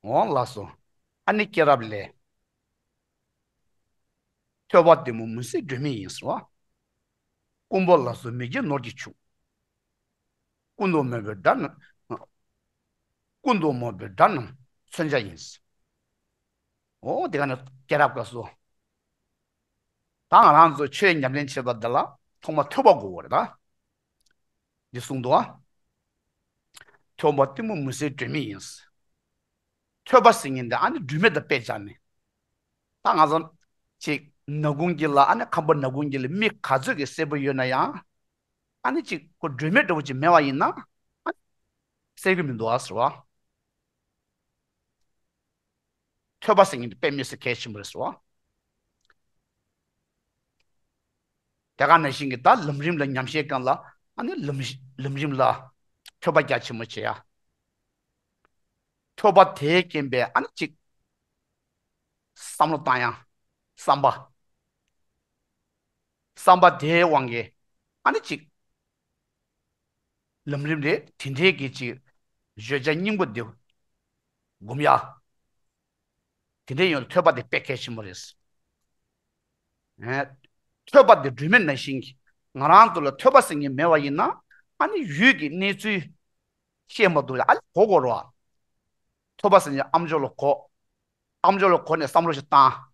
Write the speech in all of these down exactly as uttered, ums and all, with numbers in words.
འོང་ལགས་སོ། ཨ་ནི་སྐྱེས་རབས་ལས། ཐོས་པ་གཏི་མུག་མུན་སེལ་སྒྲོན་མེ་ཡིན་ཟེར་བ། རྐུན་པོ་ལ་སོགས་མི་དགེ་ནོར་གྱིས་ཕྱུག །ཀུན་ཏུ་མོས་པའི་དགྲ་རྣམས། ཀུན་ཏུ་མོས་པའི་དགྲ་རྣམས་མཚོན་ཆ་ཡིན། འོ་དེ་ག་ནས་སྐྱེས་རབས་སྐབས་སུ། ད་ང་རང་ཚོ་ཆོས་ཉམས་ལེན་བྱེད་པ་འདི་ལ་ཐོག་མ་ཐོས་པ་དགོས་པ་རེད་ད། འདི་གསུངས་འདུག་ཨ། ཐོས་པ་གཏི་མུག་མུན་སེལ་སྒྲོན་མེ་ཡིན། ཐོས་པ་ཟེར་མཁན་འདི་ཨ་ནི་སྒྲོན་མེ་དང་དཔེ་སྦྱར་ནས། ད་ང་ཚོ་ཅིག་ནག་ཁུང་གི་ལ་ཨ་ནི་ཁམ་པ་ནག་ཁུང་གི་ལ་མིག་ག་ཚོད་ཀྱི་གསལ་པོ་ཡོད་ན་ཡང་། ཨ་ནི་ཅིག་ཁོ་སྒྲོན་མེ་འདྲ་པོ་ཅིག་མེད་པ་ཡིན་ན། ཨ་ནི་གསལ་གྱི་མི་འདུག་ཨ་ཟེར་བ། ཐོས་པ་ཟེར་མཁན་དེ་དཔེ་མི་སྲིད་གལ་ཆེན་པོ་རེད་ཟེར་བ། དེ་ག་ནང་བཞིན་གྱི་ད་ལམ་རིམ་ལ་ཉམས་བཞེས་སྒང་ལ་ཨ་ནི་ལམ་ལམ་རིམ་ལ་ཐོས་པ་རྒྱ་ཆེན་པོ་བྱེད་ཡ། ཐོས་པ་དེའི་རྐྱེན་པས་ཨ་ནི་ཅིག་བསམ་བློ་བཏང་ཡ། བསམ་པ། བསམ་པ་དེའི་དབང་གིས་ཨ་ནི་ཅིག་ལམ་རིམ་རེད། དེ་འདྲའི་གི་ཅིག་བརྗོད་བྱ་སྙིང་པོ་འདི་སྒོམ་ཡ། དེ་འདྲའི་ཡོང་ཐོས་པ་དེ་དཔེ་གལ་ཆེན་པོ་རེད། ཨེ། ཐོས་པ་དེ་སྒྲོན་མེ་ནང་བཞིན་གྱི་ང་རང་ཚོ་ལ་ཐོས་པ་ཟེར་མཁན་མེད་པ་ཡིན་ན་ཨ་ནི་ཡུལ་གྱི་གནས་ཚུལ་ཤེས་མ་ཐུབ་ཡ་ཨ་ལས་གོ་གོ་རོ། ཐོས་པ་ཟེར་མཁན་ཨ་མཆོག་ལ་གོ། ཨ་མཆོག་ལ་གོ་ནས་བསམ་བློ་ཞིག་བཏང་།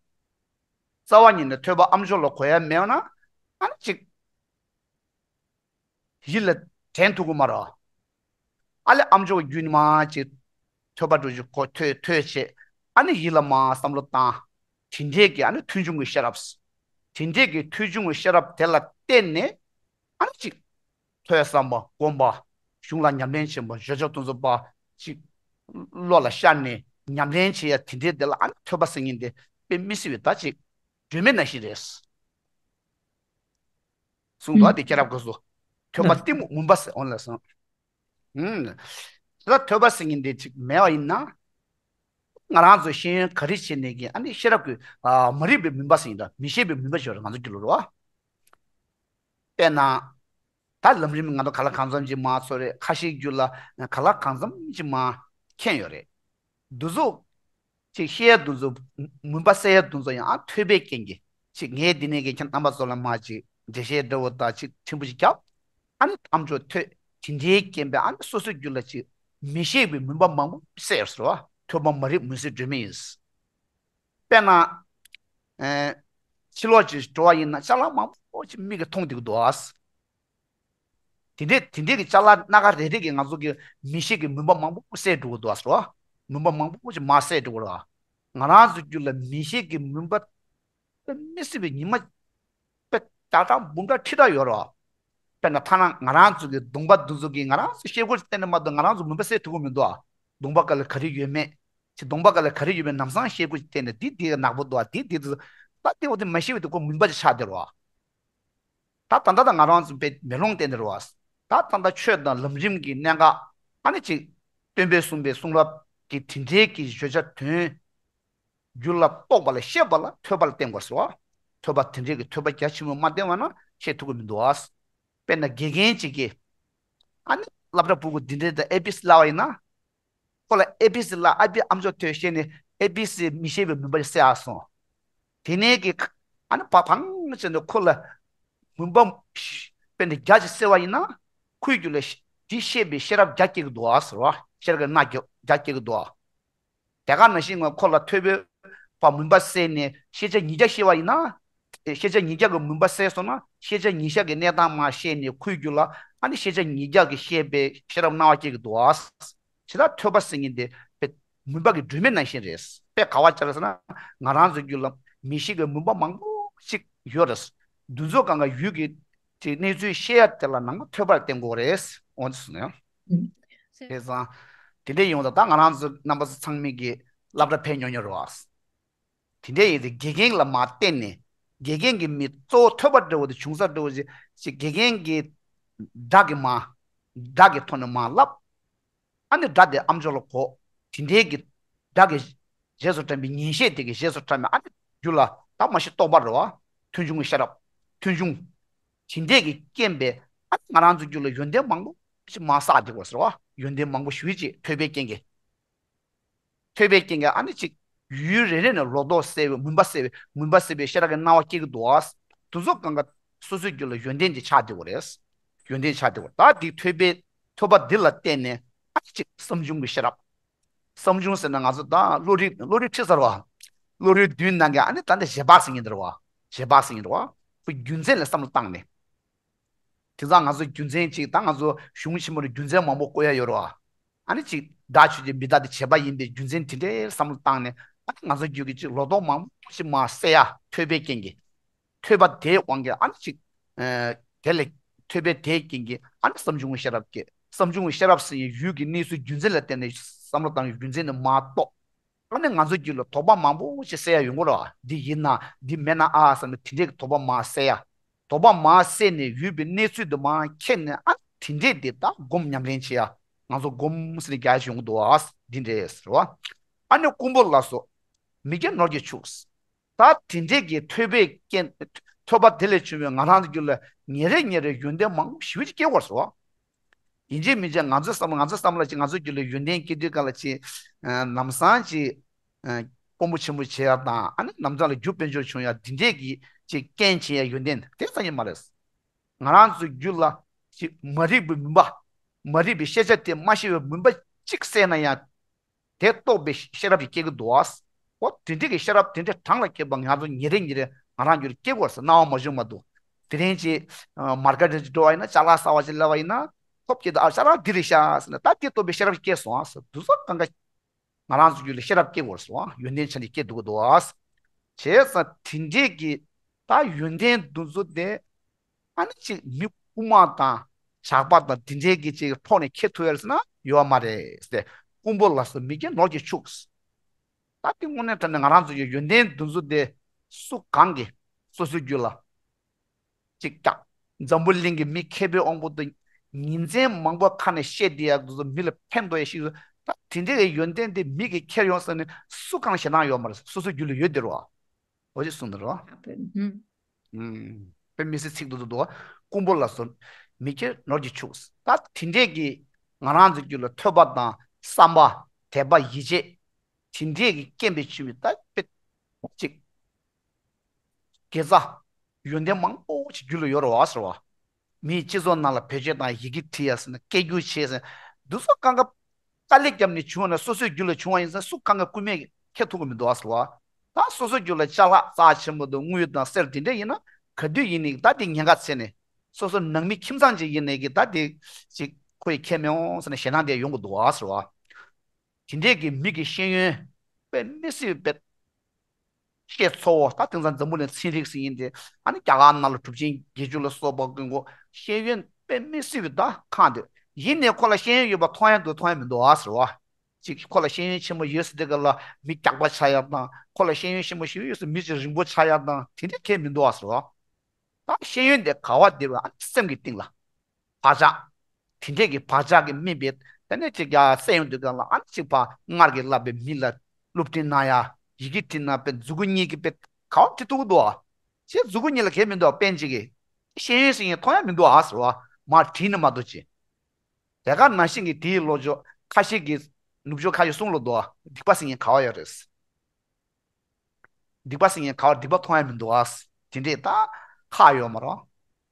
རྩ་བ་ཉིད་ནས་ཐོས་པ་ཨ་མཆོག་ལ་གོ་ཡ་མེད་ན་ཨ་ནི་ཅིག་ཡིད་ལ་དྲན་ཐུབ་ཀྱི་མ་རེད། ཨ་ལས་ཨ་མཆོག་གི་རྒྱུད་ནས་མར་ཅིག་ཐོས་པ་འགྲོ་རྒྱུ་གོ་ཐོས་ཐོས་བྱས། ཨ་ནི་ཡིད་ལ་མར་བསམ་བློ་བཏང་། དེ་འདྲའི་གི་ཨ་ནི་ཐོས་བྱུང་གི་ཤེས་རབ། དེ་འདྲའི་གི་ཐོས་བྱུང་གི་ཤེས་རབ་དེ་ལ་བརྟེན་ནས་ཨ་ནི་ཅིག་ཐོས་བསམ་པ་སྒོམ་པ། གཞུང་ལ་ཉམས་ལེན་བྱེད་པ། བརྗོད་བྱ་དེ་ཚོ་པ་ཅིག་བློ་ལ་ཤར་ནས་ཉམས་ལེན་བྱེད་ཡ་དེ་འདྲའི་དེ་ལ་ཨ་ནི་ཐོས་པ་ཟེར་མཁན་དེ་དཔེ་མི་སྲིད་པའི་ད་ཅིག་སྒྲོན་མེ་ནང་བཞིན་རེད། གསུངས་འདུག་ཨ། དེ་སྐྱེས་རབས་སྐབས་སུ། ཐོས་པ་གཏི་མུག་མུན་པ་སེལ་འོང་ལ་སོང་། ཧུམ། ད་ཐོས་པ་ཟེར་མཁན་དེ་ཅིག་མེད་པ་ཡིན་ན། ང་རང་ཚོ་ཤེས་ཡོན་ག་རེ་བྱས་ནས་ཀྱི་ཨ་ནི་ཤེས་རབ་ཀྱི་ཨ་མ་རིག་པའི་མུན་པ་ཟེར་ཡིན་ད་མི་ཤེས་པའི་མུན་པ་ཞིག་ཡོད་རེད་ང་ཚོ་རྒྱུད་ལ་རེད་བ། དཔེར་ན། ད་ལམ་རིམ་ང་ཚོ་ག་ལ་གང་འཚམ་ཅིག་མར་ཚོར་རེད། ཁ་ཤས་རྒྱུད་ལ་ག་ལ་གང་འཚམ་ཅིག་མར་མཁྱེན་ཡོད་རེད། འདི་ཚོ། ཅིག་བཤད་ཡ་འདི་ཚོ། མུན་པ་སེལ་ཡ་འདི་ཚོ་ཡང་ཨ་ཐོས་པའི་རྐྱེན་གྱིས་ཅིག་ངས་འདི་ནས་ཀྱི་ཁྱེད་རྣམ་པ་ཚོ་ལ་མར་ཅིག་འགྲེལ་བཤད་འདྲ་བོ་དང་ཅིག་ཕྲན་བུ་ཅིག་བརྒྱབ། ཨ་ནི་ཨ་མཆོག་ཐོས། དེ་འདྲའི་རྐྱེན་པས་ཨ་ནི་སོ་སོའི་རྒྱུད་ལ་ཅིག་མི་ཤེས་པའི་མུན་པ་མང་པོ་སེལ་ཟེར་བ། ཐོས་པ་མ་རིག་མུན་སེལ་སྒྲོན་མེ་ཡིན། དཔེར་ན། ཨེ། ཕྱི་ལོགས་ཅིག་འགྲོ་བ་ཡིན་ན་ཅ་ལག་མང་པོ་ཅིག་མིག་གིས་མཐོང་བསྡད་ཀྱི་འདུག་ཨ། དེ་འདྲས་དེ་འདྲས་ཀྱི་ཅ་ལག་སྣ་ཁ་རེ་རེ་གིས་ང་ཚོ་གི་མི་ཤེས་ཀྱི་མུན་པ་མང་པོ་སེལ་འགྲོ་གི་འདུག་ཟེར་བ། མུན་པ་མང་པོ་ཅིག་མར་སེལ་འགྲོ་གི་རེད་བ། ང་རང་ཚོ་རྒྱུད་ལ་མི་ཤེས་ཀྱི་མུན་པ་དཔེ་མི་སྲིད་པའི་ཉི་མ་དཔེ་ལྕགས་ཁྲ་འབུམ་ཕྲག་ཁྲི་ཕྲག་ཡོད་རེད་བ། དཔེར་ན་ཐ་ན་ང་རང་ཚོ་གི་གདོང་པ་འདི་ཚོ་གིས་ང་རང་ཚོ་ཤེལ་སྒོ་ཅིག་བསྟན་ནས་མ་གཏོགས་ང་རང་ཚོ་མུན་པ་སེལ་ཐུབ་ཀྱི་མི་འདུག་ཨ། གདོང་པ་སྒང་ལ་ག་རེ་ཡོད་མེད། ཅིག་གདོང་པ་སྒང་ལ་ག་རེ་ཡོད་མེད་ལམ་སང་ཤེལ་སྒོ་ཅིག་བསྟན་ནས་འདི་འདི་ནག་པོ་འདུག་ཨ། འདི་འདི་འདུག་ད་དེ་འོ་དེ་མ་ཤེས་པའི་དུས་ཁོ་མུན་པ་ཅིག་ཆགས་བསྡད་རེད་བ། ད་ད་ལྟ་ད་ང་རང་ཚོ་དཔེ་མེ་ལོང་བསྟན་ཏེ་རེད་བ། ད་ད་ལྟ་ཆོས་དང་ལམ་རིམ་གྱི་གནད་འགག་ཨ་ནི་ཅིག་སྟོན་པས་གསུངས་པའི་གསུང་རབ་ཀྱི་དེ་འདྲའི་གི་བརྗོད་བྱ་དོན་རྒྱུད་ལ་རྟོགས་པ་ལ་ཤེས་པ་ལ་ཐོས་པ་ལ་བརྟེན་དགོས་ཟེར་བ། ཐོས་པ་དེ་འདྲའི་གི་ཐོས་པ་རྒྱ་ཆེན་པོ་མ་བསྟེན་པ་ན་ཤེས་ཐུབ་ཀྱི་མི་འདུག་ཨ། དཔེར་ན་དགེ་རྒན་ཅིག་གིས་ཨ་ནི་སློབ་གྲྭ་ཕྲུ་གུ་འདི་འདྲའི་དང་ཨེ་བི་སི་བསླབ་པ་ཡིན་ན། ཁོ་ལ་ཨེ་བི་སི་ལ་ཨ་བི་ཨ་མཆོག་ཐོས་བཤད་ནས་ཨེ་བི་སི་མི་ཤེས་པའི་མུན་པ་སེལ་ཡག་སོང་། དེ་ནས་ཀྱི་ཨ་ནི་བ་ཕང་བྱས་ནས་ཁོ་ལ་མུན་པ་དཔེ་འདི་བརྒྱ་ཅིག་སེལ་བ་ཡིན་ན་ཁོའི་རྒྱུད་ལ་འདི་ཤེས་པའི་ཤེས་རབ་བརྒྱ་སྐྱེ་གི་འདུག་ཨ་ཟེར་བ། ཤེས་རབ་ཀྱི་སྣ་བརྒྱ་བརྒྱ་སྐྱེ་གི་འདུག་ཨ། དེ་ག་ནང་བཞིན་ཁོ་ལ་ཐོས་པའི་བ་མུན་པ་སེལ་ནས་ཤེས་བྱ་ཉིས་བརྒྱ་ཤེས་པ་ཡིན་ན། ཤེས་བྱ་ཉིས་བརྒྱ་གི་མུན་པ་སེལ་སོང་ན་ཤེས་བྱ་ཉིས་བརྒྱ་གི་གནས་སྟངས་མར་ཤེས་ནས་ཁོའི་རྒྱུད་ལ་ཨ་ནི་ཤེས་བྱ་ཉིས་བརྒྱ་གི་ཤེས་པའི་ཤེས་རབ་སྣང་བ་སྐྱེ་གི་འདུག་ཨ། ཇི་ལྟར་ཐོས་པ་ཟེར་མཁན་དེ་དཔེ་མུན་པ་གི་སྒྲོན་མེ་ནང་བཞིན་རེད། དཔེ་ག་བ་ཅར་ཟེར་ན་ང་རང་ཚོའི་རྒྱུད་ལ་མི་ཤེས་ཀྱི་མུན་པ་མང་པོ་ཞིག་ཡོད་རེད། འདི་ཚོ་གང་ག་ཡུལ་གྱི་དེ་གནས་ཚུལ་ཤེས་ཡ་དེ་ལ་ནང་པ་ཐོས་པར་བརྟེན་དགོས་རེད། འོ་འདི་སོང་ནས། ཨུམ། བྱས་ཙང་དེ་འདྲ་ཡོང་ཙང་ད་ང་རང་ཚོ་རྣམ་པ་ཚོ་ཚང་མས་ཀྱི་སློབ་གྲྭ་ཕེབས་ཉོ་ཉོ་རེད་བ། དེ་འདྲ་ཡིན་ཏེ་དགེ་རྒན་ལ་མར་བརྟེན་ནས་དགེ་རྒན་གྱི་མི་གཙོ་བོ་ཐོས་པ་འདྲ་བོ་དེ་བྱུང་ས་འདྲ་བོ་ཞིག་ཅིག་དགེ་རྒན་གྱི་སྒྲ་གི་མར་སྒྲ་གི་ཐོག་ནས་མར་བསླབ། ཨ་ནི་སྒྲ་དེ་ཨ་མཆོག་ལ་གོ། དེ་འདྲའི་གི་སྒྲ་གི་རྗེས་སུ་དྲན་པའི་ཉན་ཤེས་དེ་གི་རྗེས་སུ་དྲན་པའི་ཨ་ནི་རྒྱུད་ལ་ད་མ་ཤི་རྟོགས་པ་རེད་བ། ཐོས་བྱུང་གི་ཤེས་རབ། ཐོས་བྱུང་། དེ་འདྲའི་གི་རྐྱེན་པས་ཨ་ནི་ང་རང་ཚོའི་རྒྱུད་ལ་ཡོན་ཏན་མང་པོ་ཞིག་མར་བསགས་བསྡད་དགོས་ཟེར་བ། ཡོན་ཏན་མང་པོ་ཞུས་ཅིག་ཐོས་པའི་རྐྱེན་གྱིས། ཐོས་པའི་རྐྱེན་གྱིས་ཨ་ནི་ཅིག་ཡུལ་རེ་རེ་ནས་ལོ་ཏོག་གསལ་བའི་མུན་པ་སེལ་བའི་མུན་པ་སེལ་བའི་ཤེས་རབ་ཀྱི་སྣང་བ་སྐྱེ་གི་འདུག་ཨ། དེ་ཚོ་གང་ག་སོ་སོའི་རྒྱུད་ལ་ཡོན་ཏན་ཅིག་ཆགས་བསྡད་པ་རེད། ཡོན་ཏན་ཆགས་བསྡད་པ་ད་འདི་ཐོས་པའི་ཐོས་པ་འདི་ལ་བརྟེན་ནས་ཨ་ནི་ཅིག་བསམ་བྱུང་གི་ཤེས་རབ། བསམ་བྱུང་ཟེར་ན་ང་ཚོ་ད་བློ་རིག་བློ་རིག་ཁྲིད་ཟེར་བ། བློ་རིག་བདུན་ནང་གི་ཨ་ནི་ད་འདི་རྗེས་དཔག་ཟེར་མཁན་འདི་རེད་བ། རྗེས་དཔག་ཟེར་མཁན་འདི་རེད་བ། ཁོ་རྒྱུ་མཚན་ལ་བསམ་བློ་བཏང་ནས། དེང་སང་ང་ཚོ་རྒྱུ་མཚན་གཅིག་ད་ང་ཚོ་གཞུང་ཆེན་མོ་ནས་རྒྱུ་མཚན་མང་པོ་བཀོད་ཡ་ཡོད་རེད་བ། ཨ་ནི་གཅིག་སྒྲ་ཆོས་ཅན་མི་རྟག་སྟེ་བྱས་པ་ཡིན་པའི་རྒྱུ་མཚན་དེ་འདྲའི་བསམ་བློ་བཏང་ནས་ཨ་ནི་ང་ཚོ་རྒྱུད་ཀྱི་གཅིག་ལོ་ཏོག་མང་པོ་ཞིག་མར་གསལ་ཡ་ཐོས་པའི་རྐྱེན་གྱིས། ཐོས་པ་དེའི་དབང་གིས་ཨ་ནི་གཅིག་ཨ་དེ་ལས་ཐོས་པའི་དེའི་རྐྱེན་གྱིས་ཨ་ནི་བསམ་བྱུང་གི་ཤེས་རབ་སྐྱེ། བསམ་བྱུང་གི་ཤེས་རབ་ཟེར་ཡའི་ཡུལ་གྱི་གནས་ཚུལ་རྒྱུ་མཚན་ལ་བརྟེན་ནས་བསམ་བློ་བཏང་བའི་རྒྱུ་མཚན་ནི་མར་རྟོགས། ཨ་ནི་ང་ཚོ་རྒྱུད་ལ་དོགས་པ་མང་པོ་ཞིག་སེལ་ཡ་ཡོང་གི་རེད་བ། འདི་ཡིན་ན་འདི་མེད་ན་ཨ་བསམ་ནས་དེ་འདྲའི་དོགས་པ་མར་སེལ་ཡ། དོགས་པ་མར་སེལ་ནས་ཡོད་པའི་གནས་ཚུལ་དུ་མར་མཁྱེན་ནས་ཨ་དེ་འདྲས་དེ་ད་སྒོམ་ཉམས་ལེན་བྱེད་ཡ། ང་ཚོ་སྒོམ་ཟེར་ནས་རྒྱག་ཡ་ཡོང་གི་འདུག་ཨ། འདི་འདྲས་ཟེར་བ། ཨ་ནི་རྐུན་པོ་ལ་སོགས་མི་སྐྱེ་ནོར་གྱིས་ཕྱུག། ད་དེ་འདྲས་ཀྱི་ཐོས་པའི་རྐྱེན་ཐོས་པ་དེ་ལས་བྱུང་བའི་ང་རང་ཚོ་རྒྱུད་ལ་ཉིན་རེ་ཉིན་རེ་ཡོན་ཏན་མང་པོ་ཞེ་པོ་ཅིག་སྐྱེ་དགོས་ཟེར་བ། ཡིན་གཅིག་མིན་གཅིག་ང་ཚོའི་བསམ་བློ་ང་ཚོའི་བསམ་བློ་ཅིག་ང་ཚོའི་རྒྱུད་ལ་ཡོན་ཏན་སྐྱེ་དུས་ག་ལ་ཅིག་ལམ་སང་ཅིག་དཀོན་པོ་ཆེན་པོ་བྱེད་ཡ་དང་ཨ་ནི་ལམ་སང་ལ་རྒྱུ་དཔལ་འབྱོར་བྱུང་ཡ་འདི་འདྲས་ཀྱི་ཅིག་རྐྱེན་བྱེད་ཡ་ཡོན་ཏན་དེ་ཙམ་ཡིན་མ་རེད། ང་རང་ཚོའི་རྒྱུད་ལ་ཅིག་མ་རིག་པའི་མུན་པ། མ་རིག་པའི་ཤེས་བྱ་དེ་མ་ཤེས་པའི་མུན་པ་གཅིག་བསལ་ན་ཡང་དེ་རྟོགས་པའི་ཤེས་རབ་ཅིག་སྐྱེ་གི་འདུག་ཨ། འོ་དེ་འདྲ་གི་ཤེས་རབ་དེ་འདྲ་གྲངས་ལ་བསྐྱེད་པ་ང་ཚོ་ཉིན་རེ་ཉིན་རེ་ང་རང་རྒྱུད་ལ་སྐྱེ་དགོས་ཟེར་སྣང་བ་མ་བྱུང་མ་གཏོགས། དེ་རིང་ཅིག་མར་ཀེཊ་འགྲོ་བ་ཡིན་ན་ཅ་ལག་གསར་པ་ཅིག་སླེབས་པ་ཡིན་ན་ཐོབ་ཀྱི་འདུག་ཨ། ཅ་ལག་འདི་རེད་ཤག་ཟེར་ན་ད་དེ་རྟོགས་པའི་ཤེས་རབ་སྐྱེས་སོང་ཨ་ཟེར་དུས་ཚོད་གང་ག་ང་རང་ཚོ་རྒྱུད་ལ་ཤེས་རབ་སྐྱེ་དགོས་སོ། ཡོན་ཏན་ཆ་ནས་སྐྱེ་འདུག་གི་འདུག་ཨ། བྱས་ཙང་དེ་འདྲས་ཀྱི་ད་ཡོན་ཏན་འདི་ཚོ་དེ་ཨ་ནི་ཅིག་མི་དབུ་མ་དང་ཇག་པ་དང་དེ་འདྲས་ཀྱི་ཅིག་ཐོག་ནས་ཁྱེར་ཐུབ་ཡ་རེད་ཟེར་ན་ཡོད་མ་རེད་ཟེར། རྐུན་པོ་ལ་སོགས་མི་སྐྱེ་ནོར་གྱིས་ཕྱུག། ད་དེ་དངོས་གནས་དྲང་གནས་ང་རང་ཚོ་ཡི་ཡོན་ཏན་འདི་ཚོ་དེ་སུ་གང་གིས་སོ་སོའི་རྒྱུད་ལ་ཅིག་ཀྱང་འཛམ་བུ་གླིང་གི་མི་མཁས་པའི་དབང་པོ་དང་ཉིན་མཚན་མང་པོ་ཁ་ནས་བཤད་བསྡད་ཡག་དེ་ཚོ་མི་ལ་ཕན་ཐོགས་ཡ་ཞིག་ད་དེ་འདྲའི་ཡོན་ཏན་དེ་མི་གིས་ཁྱེར་ཡོང་ཟེར་ནས་སུ་གང་ཞེད་སྣང་ཡོད་མ་རེད། སོ་སོའི་རྒྱུད་ལ་ཡོད་དེ་རེད་བ། འོ་ཅིག་གསུངས་དེ་རེད་བ། ཨུམ། དཔེ་མི་སྲིད་ཚིག་ཏུ་ཏུ་འདུག་བ། རྐུན་པོ་ལ་སོགས་མི་སྐྱེ་ནོར་གྱིས་ཕྱུག། ད་དེ་འདྲས་ཀྱི་ང་རང་ཚོའི་རྒྱུད་ལ་ཐོས་པ་དང་བསམ་པ་དད་པ་ཡིད་ཆེས་དེ་འདྲས་ཀྱི་རྐྱེན་པས་བྱུང་བའི་ད་དཔེ་ཅིག་དགེ་རྩ། ཡོན་ཏན་མང་པོ་ཞིག་རྒྱུད་ལ་ཡོད་རེད་བ་ཟེར་བ། མིའི་སྤྱི་ཚོགས་ནང་ལ་བེད་སྤྱོད་དང་ཡི་གེ་བྲིས་ཡ་ཟེར་ན་སྐད་སྒྱུར་བྱས་ཟེར་ན་འདི་ཚོ་གང་ག་དཀའ་ལས་བརྒྱབ་ནས་བྱུང་བ་ན་སོ་སོའི་རྒྱུད་ལ་བྱུང་བ་ཡིན་ཟེར་ན་སུ་གང་ག་སྐུད་མེད་ཁྱེར་ཐུབ་ཀྱི་མི་འདུག་བ་ཟེར་བ། ད་སོ་སོའི་རྒྱུད་ལ་ཅ་ལག་རྩ་ཆེན་པོ་དང་དངུལ་དང་གསེར་དེ་འདྲ་ཡིན་ན་ག་དུས་ཡིན་ནའི་ད་དེ་ཉེན་ཁ་ཚད་ནས་སོ་སོ་ནང་མི་ཁྱིམ་ཚང་ཅིག་ཡིན་ནའི་གི་ད་དེ་ཅིག་ཁོ་ཡི་ཁྱེར་མི་འོང་ཟེར་ན་ཞེད་སྣང་དེ་ཡོང་གི་འདུག་བ་ཟེར་བ། དེ་འདྲས་ཀྱི་མི་གི་ཤེས་ཡོན་དཔེ་མི་སྲིད་པའི་ཤེས་ཚོར་བ་ད་དེང་སང་འཛམ་བུ་གླིང་ཚན་རིག་ཟེར་ཡིན་ཏེ་ཨ་ནི་རྒྱ་གར་ནང་ལ་གྲུབ་ཆེན་བརྒྱད་ཅུ་ལ་སོགས་པ་ཀུན་གོ་ཤེས་ཡོན་དཔེ་མི་སྲིད་པའི་ད་ཁག་འདུག་ཡིན་ནའི་ཁོ་ལ་ཤེས་ཡོན་ཡོད་པ་མཐོང་ཡ་འདུག་མཐོང་ཡ་མི་འདུག་ཨ་ཟེར་བ། ཅིག་ཁོ་ལ་ཤེས་ཡོན་ཆེན་མོ་ཡོད་ཟེར་དེ་ག་ལ་མི་རྒྱགས་པ་ཆགས་ཡ་དང་ཁོ་ལ་ཤེས་ཡོན་ཆེན་མོ་ཞིག་ཡོད་ཟེར་མི་ཅིག་རིང་པོ་ཆགས་ཡ་དང་དེ་འདྲ་གང་ཡང་མི་འདུག་ཨ་ཟེར་བ། ད་ཤེས་ཡོན་དེ་ག་བ་བསྡད་པ་ཨ་ནི་སེམས་ཀྱི་གཏིང་ལ། བག་ཆགས། དེ་འདྲས་ཀྱི་བག་ཆགས་ཀྱིས་སྨིན་པའི་དེ་ནས་ཅིག་ཡ་སད་ཡོང་དུས་སྒང་ལ་ཨ་ནི་ཅིག་ཕར་སྔར་གྱི་བསླབ་པའི་མི་ལ་སློབ་ཁྲིད་གནང་ཡ་ཡི་གེ་བྲིས་ན་དཔེ་མཛུ་གུ་གཉིས་ཀྱིས་དཔེ་ག་བ་བྲིས་ཐུབ་ཀྱི་འདུག་ཨ། ཅེས་མཛུ་གུ་གཉིས་ལ་གལ་མི་འདུག་ཨ་དཔེ་ཅིག་གིས། ཤེས་ཡོན་ཟེར་མཁན་མཐོང་ཡ་མི་འདུག་ཨ་ཟེར་བ། མར་བྲིས་ནས་མ་གཏོགས་ཅི། དེ་ག་ནང་བཞིན་གྱི་དེའི་ལོ་ཅོག་ཁ་ཤས་ཀྱིས་ནུབ་ཕྱོགས་ཁ་ཤས་གསུང་ལོ་འདུག་ཨ། སྡིག་པ་ཟེར་མཁན་ག་བ་ཡོད་རེད། སྡིག་པ་ཟེར་མཁན་ག་བ་སྡིག་པ་མཐོང་ཡ་མི་འདུག་ཨ། དེ་འདྲས་ད་ཁག་ཡོད་མ་རེད།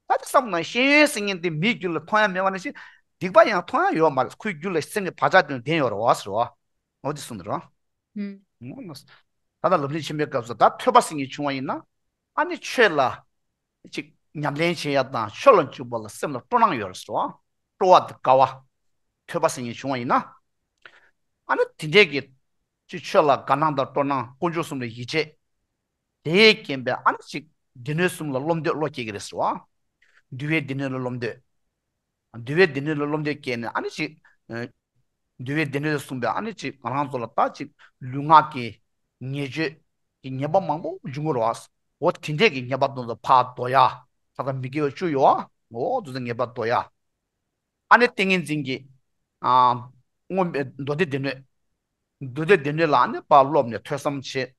ད་དེ་བསམ་ན་ཤེས་ཡོན་ཟེར་མཁན་དེ་མིའི་རྒྱུད་ལ་མཐོང་ཡ་མེད་པ་ནང་བཞིན་སྡིག་པ་ཡང་མཐོང་ཡ་ཡོད་མ་རེད། ཁོའི་རྒྱུད་ལ་སེམས་ཀྱི་བག་ཆགས་དེ་ལྡན་ཡོད་རེད་བ་ཟེར་བ། འོ་དེ་གསུངས་འདུག་ར། ཧུམ། ད་ལྟ་ལམ་རིམ་ཆེན་མོའི་སྐབས་སུ་ད་ཐོས་པ་ཟེར་མཁན་བྱུང་བ་ཡིན་ན་ཨ་ནི་ཆོས་ལ་ཅིག་ཉམས་ལེན་བྱེད་ཡ་དང་ཆོས་ལ་འཇུག་པ་ལ་སེམས་ལ་སྤྲོ་སྣང་ཡོད་རེད་ཟེར་བ། སྤྲོ་བ་དེ་དགའ་བ། ཐོས་པ་ཟེར་མཁན་བྱུང་བ་ཡིན་ན། ཨ་ནི་དེ་འདྲས་ཀྱི་ཅིག་ཆོས་ལ་དགའ་སྣང་དང་སྤྲོ་སྣང་དཀོན་མཆོག་གསུམ་ལ་ཡིད་ཆེས། དེའི་རྐྱེན་པས་ཨ་ནི་ཅིག་སྡེ་སྣོད་གསུམ་ལ་རློམ་འདོད་བློ་སྐྱེ་གི་རེད་ཟེར་བ། འདུལ་བའི་སྡེ་སྣོད་ལ་རློམ་འདོད། འདུལ་བའི་སྡེ་སྣོད་ལ་རློམ་འདོད་སྐྱེས་ནས་ཨ་ནི་ཅིག་ཨ། འདུལ་བའི་སྡེ་སྣོད་ལ་གསུངས་པའི་ཨ་ནི་ཅིག་ང་རང་ཚོ་ལ་ད་ཅིག་ལུས་ངག་གི་ཉེས་སྤྱོད་ཀྱི་ཉེས་པ་མང་པོ་འབྱུང་གི་རེད་བ། འོ་དེ་འདྲས་ཀྱི་ཉེས་པ་དེ་ཚོ་ཕར་ཟློག་ཡ། ད་ལྟ་མི་དགེ་བ་བཅུ་ཡོད་བ། འོ་དེ་ཚོ་ཉེས་པ་ཟློག་ཡ། ཨ་ནི་ཏིང་ངེ་འཛིན་གྱི་ཨ། མངོན་པའི་མདོ་སྡེ་སྡེ་སྣོད། མདོ་སྡེ་སྡེ་སྣོད་ལ་ཨ་ནི་ཕར་སློབ་ནས་ཐོས་བསམ་བྱེད།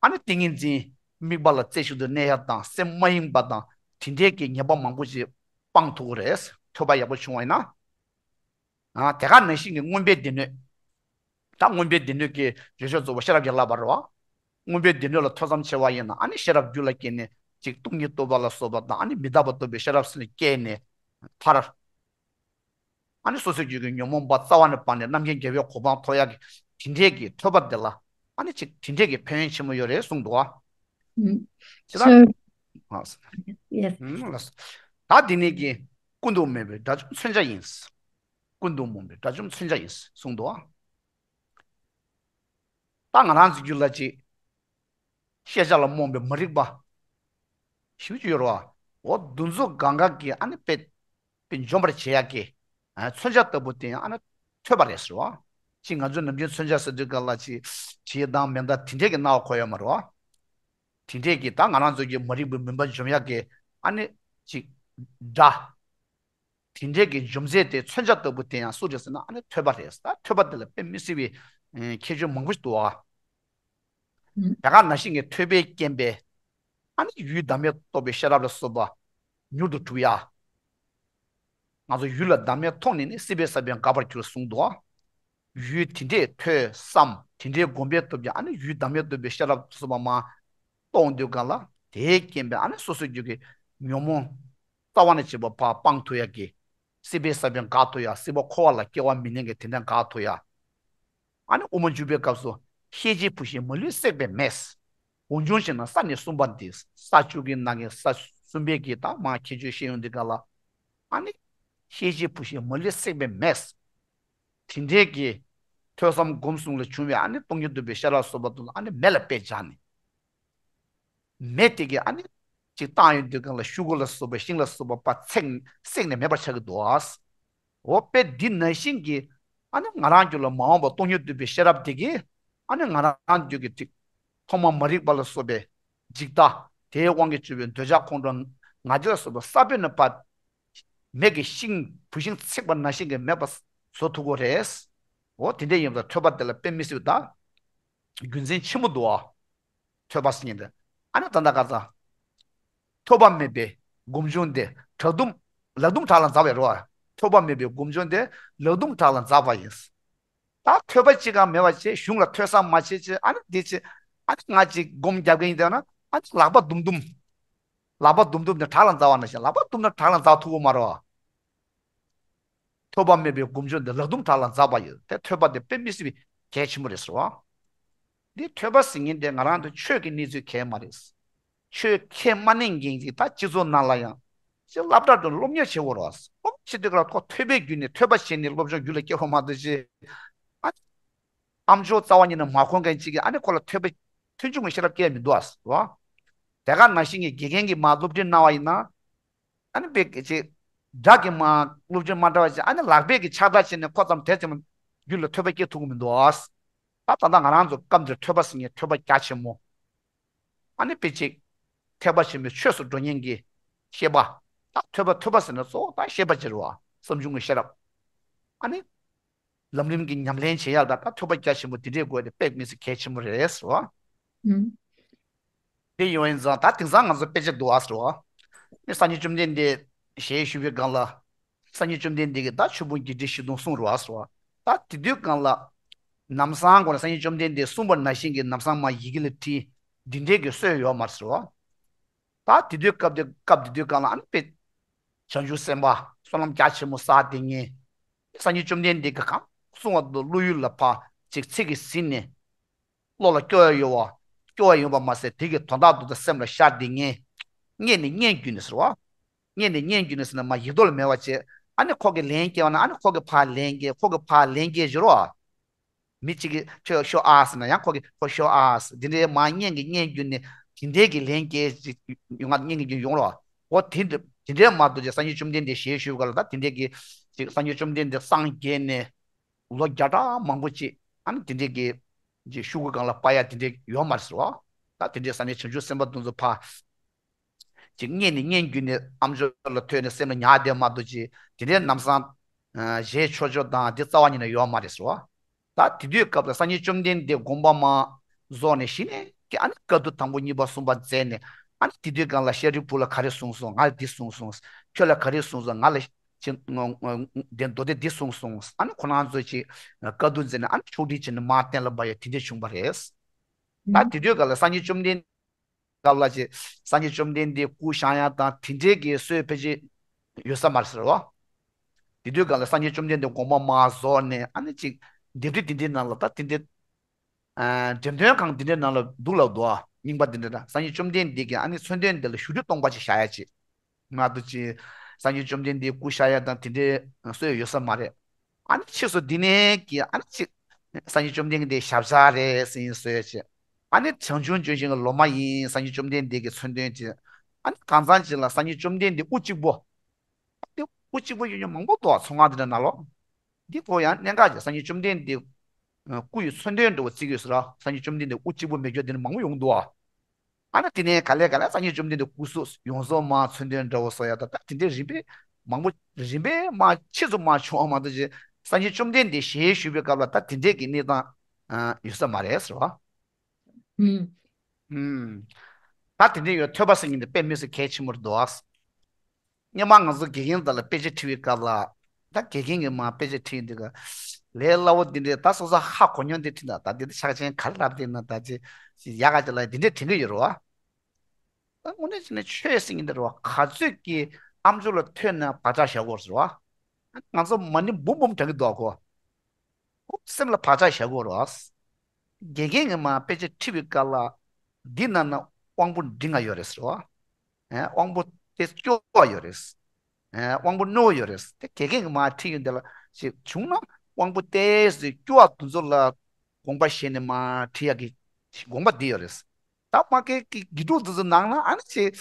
ཨ་ནི་ཏིང་ངེ་འཛིན་དམིགས་པ་ལ་རྩེ་གཅིག་ཏུ་གནས་ཡ་དང་སེམས་མ་ཡེངས་པ་དང་དེ་འདྲའི་གི་ཉེས་པ་མང་པོ་ཞིག་སྤང་ཐུབ་ཀྱི་རེད། ཐོས་པ་ཡག་པོ་བྱུང་བ་ཡིན་ན། ཨ། དེ་ག་ནང་བཞིན་གྱི་མངོན་པའི་སྡེ་སྣོད། ད་མངོན་པའི་སྡེ་སྣོད་ཀྱི་རྗེས་ཕྱོགས་རྫོགས་པ་ཤེས་རབ་ཀྱི་བསླབ་པ་རེད་བ། མངོན་པའི་སྡེ་སྣོད་ལ་ཐོས་བསམ་བྱས་པ་ཡིན་ན་ཨ་ནི་ཤེས་རབ་རྒྱུད་ལ་སྐྱེས་ནས་ཅིག་སྟོང་ཉིད་རྟོགས་པ་ལ་སོགས་པ་དང་ཨ་ནི་མི་རྟག་པ་རྟོགས་པའི་ཤེས་རབ་ཟེར་ནས་སྐྱེས་ནས་མཐར། ཨ་ནི་སོ་སོའི་རྒྱུད་ཀྱི་ཉོན་མོངས་པ་རྩ་བ་ནས་སྤངས་ནས་རྣམ་མཁྱེན་རྒྱལ་བའི་གོ་འཕང་ཐོབ་ཡག་གི་དེ་འདྲས་ཀྱི་ཐོས་པ་འདི་ལ་ཨ་ནི་ཅིག་དེ་འདྲས་ཀྱི་ཕན་ཡོན་ཆེན་མོ་ཡོད་རེད་གསུངས་འདུག་བ། ཨུམ། ཇི་ལྟར། Sir། ཨ། Yes། ཨུམ། ལགས་སོ། ད་འདི་ནས་ཀྱི་ཀུན་ཏུ་སྨོན་པའི་དགྲ་བཅོམ་མཚོན་ཆ་ཡིན། ཀུན་ཏུ་སྨོན་པའི་དགྲ་བཅོམ་མཚོན་ཆ་ཡིན་གསུངས་འདུག་བ། ད་ང་རང་ཚོའི་རྒྱུད་ལ་ཅིག་ཤེས་བྱ་ལ་རྨོངས་པའི་མ་རིག་པ་ཞེ་པོ་ཅིག་ཡོད་རེད་བ། འོ་འདི་ཚོ་གང་ག་གི་ཨ་ནི་དཔེ་དཔེ་འཇོམས་པར་བྱེད་ཡག་གི་ཨ་མཚོན་ཆ་ལྟ་བུ་དེ་ཡང་ཨ་ནི་ཐོས་པ་རེད་ཟེར་བ། ཅིག་ང་ཚོས་ནམ་རྒྱུན་མཚོན་ཆ་ཟེར་དུས་ག་ལ་ཅིག་གྲི་དང་མེ་མདའ་དེ་འདྲས་ཀྱི་སྣང་བ་འཁོར་ཡོད་མ་རེད་བ། དེ་འདྲས་ཀྱི་ད་ང་རང་ཚོ་གི་མ་རིག་པའི་མུན་པ་འཇོམས་ཡག་གི་ཨ་ནི་ཅིག་དགྲ། དེ་འདྲས་ཀྱི་འཇོམས་མཛད་དེ་མཚོན་ཆ་ལྟ་བུ་དེ་ཡང་སུ་རེད་ཟེར་ན་ཨ་ནི་ཐོས་པ་རེད། ད་ཐོས་པ་དེ་ལ་དཔེ་མི་སྲིད་པའི་ཨེ་ཁྱད་ཆོས་མང་པོ་ཞིག་འདུག་ཨ། ཨུམ། དེ་ག་ནང་བཞིན་གྱི་ཐོས་པས་བརྒྱན་པའི་ཨ་ནི་ཡུལ་བདག་མེད་རྟོགས་པའི་ཤེས་རབ་ལ་སོགས་པ་མྱུར་དུ་གྲུབ་ཡ། ང་ཚོ་ཡུལ་ལ་བདག་མེད་མཐོང་ནས་ནི་སྲིད་པའི་ས་བོན་འགག་པར་འགྱུར་གསུངས་འདུག་ཨ། ཡུལ་དེ་འདྲས་ཐོས་བསམ་དེ་འདྲས་སྒོམ་པས་ཐོབ་ཀྱང་ཨ་ནི་ཡུལ་བདག་མེད་རྟོགས་པའི་ཤེས་རབ་སོགས་པ་མ་རྟོགས་འདོད་ག་ལ་དེས་རྐྱེན་པས་ཨ་ནི་སོ་སོའི་རྒྱུད་ཀྱི་ཉོན་མོངས་རྩ་བ་ནས་བྱེད་པ་ཕར་སྤང་ཐུབ་ཡ་གི་སྲིད་པའི་ས་བོན་འགག་ཐུབ་ཡ། སྲིད་པ་འཁོར་བ་ལ་སྐྱེ་བ་མི་ལེན་གི་དེ་འདྲ་འགག་ཐུབ་ཡ། ཨ་ནི་དབུ་མ་འཇུག་པའི་སྐབས་སུ་ཤེས་བྱའི་བུད་ཤིང་མ་ལུས་བསྲེགས་པའི་མེས། འོག་འབྱུང་ཞེ་ན་ས་ནི་གསུམ་པ་འདི། ས་བཅུ་གི་ནང་གི་ས་གསུམ་པའི་གི་ད་མ་ཁྱད་ཆོས་བཤད་ཡོང་དུས་ག་ལ་ཨ་ནི་ཤེས་བྱའི་བུད་ཤིང་མ་ལུས་བསྲེགས་པའི་མེས། དེ་འདྲའི་གི་ཐོས་བསམ་སྒོམ་གསུམ་ལས་བྱུང་བའི་ཨ་ནི་སྟོང་ཉིད་རྟོགས་པའི་ཤེས་རབ་སོགས་པ་དུ་ཨ་ནི་མེ་ལ་དཔེ་སྦྱར་ནས། མེ་དེ་གི་ཨ་ནི་ཅིག་བཏང་ཡོང་དུས་གང་ལ་ཤུ་གུ་ལ་སོགས་པ་ཤིང་ལ་སོགས་པ་ཕར་བསྲེགས་བསྲེགས་ནས་མེད་པར་ཆགས་ཀྱི་འདུག་ཨ། འོ་དཔེ་འདི་ནང་བཞིན་གྱི་ཨ་ནི་ང་རང་རྒྱུད་ལ་མ་འོངས་པ་སྟོང་ཉིད་རྟོགས་པའི་ཤེས་རབ་དེ་གིས་ཨ་ནི་ང་རང་རྒྱུད་ཀྱི་ཅིག་ཐོག་མ་མ་རིག་པ་ལ་སོགས་པའི་འཇིག་ལྟ་དེའི་དབང་གིས་བྱུང་བའི་འདོད་ཆགས་ཁོང་ཁྲོ་ང་རྒྱལ་ལ་སོགས་པ་ས་བོན་ནས་ཕར་མེ་གི་ཤིང་བུད་ཤིང་བསྲེགས་པ་ནང་བཞིན་གྱི་མེད་པ་བཟོ་ཐུབ་ཀྱི་རེད། འོ་དེ་འདྲ་ཡིན་པ་ཐོས་པ་དེ་ལ་དཔེ་མི་སྲིད་པ་དང་རྒྱུ་མཚན་ཆེན་པོ་འདུག་ཨ། ཐོས་པ་ཟེར་མཁན་དེ། ཨ་ནི་ད་ལྟ་ག་ས། ཐོས་པ་མེད་པའི་སྒོམ་བྱུང་དེ་བྲག་དུམ་ལག་དུམ་བྲག་ལ་འཛག་པའི་རོ། ཐོས་པ་མེད་པའི་སྒོམ་བྱུང་དེ་ལག་དུམ་བྲག་ལ་འཛག་པ་ཡིན། ད་ཐོས་པ་གཅིག་ཀྱང་མེད་པ་བྱས་གཞུང་ལ་ཐོས་བསམ་མ་བྱས་བྱས་ཨ་ནི་འདི་བྱས་ཨ་ནི་ང་གཅིག་སྒོམ་རྒྱབ་མཁན་ཡིན་ཟེར་ན་ཨ་ནི་ལག་པ་དུམ་དུམ། ལག་པ་དུམ་དུམ་ནས་བྲག་ལ་འཛག་པ་ནང་བཞིན་ལག་པ་དུམ་ནས་བྲག་ལ་འཛག་ཐུབ་ཀྱི་མ་རེད། ཐོས་པ་མེད་པའི་སྒོམ་བྱུང་དེ་ལག་དུམ་བྲག་ལ་འཛག་པ་ཡིན། དེ་ཐོས་པ་དེ་དཔེ་མི་སྲིད་པའི་གལ་ཆེན་པོ་རེད་ཟེར་བ། འདི་ཐོས་པ་ཟེར་མཁན་དེ་ང་རང་ཚོ་ཆོས་ཀྱི་གནས་ཚུལ་གལ་མ་རེད། ཆོས་ཁས་མ་ལེན་མཁན་གྱིས་ད་སྤྱི་ཚོགས་ནང་ལ་ཡང་ཅི་སློབ་གྲྭ་དུ་སློབ་གཉེར་བྱེད་དགོས་རེད་བ། སློབ་གཉེར་བྱེད་དུས་ཀ་ལ་ཁོ་ཐོས་པའི་བརྒྱུད་ནས་ཐོས་པ་བྱས་ནས་སློབ་སྦྱོང་རྒྱུད་ལ་སྐྱེ་དགོས་མ་གཏོགས་ཅི། ཨ། ཨམ་ཅོག་རྩ་བ་ཉིད་ནས་མ་མཁོ་མཁན་གཅིག་གིས་ཨ་ནི་ཁོ་ལ་ཐོས་པ་མཐུན་འཇུག་གི་ཤེས་རབ་སྐྱེ་ཡ་མི་འདུག་ཨ། རེད་བ། དེ་ག་ནང་བཞིན་གྱི་དགེ་རྒན་གྱིས་མ་སློབ་ཁྲིད་གནང་བ་ཡིན་ན། ཨ་ནི་དཔེ་ཅིག་སྒྲ་གི་མ་སློབ་ཁྲིད་མ་འདྲ་བ་ཅིག་ཨ་ནི་ལག་པས་ཀྱི་ཕྱག་རྟགས་བྱས་ནས་ཁོ་ཙམ་དེ་ཙམ་རྒྱུད་ལ་ཐོས་པ་སྐྱེ་ཐུབ་ཀྱི་མི་འདུག་ཨ། ད་ད་ལྟ་ང་རང་ཚོ་སྐབས་འདིར་ཐོས་པ་ཟེར་མཁན་ཐོས་པ་རྒྱ་ཆེན་མོ། ཨ་ནི་དཔེ་ཅིག་ཐེག་པ་ཆེན་པོའི་ཆོས་སུ་འགྲོ་མཁན་གྱི་ཤེས་པ། ད་ཐོས་པ་ཐོས་པ་ཟེར་ན་གཙོ་བོ་ད་ཤེས་པ་ཅིག་རེད་བ། བསམ་བྱུང་གི་ཤེས་རབ། ཨ་ནི། ལམ་རིམ་གྱི་ཉམས་ལེན་བྱེད་ཡག་དང་ད་ཐོས་པ་རྒྱ་ཆེན་པོ་དེ་འདྲའི་དགོས་ཏེ་དཔེ་མི་སྲིད་གལ་ཆེན་པོ་རེད་ཟེར་བ། ཨུམ། དེ་ཡོད་ཡིན་ཙང་ད་དེང་སང་ང་ཚོ་དཔེ་ཆ་འདུག་ཨ་ཟེར་བ། ནི་སངས་རྒྱས་བཅོམ་ལྡན་འདས་ཞལ་བཞུགས་པའི་སྒང་ལ། སངས་རྒྱས་བཅོམ་ལྡན་འདས་ཀྱིས་ད་ཆོས་ཕུང་བརྒྱད་ཁྲི་བཞི་སྟོང་གསུངས་རེད་བ་ཟེར་བ། ད་དེ་དུས་སྒང་ལ། ལམ་སང་སྒང་ལ་སངས་རྒྱས་བཅོམ་ལྡན་འདས་གསུངས་པ་ནང་བཞིན་གྱི་ལམ་སང་མ་ཡི་གེ་ལ་བྲིས། འདི་འདྲའི་གི་སྲོལ་ཡོད་མ་རེད་ཟེར་བ། ད་དེ་དུས་སྐབས་དེ་སྐབས་དེ་དུས་སྒང་ལ་ཨ་ནི་དཔེ། བྱང་ཆུབ་སེམས་དཔའ་བསོད་ནམས་རྒྱ་ཆེན་པོ་བསགས་བསྡད་མཁན། སངས་རྒྱས་བཅོམ་ལྡན་འདས་ཀྱིས་གང་གསུང་བ་དང་བློ་ཡུལ་ལ་ཕར་ཅིག་ཚིག་གིས་ཟིན་ནས། བློ་ལ་སྐྱོ་བ་ཡོད་བ། སྐྱོ་བ་ཡོད་པ་མ་ཟད་དེ་གི་དོན་དག་ཏུ་དང་སེམས་ལ་ཤར་བསྡད་མཁན། སྔས་ནས་སྙན་བརྒྱུད་ནས་ཟེར་བ། སྔས་ནས་སྙན་བརྒྱུད་ནས་ཟེར་ན་མ་ཡིག་ཐོག་ལ་མེད་པ་བྱས། ཨ་ནི་ཁོ་གིས་ལན་སྐྱེལ་བ་ན་ཨ་ནི་ཁོ་གིས་ཕར་ལན་སྐྱེལ་ཁོ་གིས་ཕར་ལན་སྐྱེལ་བྱེད་རོགས། མི་གཅིག་གིས་ཁྱོད་ཤོག་ཨ་ཟེར་ན་ཡང་ཁོ་གིས་ཁོ་ཤོག་ཨ་ཟེར། འདི་འདྲའི་མ་སྙན་གྱི་སྙན་བརྒྱུད་ནས་དེ་འདྲའི་གི་ལན་སྐྱེལ་ཅིག་ཡོང་ང་སྙན་གྱི་ཡོང་རོགས། འོ་དེ་འདྲ་དེ་འདྲའི་མ་གཏོགས་ཅིག་སངས་རྒྱས་བཅོམ་ལྡན་འདས་ཞལ་བཞུགས་སྐབས་ལ་ད་དེ་འདྲའི་གི་ཅིག་སངས་རྒྱས་བཅོམ་ལྡན་འདས་སངས་རྒྱས་ནས་ལོ་བརྒྱ་ཕྲག་མང་པོ་ཅིག་ཨ་ནི་དེ་འདྲའི་གི་ཅིག་ཤུ་གུ་སྒང་ལ་སྤར་ཡ་དེ་འདྲའི་ཡོད་མ་རེད་ཟེར་བ། ད་དེ་འདྲའི་སངས་རྒྱས་བྱང་ཆུབ་སེམས་དཔའ་དེ་ཚོ་ཕར། ཅིག་སྔས་ནས་སྙན་བརྒྱུད་ནས་ཨམ་ཅོག་ལ་ཐོས་ནས་སེམས་ལ་ཉར་བསྡད་མ་གཏོགས་ཅིག་དེ་འདྲའི་ལམ་སང་། ཨ། ཞལ་ཆོས་ཆོས་དང་འདི་རྩ་བ་ཉིད་ནས་ཡོད་མ་རེད་ཟེར་བ། ད་དེ་དུས་སྐབས་ལ་སངས་རྒྱས་བཅོམ་ལྡན་འདས་དགོངས་པ་མ་རྫོགས་ནས་གཞི་ནས་ཀྱི་ཨ་ནི་བཀའ་བསྡུ་དང་པོ་གཉིས་པ་གསུམ་པ་མཛད་ནས་ཨ་ནི་དེ་དུས་སྒང་ལ་ཤཱ་རིའི་བུ་ལ་ག་རེ་གསུངས་སོང་། ང་ལ་འདི་གསུངས་སོང་། ཁྱོད་ལ་ག་རེ་གསུངས་སོང་། ང་ལ་ ཅིག་ང་ང་དེ་མདོ་སྡེ་འདི་གསུངས་སོང་། ཨ་ནི་ཁོ་རང་ཚོས་ཅིག་བཀའ་བསྡུ་མཛད་ནས། ཨ་ནི་ཕྱོགས་སྒྲིག་བྱས་ནས་མར་གཏན་ལ་འབབ་ཡ་དེ་འདྲ་བྱུང་བ་རེད། ད་དེ་དུས་སྐབས་ལ་སངས་རྒྱས་བཅོམ་ལྡན་སྐབས་ལ་ཅིག་སངས་རྒྱས་བཅོམ་ལྡན་འདས་སྐུ་བཞེངས་ཡ་དང་དེ་འདྲའི་གི་སྲོལ་ཕལ་ཆེར་ཡོད་ས་མ་རེད་ཟེར་བ། དེ་དུས་སྐབས་ལ་སངས་རྒྱས་བཅོམ་ལྡན་འདས་དགོངས་པ་མར་རྫོགས་ནས། ཨ་ནི་ཅིག་ལྡེབས་བྲིས་དེ་འདྲའི་ནང་ལ་ད་དེ་འདྲའི་ཨ་འགྲེམས་སྟོན་ཁང་དེ་འདྲའི་ནང་ལ་འདུག་ལབ་འདུག་ཨ། རྙིང་པ་དེ་འདྲ་ད་སངས་རྒྱས་བཅོམ་ལྡན་འདས་ཀྱི་ཨ་ནི་མཚོན་དོན་དེ་ལ་བཞུགས་ཁྲི་སྟོང་པ་ཅིག་བཞག་ཡ་ཅིག་མ་གཏོགས་ཅིག་སངས་རྒྱས་བཅོམ་ལྡན་འདས་སྐུ་བཞེངས་ཡ་དང་དེ་འདྲའི་སྲོལ་ཡོད་ས་མ་རེད། ཨ་ནི་ཕྱིས་སུ་འདི་ནས་ཀྱི་ཨ་ནི་ཅིག་སངས་རྒྱས་བཅོམ་ལྡན་འདས་ཞབས་བཅགས་རེད་ཟེར་ཡིན་བཟོས་ཅིག་ཨ་ནི་བྱང་ཆུབ་ལྗོན་ཤིང་གི་ལོ་མ་ཡིན། སངས་རྒྱས་བཅོམ་ལྡན་འདས་ཀྱི་མཚོན་དོན་ཅིག་ཨ་ནི་གང་ཚང་ཅིག་ལ་སངས་རྒྱས་བཅོམ་ལྡན་འདས་དབུ་གཅིག་པོ། དེ་དབུ་གཅིག་པོ་ཡོད་མཁན་མང་པོ་འདུག་མཚོ་སྔོན་དེ་འདྲ་ནང་ལོགས། འདི་ཁོ་ཡང་གནད་འགག་ཅིག་སངས་རྒྱས་བཅོམ་ལྡན་འདས་སྐུ་ཡི་མཚོན་དོན་འདྲ་བོ་བརྩི་གི་ཡོད་ཟེར་ར། སངས་རྒྱས་བཅོམ་ལྡན་འདས་དབུ་གཅིག་པོ་མེད་རྒྱུ་དེ་འདྲ་མང་པོ་ཡོང་འདུག་ཨ་ནི་དེ་ནས་ག་ལེ་ག་ལེ་སངས་རྒྱས་བཅོམ་ལྡན་འདས་སྐུ་གཟུགས་ཡོངས་རྫོགས་མར་མཚོན་དོན་འདྲ་བོ་བཟོ་ཡ་ད་ད་དེ་འདྲའི་རིམ་པས་མང་པོ་རིམ་པས་མར་ཕྱིས་སུ་མར་བྱུང་བ་མ་གཏོགས་ཅིག་སངས་རྒྱས་བཅོམ་ལྡན་འདས་ཞལ་བཞུགས་པའི་སྐབས་ལ་ད་དེ་འདྲའི་གི་གནས་སྟངས་ཡོད་ས་མ་རེད་ཟེར་བ། ཨུམ། ཨུམ། ད་དེ་འདྲའི་ཡོད་ཐོས་པ་ཟེར་མཁན་དེ་དཔེ་མི་སྲིད་གལ་ཆེན་པོ་རེད་འདུག་ཨ། སྔོན་མ་ང་ཚོ་དགེ་རྒན་དག་ལ་དཔེ་ཆ་ཁྲིད་པའི་སྐབས་ལ། ད་དགེ་རྒན་གྱིས་མར་དཔེ་ཆ་ཁྲིད་འདི་ག་ལས་སླ་བོ་འདི་འདྲའི་ད་སོ་སོ་ཧ་གོ་མྱོང་འདི་ཁྲིད་ན། ད་འདི་འདི་ཕྱག་ཆེན་ག་རེ་ལབ་འདི་ན་ད་ཅི་ཡག་ག་ཅི་ལ་འདི་འདྲའི་དྲན་གི་ཡོད་རེད་བ། ད་དངོས་གནས་བྱས་ན་ཆོས་ཟེར་མཁན་འདི་རེད་བ། ག་ཚོད་ཀྱིས་ཨམ་ཅོག་ལ་ཐོས་ན་བག་ཆགས་བཞག་དགོས་རེད་བ། ང་ཚོ་མ་ཎི་འབུམ་འབུམ་བགྲང་གི་འདུག་གོ། སེམས་ལ་བག་ཆགས་བཞག་དགོས་རེད། དགེ་རྒན་གྱིས་མར་དཔེ་ཆ་ཁྲིད་པའི་སྐབས་ལ། འདི་ན་ན་དབང་པོ་འབྲིང་བ་ཡོད་རེད་ཟེར་བ། ཨེ་དབང་པོ་དེ་སྐྱོ་བ་ཡོད་རེད། ཨེ་དབང་པོ་རྣོ་བ་ཡོད་རེད། དེ་དགེ་རྒན་གྱིས་མར་ཁྲིད་ཡོང་དེ་ལ་ཅིག་བྱུང་ན་དབང་པོ་དེ་སྐྱོ་བ་དེ་ཚོ་ལ་དགོངས་པ་བཞེས་ནས་མར་ཁྲིད་ཡག་གི་དགོངས་པ་འདི་ཡོད་རེད། ད་མ་གི་གི་དགེ་ཕྲུག་འདི་ཚོ་ནང་ན་ཨ་ནི་ཅིག་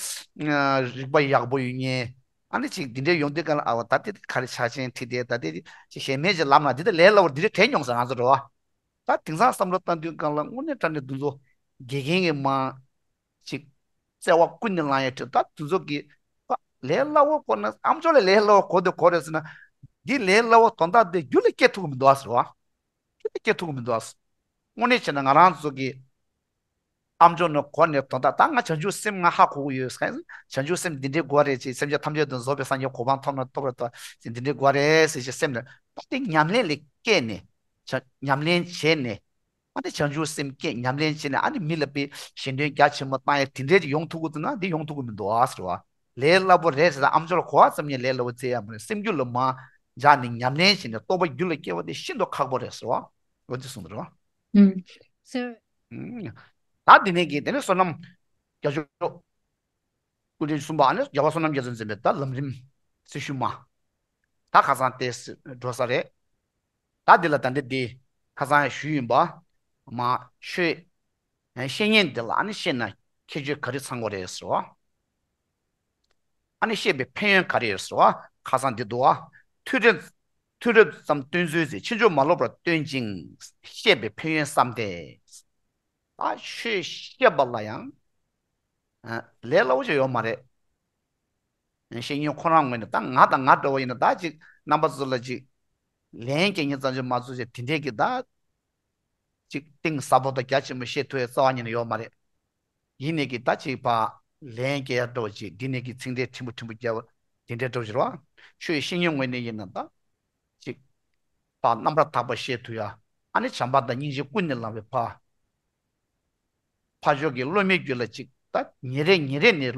རིག་པ་ཡག་པོ་ཡོད་མཁན། ཨ་ནི་ཅིག་འདི་འདྲའི་ཡོང་དུས་ག་ལ་ཨ་བ་ད་དེ་ག་རེ་ཕྱག་ཆེན་ཁྲིད་དེ་ད་དེ་ཅིག་གཞན་མེད་ཅིག་ལབ་ན་འདི་ད་ལས་སླ་བོར་འདི་འདྲའི་དྲན་མྱོང་ས་ང་ཚོ་རེད་བ། ད་དེང་སང་བསམ་བློ་བཏང་དུས་ག་ལ་དངོས་གནས་དྲང་གནས་འདི་ཚོ་དགེ་རྒན་གྱིས་མར་ཅིག་བརྩེ་བ་ཀུན་ནས་བསླང་ཡ་ཁྲིད་ད་འདི་ཚོ་གི་ལས་སླ་བོ་གོ་ན་ཨམ་ཅོག་ལས་ལས་སླ་བོ་གོ་དེ་གོ་རེད་ཟེར་ན། འདི་ལས་སླ་བོ་དོན་དག་དེ་རྒྱུད་ལ་སྐྱེ་ཐུབ་ཀྱི་མི་འདུག་ཨ་ཟེར་བ། རྒྱུད་ལ་སྐྱེ་ཐུབ་ཀྱི་མི་འདུག་ཨ། དངོས་གནས་བྱས་ན་ང་རང་ཚོ་གི་ཨམ་ཅོག་ནང་གོ་ནས་དོན་དག་ད་ང་བྱང་ཆུབ་སེམས་ང་ཧ་གོ་གི་ཡོད་ཟེར། བྱང་ཆུབ་སེམས་འདི་འདྲའི་དགོས་རེད་ཅེས་སེམས་ཅན་ཐམས་ཅད་དུ་རྫོགས་པའི་སངས་རྒྱས་གོ་འཕང་ཐོབ་ན་ཐོབ་རེད་དོ་ཟེར་འདི་འདྲའི་དགོས་རེད་ཟེར་ཅེས་སེམས་ནས་ད་དེ་ཉམས་ལེན་ལ་བསྐྱེད་ནས་བྱ་ཉམས་ལེན་བྱས་ནས་ཨ་ནི་བྱང་ཆུབ་སེམས་བསྐྱེད་ཉམས་ལེན་བྱས་ནས་ཨ་ནི་མི་ལ་དཔེ་ཞེ་འདོད་རྒྱ་ཆེན་པོ་བཏང་ཡ་དེ་འདྲའི་ཅིག་ཡོང་ཐུབ་ཀྱི་འདུག་ན་འདི་ཡོང་ཐུབ་ཀྱི་མི་འདུག་ཨ་ཟེར་བ། ལས་སླ་པོ་རེད་ཟེར་ད་ཨམ་ཅོག་ལ་གོ་བ་ཙམ་ཉིད་ལས་སླ་པོ་བརྩི་ཡ་མ་རེད། སེམས་རྒྱུད་ལ་མར་འཇགས་ནས་ཉམས་ལེན་བྱས་ནས་རྟོགས་པ་རྒྱུད་ལ་སྐྱེ་བ་དེ་ཤིན་ཏུ་ཁག་པོ་རེད་ཟེར་བ། འོ་དེ་གསུངས་འདུག་རེད་བ། ཨུམ། ཟེར། ཨུམ། ད་འདི་ནས་ཀྱི་དེ་ནས་བསོད་ནམས་རྒྱ་མཚོ་སྐུ་ཕྲེང་གསུམ་པ་ཨ་ནི་རྒྱལ་བ་བསོད་ནམས་རྒྱ་མཚོ་མཛད་པའི་ད་ལམ་རིམ་སྲི་ཞུ་མ། ད་ཁ་སང་དེ་འགྲོ་ས་རེད། ད་འདི་ལ་ད་འདི་འདི་ཁ་སང་ཞུས་ཡིན་པ། མ་ཆོས་བཤད་མཁན་འདི་ལ་ཨ་ནི་བཤད་ན་ཁྱད་ཆོས་ག་རེ་ཚང་དགོས་རེད་ཟེར་བ། ཨ་ནི་བཤད་པའི་ཕན་ཡོན་ག་རེ་ཡོད་ཟེར་བ། ཁ་སང་འདི་འདུག་བ། ཐོས་རབ་ཐོས་རབ་ཙམ་སྟོན་ཚུལ་ཟེར། ཕྱིན་ཅི་མ་ལོག་པར་སྟོན་ཅིང་བཤད་པའི་ཕན་ཡོན་བསམ་སྟེ། ད་ཆོས་བཤད་པ་ལ་ཡང་ལས་སླ་བོ་ཞིག་ཡོད་མ་རེད། བཤད་མཁན་ཁོ་རང་ངོས་ནས་ད་ང་དང་ང་འདྲ་བོ་ཡིན་ན་ད་ཅིག་རྣམ་པ་ཚོ་ལ་ཅིག་ལན་སྐྱེལ་མཁན་ཙམ་ཞིག་མ་གཏོགས་ཅིག་དེ་འདྲས་ཀྱི་ད་ཅིག་གཏིང་ཟབ་པོ་དང་རྒྱ་ཆེན་པོ་བཤད་ཐུབ་ཡ་རྩ་བ་ཉིད་ནས་ཡོད་མ་རེད། ཡིན་ནའི་གི་ད་ཅིག་ཕར་ལན་སྐྱེལ་ཡ་འདྲ་བོ་ཅིག་འདི་ནས་ཀྱི་ཚིག་འགྲེལ་ཕྲན་བུ་ཕྲན་བུ་རྒྱབ་དེ་འདྲས་འདྲ་བོ་ཞིག་རེད་བ། ཆོས་བཤད་མཁན་ངོས་ནས་ཡིན་ན་ད་ཅིག་ཕར་རྣམ་པར་དག་པ་བཤད་ཐུབ་ཡ། ཨ་ནི་བྱམས་པ་དང་སྙིང་རྗེ་ཀུན་ནས་བསླངས་པའི་ཕ། ཕ་ཕྱོགས་ཀྱི་སློབ་མའི་རྒྱུད་ལ་ཅིག་ད་ཉིན་རེ་ཉིན་རེ་ནས་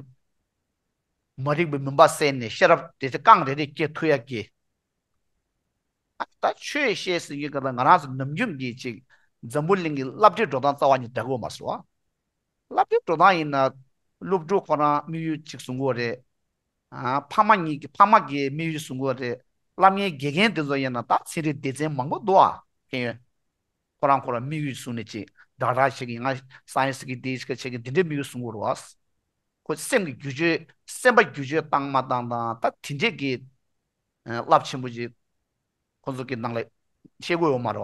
མ་རིག་པའི་མུན་པ་བསལ་ནས་ཤེས་རབ་དེ་རྐང་རེ་རེ་སྐྱེ་ཐུབ་ཡ་གི། ཨ་ད་ཆོས་བཤད་ཟེར་གྱི་ག་ད་ང་རང་ཚོ་ནམ་རྒྱུན་གྱི་ཅིག་འཛམ་བུ་གླིང་གི་བསླབ་བྱའི་འགྲོ་སྟངས་རྩ་བ་ཉིད་འདྲ་གི་ཡོད་མ་རེད་བ། བསླབ་བྱའི་འགྲོ་སྟངས་ཡིན་ན་སློབ་ཕྲུག་ཁོ་རང་དམིགས་ཡུལ་གཅིག་བཟུང་དགོས་རེད། ཨ་ཕ་མ་གཉིས་ཀྱི་ཕ་མ་གིས་དམིགས་ཡུལ་བཟུང་དགོས་རེད། བསླབ་མཁན་དགེ་རྒན་དེ་ཚོ་ཡིན་ན་ད་ཚན་རིག་སྡེ་ཚན་མང་པོ་འདུག་ཨ། ཕན་ཡོན། ཁོ་རང་ཁོ་རང་དམིགས་ཡུལ་བཟུང་ནས་ཅིག་ཌོག་ཊར་བྱེད་ཀྱི་ང་སའེན་སི་གི་དེ་ཞིག་བྱེད་ཀྱི་འདི་འདྲའི་དམིགས་ཡུལ་བཟུང་དགོས་རེད་བ། ཁོ་སེམས་ཀྱི་བསྒྱུར་བཅོས་སེམས་པ་བསྒྱུར་བཅོས་བཏང་མ་བཏང་དང་ད་དེ་འདྲས་ཀྱི་རླབས་ཆེན་པོ་ཅིག་ཁོ་ཚོ་གི་ནང་ལ་ཤེས་དགོས་ཡོད་མ་རེད་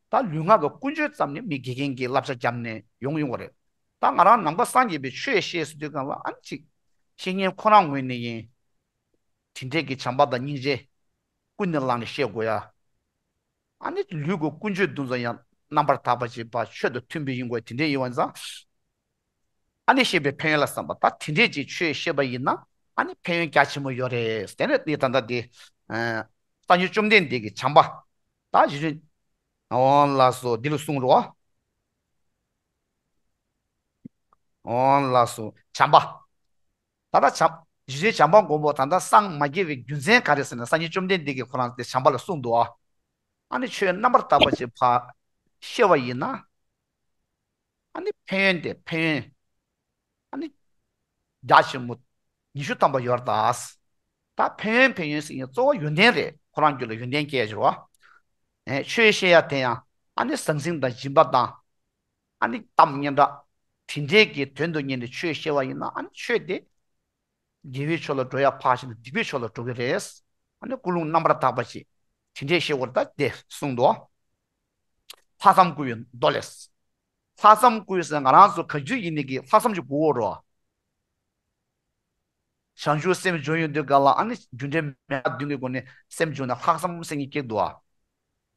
བ། ད་ལུས་ངག་གི་ཀུན་སྤྱོད་ཙམ་ནི་མི་དགེ་རྒན་གྱིས་བསླབ་བྱ་བརྒྱབ་ནས་ཡོང་ཡོང་བ་རེད། ད་ང་རང་ནང་པ་སངས་རྒྱས་པའི་ཆོས་བཤད་ཟེར་དུས་གང་ལ་ཨ་ནི་ཅིག་བཤད་མཁན་ཁོ་རང་ངོས་ནས་ཡིན། དེ་འདྲས་ཀྱི་བྱམས་པ་དང་སྙིང་རྗེ་ཀུན་ནས་བསླངས་ནས་བཤད་དགོས་ཡ། ཨ་ནི་ལུས་ཀྱི་ཀུན་སྤྱོད་འདི་ཚོ་ཡང་རྣམ་པར་དག་པ་ཅིག་པ་ཆོས་དང་མཐུན་པའི་ཡིན་དགོས་དེ་འདྲས་ཡིན་བ་ཙང་། ཨ་ནི་བཤད་པའི་ཕན་ཡོན་ལ་བསམ་པ་ད་དེ་འདྲས་ཅིག་ཆོས་བཤད་པ་ཡིན་ན་ཨ་ནི་ཕན་ཡོན་རྒྱ་ཆེན་པོ་ཡོད་རེད། དེ་ནས་ནི་ད་ལྟ་འདི་ ཨ། སངས་རྒྱས་བཅོམ་ལྡན་འདས་ཀྱི་བྱམས་པ། ད་རྗེ་བཙུན། འོང་ལགས་སོ། འདི་ལ་གསུངས་རོ། འོང་ལགས་སོ། བྱམས་པ། ད་ལྟ་བྱམས། རྗེ་བཙུན་བྱམས་པ་མགོན་པོ་ད་ལྟ་སངས་མ་རྒྱས་པའི་རྒྱུ་མཚན་ག་རེ་ཟེར་ན། སངས་རྒྱས་བཅོམ་ལྡན་འདས་ཀྱིས་ཁོ་རང་དེ་བྱམས་པ་ལ་གསུངས་འདུག་ཨ། ཨ་ནི་ཆོས་རྣམ་པར་དག་པ་ཞིག་ཕར་ཤེས་པ་ཡིན་ན། ཨ་ནི་ཕན་ཡོན་དེ་ཕན་ཡོན། ཨ་ནི་རྒྱ་ཆེན་པོ་ཉི་ཤུ་ཐམ་པ་ཡོད་རེད་ད། ད་ཕན་ཡོན་ཕན་ཡོན་ཟེར་མཁན་གཙོ་བོ་ཡོན་ཏན་རེད། ཁོ་རང་རྒྱུད་ལ་ཡོན་ཏན་སྐྱེ་བཞག་པ། ཨེ། ཆོས་བཤད་ཡ་དེ་ཡང་ཨ་ནི་ཟང་ཟིང་དང་སྦྱིན་པ་དང་། ཨ་ནི་གཏམ་སྙན་གྲགས། དེ་འདྲའི་གི་དོན་དུ་གཉེར་ནས་ཆོས་བཤད་པ་ཡིན་ན། ཨ་ནི་ཆོས་དེ་དགེ་བའི་ཕྱོགས་ལ་འགྲོ་ཡ་ཕར་ཕྱིན་ནས་སྡིག་པའི་ཕྱོགས་ལ་འགྲོ་གི་རེད། ཨ་ནི་ཀུན་སློང་རྣམ་པར་དག་པ་ཞིག་དེ་འདྲའི་ཤེས་དགོས་རེད། ད་དེ་གསུངས་འདུག། ལྷག་བསམ་བསྐུལ་བའི་མདོ་ལས། ལྷག་བསམ་བསྐུལ་ཟེར་ང་རང་ཚོ་ག་རྒྱུ་ཡིན་ནི་གི་ལྷག་བསམ་ཞིག་དགོས་རོ། བྱང་ཆུབ་སེམས་སྦྱོང་ཡོང་དུས་སྒང་ལ། ཨ་ནི་རྒྱུ་འབྲས་མེད་པ་བདུན་གྱི་སྒོ་ནས་སེམས་བྱུང་ན་ལྷག་བསམ་ཟེར་མཁན་སྐྱེ་འདུག་ཨ།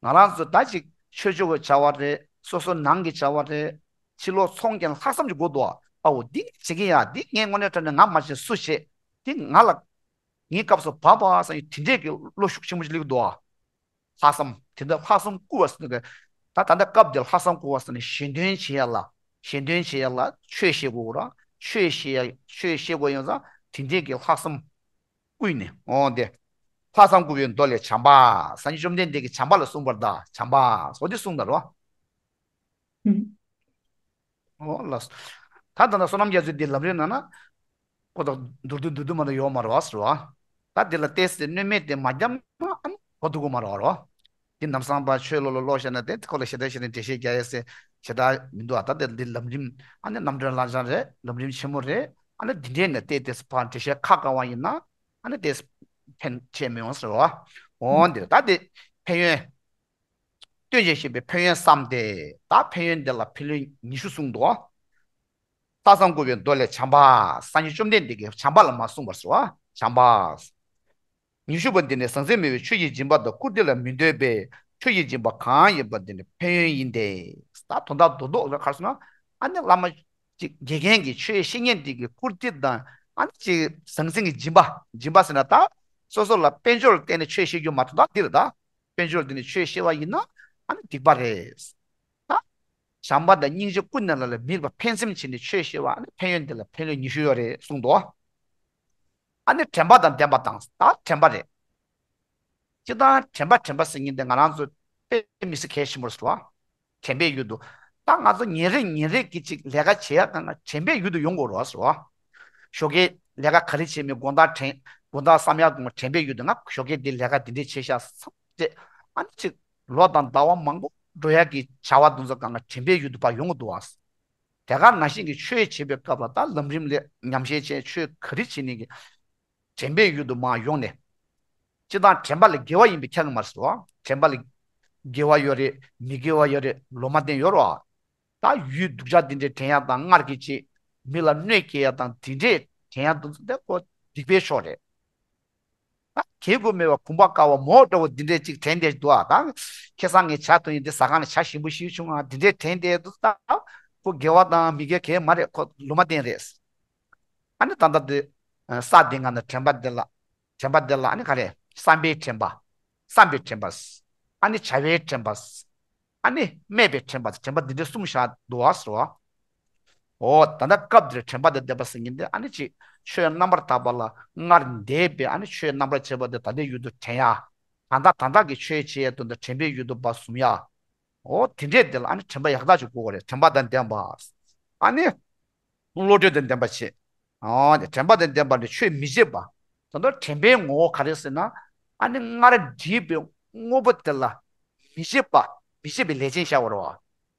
ང་རང་ཚོ་ད་ཅིག་ཆོས་ཕྱོགས་ཀྱི་བྱ་བ་རེད། སོ་སོ་ནང་གི་བྱ་བ་རེད། ཕྱི་ལོགས་ཚོང་རྐྱེན་ལྷག་བསམ་ཅིག་དགོས་འདུག་ཨ། ཨའོ་འདི་བྱེད་ཀྱི་ཡ། འདི་ངས་དངོས་གནས་དྲང་གནས་ང་མ་བྱེད་སུ་བྱེད། འདི་ང་ལ་ངའི་སྐབས་སུ་བབས་པ་བསམ་ཡོད། དེ་འདྲས་ཀྱི་བློ་ཤུགས་ཆེན་པོ་ཞིག་སླེབས་འདུག་ཨ། ལྷག་བསམ། དེ་འདྲ་ལྷག་བསམ་བསྐུལ་བ་ཟེར་དུས། ད་ད་ལྟ་སྐབས་འདིར་ལྷག་བསམ་བསྐུལ་བ་ཟེར་ནས་ཞལ་འདོན་བྱེད་ཡ་ལ། ཞལ་འདོན་བྱེད་ཡ་ལ་ཆོས་བཤད་དགོས་ར། ཆོས་བཤད་ཡ། ཆོས་བཤད་དགོས་ཡོང་ཙང་དེ་འདྲས་ཀྱི་ལྷག་བསམ་བསྐུལ་ནས། འོང་དེ། ལྷག་བསམ་བསྐུལ་བའི་མདོ་ལས་བྱམས་པ། སངས་རྒྱས་བཅོམ་ལྡན་འདས་ཀྱིས་བྱམས་པ་ལ་གསུངས་པར་གདའ། བྱམས་པ་སོགས་དེ་གསུངས་ད་རོ། ཨོ་ལགས། ད་ད་ལྟ་བསོད་ནམས་རྒྱ་མཚོའི་འདི་ལམ་རིམ་ནང་ན། ཁོ་ད་མདོར་བསྡུས་མདོར་བསྡུས་མ་གཏོགས་ཡོད་མ་རེད་བ་ཟེར་བ། ད་འདི་ལ་ཏོག་ཙམ་སྣོན་མེད་དེ་མ་བརྒྱབ་ན་ཨ་ནི་གོ་ཐུབ་ཀྱི་མ་རེད་བ་རོ། འདི་ནམ་སང་ཕར་ཆོས་ལོ་ལོ་ཀློག་བཤད་ན་དེ་ཁོ་ལ་ཞེ་དྲག་ཞེ་དྲག་འགྲེལ་བཤད་རྒྱག་ཡས་ཟེར་ཞེ་དྲག་མི་འདུག་ཨ། ད་དེ་འདི་ལམ་རིམ་ཨ་ནི་རྣམ་གྲོལ་ལྷ་བྱང་རེད། ལམ་རིམ་ཆེན་མོ་རེད། ཨ་ནི་འདི་འདྲའི་ནས་ཏོག་ཙམ་ཕར་འགྲེལ་བཤད་ཁ་བཀང་བ་ཡིན་ན་ཨ་ནི་ཏོག་ཙམ་ཕན་ཆེ་མི་འོང་ཟེར་བ། འོ་འདིར་ད་དེ་ཕན་ཡོན། སྟོན་ཅིང་བཤད་པའི་ཕན་ཡོན་བསམ་སྟེ། ད་ཕན་ཡོན་འདི་ལ་ཕན་ཡོན་ཉི་ཤུ་གསུངས་འདུག། ལྷག་བསམ་བསྐུལ་བའི་མདོ་ལས་བྱམས་པ། སངས་རྒྱས་བཅོམ་ལྡན་འདས་ཀྱིས་བྱམས་པ་ལ་མ་གསུངས་པར་སོ། བྱམས་པ། ཉི་ཤུ་པ་འདི་ནི་ཟང་ཟིང་མེད་པའི་ཆོས་ཀྱི་སྦྱིན་པ་དང་བཀུར་སྟི་ལ་མི་འདོད་པའི་ཆོས་ཀྱི་སྦྱིན་པ་གང་ཡིན་པ་འདི་ནི་ཕན་ཡོན་ཡིན་ཏེ། ད་དོན་དག་རྡོག་རྡོག་ལ་ག་རེ་ཟེར་ན། ཨ་ནི་བླ་མ་ཅིག་དགེ་རྒན་གྱིས་ཆོས་བཤད་མཁན་འདི་གི་བཀུར་སྟི་དང་། ཨ་ནི་ཅིག་ཟང་ཟིང་གི་སྦྱིན་པ། སྦྱིན་པ་ཟེར་ན་ད་སོ་སོ་ལ་དཔལ་འབྱོར་བརྟེན་ནས་ཆོས་བཤད་རྒྱུ་མ་གཏོགས། ད་འདིར་ད། དཔལ་འབྱོར་འདི་ནི་ཆོས་བཤད་པ་ཡིན་ན་ཨ་ནི་སྡིག་པ་རེད། ད་བྱམས་པ་དང་སྙིང་རྗེ་ཀུན་ནས་ལ་ལ་མིར་བ་ཕན་སེམས་བྱས་ནས་ཆོས་བཤད་པ། ཨ་ནི་ཕན་ཡོན་འདི་ལ་ཕན་ཡོན་ཉི་ཤུ་ཡོད་རེད་གསུངས་འདུག། ཨ་ནི་དྲན་པ་དང་ལྡན་པ་དང་། ད་དྲན་པ་རེད། སྤྱིར་བཏང་དྲན་པ་དྲན་པ་ཟེར་མཁན་དེ་ང་རང་ཚོ་དཔེ་མི་སྲིད་གལ་ཆེན་པོ་རེད་བ། དྲན་པའི་ཡུལ་དུ། ད་ང་ཚོ་ཉིན་རེ་ཉིན་རེ་གི་ཅིག་ལས་ཀ་བྱེད་ཡ་གང་ག་དྲན་པའི་ཡུལ་དུ་ཡོང་དགོས་རེད་བ། ཞོགས་ཀས་ལས་ཀ་ག་རེ་བྱེད་མིན་དགོང་དག་དྲན། དགོང་དག་བསམ་ཡ་དགོང་དྲན་པའི་ཡུལ་དུ། ང་ཞོགས་ཀས་འདི་ལས་ཀ་འདི་འདྲས་བྱས་ཤག་བསམ་སྟེ། ཨ་ནི་ཅིག་ལོ་དང་ཟླ་བ་མང་པོ་འགྲོ་ཡ་གི་བྱ་བ་དེ་ཚོ་གང་ག་དྲན་པའི་ཡུལ་དུ་ཕར་ཡོང་གི་འདུག་བ། དེ་ག་ནང་བཞིན་གྱི་ཆོས་བྱེད་པའི་སྐབས་ལ་ད་ལམ་རིམ་ལ་ཉམས་བཞེས་བྱས། ཆོས་ག་རེ་བྱེད་ནས་ཀྱི་དྲན་པའི་ཡུལ་དུ་མར་ཡོང་ནས། སྤྱིར་བཏང་དྲན་པ་ལ་དགེ་བ་ཡིན་པས་ཁྱབ་ཀྱི་མ་རེད་ཟེར་བ། དྲན་པ་ལ་དགེ་བ་ཡོད་རེད། མི་དགེ་བ་ཡོད་རེད། ལོག་མ་བསྟན་ཡོད་རེད་བ། ད་ཡུལ་སྡུག་ཅག་འདི་འདྲའི་དྲན་ཡ་དང་། སྔར་གྱི་ཅིག་མི་ལ་གནོད་སྐྱེལ་ཡ་དང་། འདི་འདྲའི་དྲན་ཡ་དེ་ཚོ་དེ་ཁོ་སྡིག་པའི་ཕྱོགས་རེད། ད་གལ་དགོས་མེད་པ་གུང་པ་དཀར་པོ་མོ་འདྲ་བོ་འདི་འདྲའི་ཅིག་དྲན་བསྡད་འདུག་ཨ། ད་ཁ་སང་ངས་ཇ་འཐུང་ཡིན། འདི་ཟ་ཁང་ནས་ཇ་ཞིམ་པོ་ཞིག་བྱུང་ཨ། འདི་འདྲའི་དྲན་བསྡད་འདུག། ད་ཁོ་དགེ་བ་དང་མི་དགེ་གང་ཡང་མ་རེད། ཁོ་ལོག་མ་བསྟན་རེད། ཨ་ནི་ད་ལྟ་འདི་ས་འདི་སྒང་ནས་དྲན་པ་འདི་ལ། དྲན་པ་འདི་ལ་ཨ་ནི་ག་རེ། བསམ་པའི་དྲན་པ། བསམ་པའི་དྲན་པ། ཨ་ནི་བྱ་བའི་དྲན་པ། ཨ་ནི་སྨད་པའི་དྲན་པ། དྲན་པ་འདི་འདྲའི་གསུམ་བཞག་འདུག་བ་ཟེར་བ། འོ་ད་ལྟ་སྐབས་འདིར་དྲན་པ་དང་ལྡན་པ་ཟེར་མཁན་དེ་ཨ་ནི་ཅིག་ཆོས་རྣམ་པར་དག་པ་ལ་སྔར་འདས་པའི་ཨ་ནི་ཆོས་རྣམ་པར་ཕྱེ་བ་དེ་ད་ལྟའི་ཡུལ་དུ་དྲན་ཡ། ད་ལྟ་ད་ལྟ་གི་ཆོས་བྱེད་ཡ་དོན་དུ་དྲན་པའི་ཡུལ་དུ་ཕར་ཟུམ་ཡ། འོ་དེ་འདྲས་དེ་ལ་ཨ་ནི་དྲན་པ་ཡག་ཐག་ཆོད་དགོས་པ་རེད། དྲན་པ་དང་ལྡན་པ། ཨ་ནི་བློ་གྲོས་དང་ལྡན་པ་བྱེད། ཨོ་དེ་དྲན་པ་དང་ལྡན་པ་ནི་ཆོས་མི་བྱེད་པ། ད་ལྟ་དྲན་པའི་ངོ་བོ་ག་རེ་ཟེར་ན། ཨ་ནི་སྔར་འདྲིས་པའི་དངོས་པོ་དེ་ལ་མི་བྱེད་པ། མི་བྱེད་པའི་ལས་ཅན་བྱ་བ་རེད་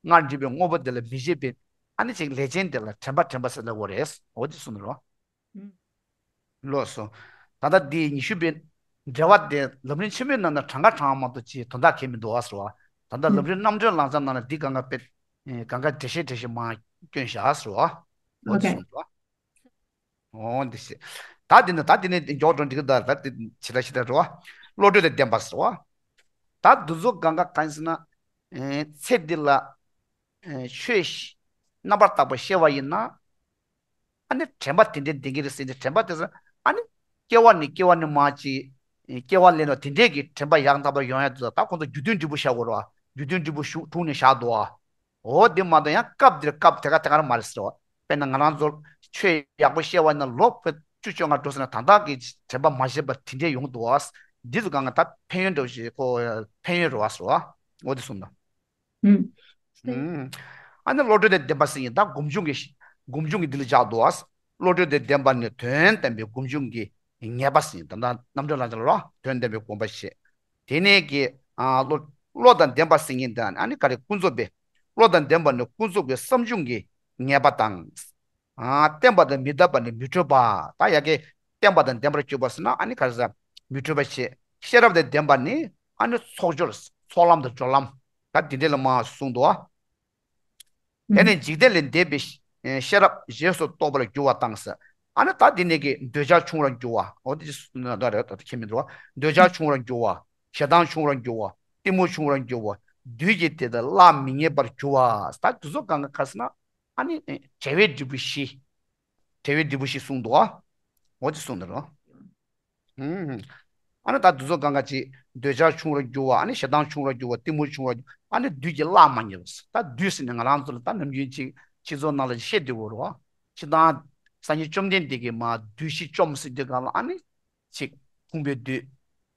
བ། སྔར་འདྲིས་པའི་དངོས་པོ་དེ་ལ་མི་བྱེད་པའི་ཨ་ནི་ཅིག་ལས་ཅན་དེ་ལ་དྲན་པ་དྲན་པ་ཟེར་ལབ་དགོས་རེད། འོ་དེ་གསུངས་ནས་རོ། ལགས་སོ། ད་ལྟ་འདི་ཉི་ཤུ་པའི་འགྲེལ་པ་དེ་ལམ་རིམ་ཆེན་མོའི་ནང་ན་གྲངས་ཀ་གྲངས་མ་གཏོགས་ཅིག་དོན་དག་གང་ཡང་མི་འདུག་བ་ཟེར་བ། ད་ལྟ་ལམ་རིམ་རྣམ་གྲོལ་ལམ་སྦྱང་ནང་ན་འདི་གང་ག་དཔེ། གང་ག་འགྲེལ་བཤད་འགྲེལ་བཤད་མར་བསྐྱོན་བཞག་ཟེར་བ། འོ་དེ་གསུངས་འདུག། འོ་འདི་ཞེས། ད་འདི་ནི་ད་འདི་ནི་མགྱོགས་འགྲོ་འགྲིག་གི་འདུག། ད་འདི་ཇི་ལྟར་ཞིག་ལྟར་རོ། བློ་གྲོས་དང་ལྡན་པ་ཟེར་བ། ད་འདི་ཚོ་གང་ག་གང་ཟེར་ན། ཚེ་འདི་ལ་ཆོས་རྣམ་པར་དག་པ་བཤད་པ་ཡིན་ན། ཨ་ནི་དྲན་པ་དེ་འདྲའི་ལྡན་གྱི་རེད་ཟེར་ནས། དྲན་པ་དེ་ཚོ་ཨ་ནི་སྐྱེ་བ་ནས་སྐྱེ་བ་ནས་མར་ཅིག་ སྐྱེ་བ་ལེན་ནོ་དེ་འདྲས་ཀྱི་དྲན་པ་ཡང་དག་པར་ཡོང་ཡ་དུ་ད་ཁོང་ཚོ་རྒྱུ་མཐུན་འབྲས་བུ་བཞག་དགོས་རེད་བ། རྒྱུ་མཐུན་འབྲས་བུ་ཞུགས་དྲུངས་ནས་བཞག་འདུག་བ། འོ་དེ་མ་གཏོགས་ཡང་སྐབས་འདིར་སྐབས་དེ་ག་དེ་ག་ར་མ་རེད་ཟེར་བ། དཔེར་ན་ང་རང་ཚོ་ཆོས་ཡག་པོ་བཤད་བ་ཡིན་ན་ལོ་བཅུ་བཅོ་ལྔ་འགྲོ་ཟེར་ན་ད་ལྟ་གི་དྲན་པ་མ་ཤེས་པ་དེ་འདྲས་ཡོང་འདུག་བ། འདི་ཚོ་གང་ག་ད་ཕན་ཡོན་འདྲ་བོ་ཞིག་ཁོ་ཕན་ཡོན་རེད་བ་ཟེར་བ། འོ་དེ་གསུངས་དང་། ཨུམ། ཨ་ནི་བློ་གྲོས་དང་ལྡན་པ་ཟེར་ཡིན་ད་སྒོམ་བྱུང་གི་སྒོམ་བྱུང་གི་འདི་ལ་བཞག་འདུག་བ། བློ་གྲོས་དང་ལྡན་པ་ནི་དོན་བསྟན་པའི་སྒོམ་བྱུང་གི་ངེས་པ་ཟེར་ཡིན་ད་ལྟ་རྣམ་འགྲེལ་ལ་འཇལ་ལ་དོན་བསྟན་པའི་སྒོམ་པ་ཞེས། དེ་ནས་ཀྱི་ཨ་བློ་བློ་དང་ལྡན་པ་ཟེར་ཡིན་ད་ཨ་ནི་ག་རེ་ཀུན་རྫོབ་པའི་བློ་དང་ལྡན་པ་ནི་ཀུན་རྫོབ་ཀྱི་བསམ་བྱུང་གི་ངེས་པ་དང་། ཨ་བརྟན་པ་དང་མི་འདག་པ་ནི་མི་འཕྲོད་པ། ད་ཡ་གི་བརྟན་པ་དང་ལྡན་པར་གྱུར་པ་ཟེར་ན་ཨ་ནི་ག་རེ་ཟེར་མི་འཕྲོད་པ་ཞེས་ཤེས་རབ་དང་ལྡན་པ་ནི་ཨ་ནི་ཚོགས་སྦྱོར་ཚོགས་ལམ་དང་སྦྱོར་ལམ་ད་དེ་འདྲས་ལ་མ་གསུངས་འདུག་བ། དེ་ནས་འཇིག་རྟེན་ལས་འདས་པའི་ཤེས་རབ་རྗེས་སུ་རྟོགས་པར་འགྱུར་བ་དང་ཟེར། ཨ་ནི་ད་འདི་ནས་ཀྱི་འདོད་ཆགས་ཆུང་རུ་འགྱུར་བ། འོ་དེ་ད་རེད་ད་ཁྱེད་མི་འདུག་བ། འདོད་ཆགས་ཆུང་རུ་འགྱུར་བ། ཞེ་སྡང་ཆུང་རུ་འགྱུར་བ། གཏི་མུག་ཆུང་རུ་འགྱུར་བ། བདུད་ཀྱིས་དེ་དག་གླགས་མི་རྙེད་པར་འགྱུར་བ། ད་འདི་ཚོ་གང་ག་ག་ཟེར་ན། ཨ་ནི་བྲལ་བའི་འབྲས་བུ་བཞི། བྲལ་བའི་འབྲས་བུ་བཞི་གསུངས་འདུག་བ། འོ་དེ་གསུངས་འདུག་རོ། ཨུམ། ཨ་ནི་ད་འདི་ཚོ་གང་ག་ཅིག་འདོད་ཆགས་ཆུང་རུ་འགྱུར་བ། ཨ་ནི་ཞེ་སྡང་ཆུང་རུ་འགྱུར་བ། གཏི་མུག་ཆུང་རུ་འགྱུར་བ། ཨ་ནི་བདུད་ཀྱིས་གླགས་མ་རྙེད་པ། ད་བདུད་ཟེར་ནས་ང་རང་ཚོ་ལ་ད་ནམ་རྒྱུན་ཅིག་སྤྱི་ཚོགས་ནང་ལ་བཤད་བསྡད་ཡོད་རེད་བ། སྤྱིར་བཏང་སངས་རྒྱས་བཅོམ་ལྡན་འདས་ཀྱིས་མ་བདུད་བཞི་བཅོམ་ཟེར་དུས་སྒང་ལ་ཨ་ནི་ཅིག་ཕུང་པོའི་བདུད།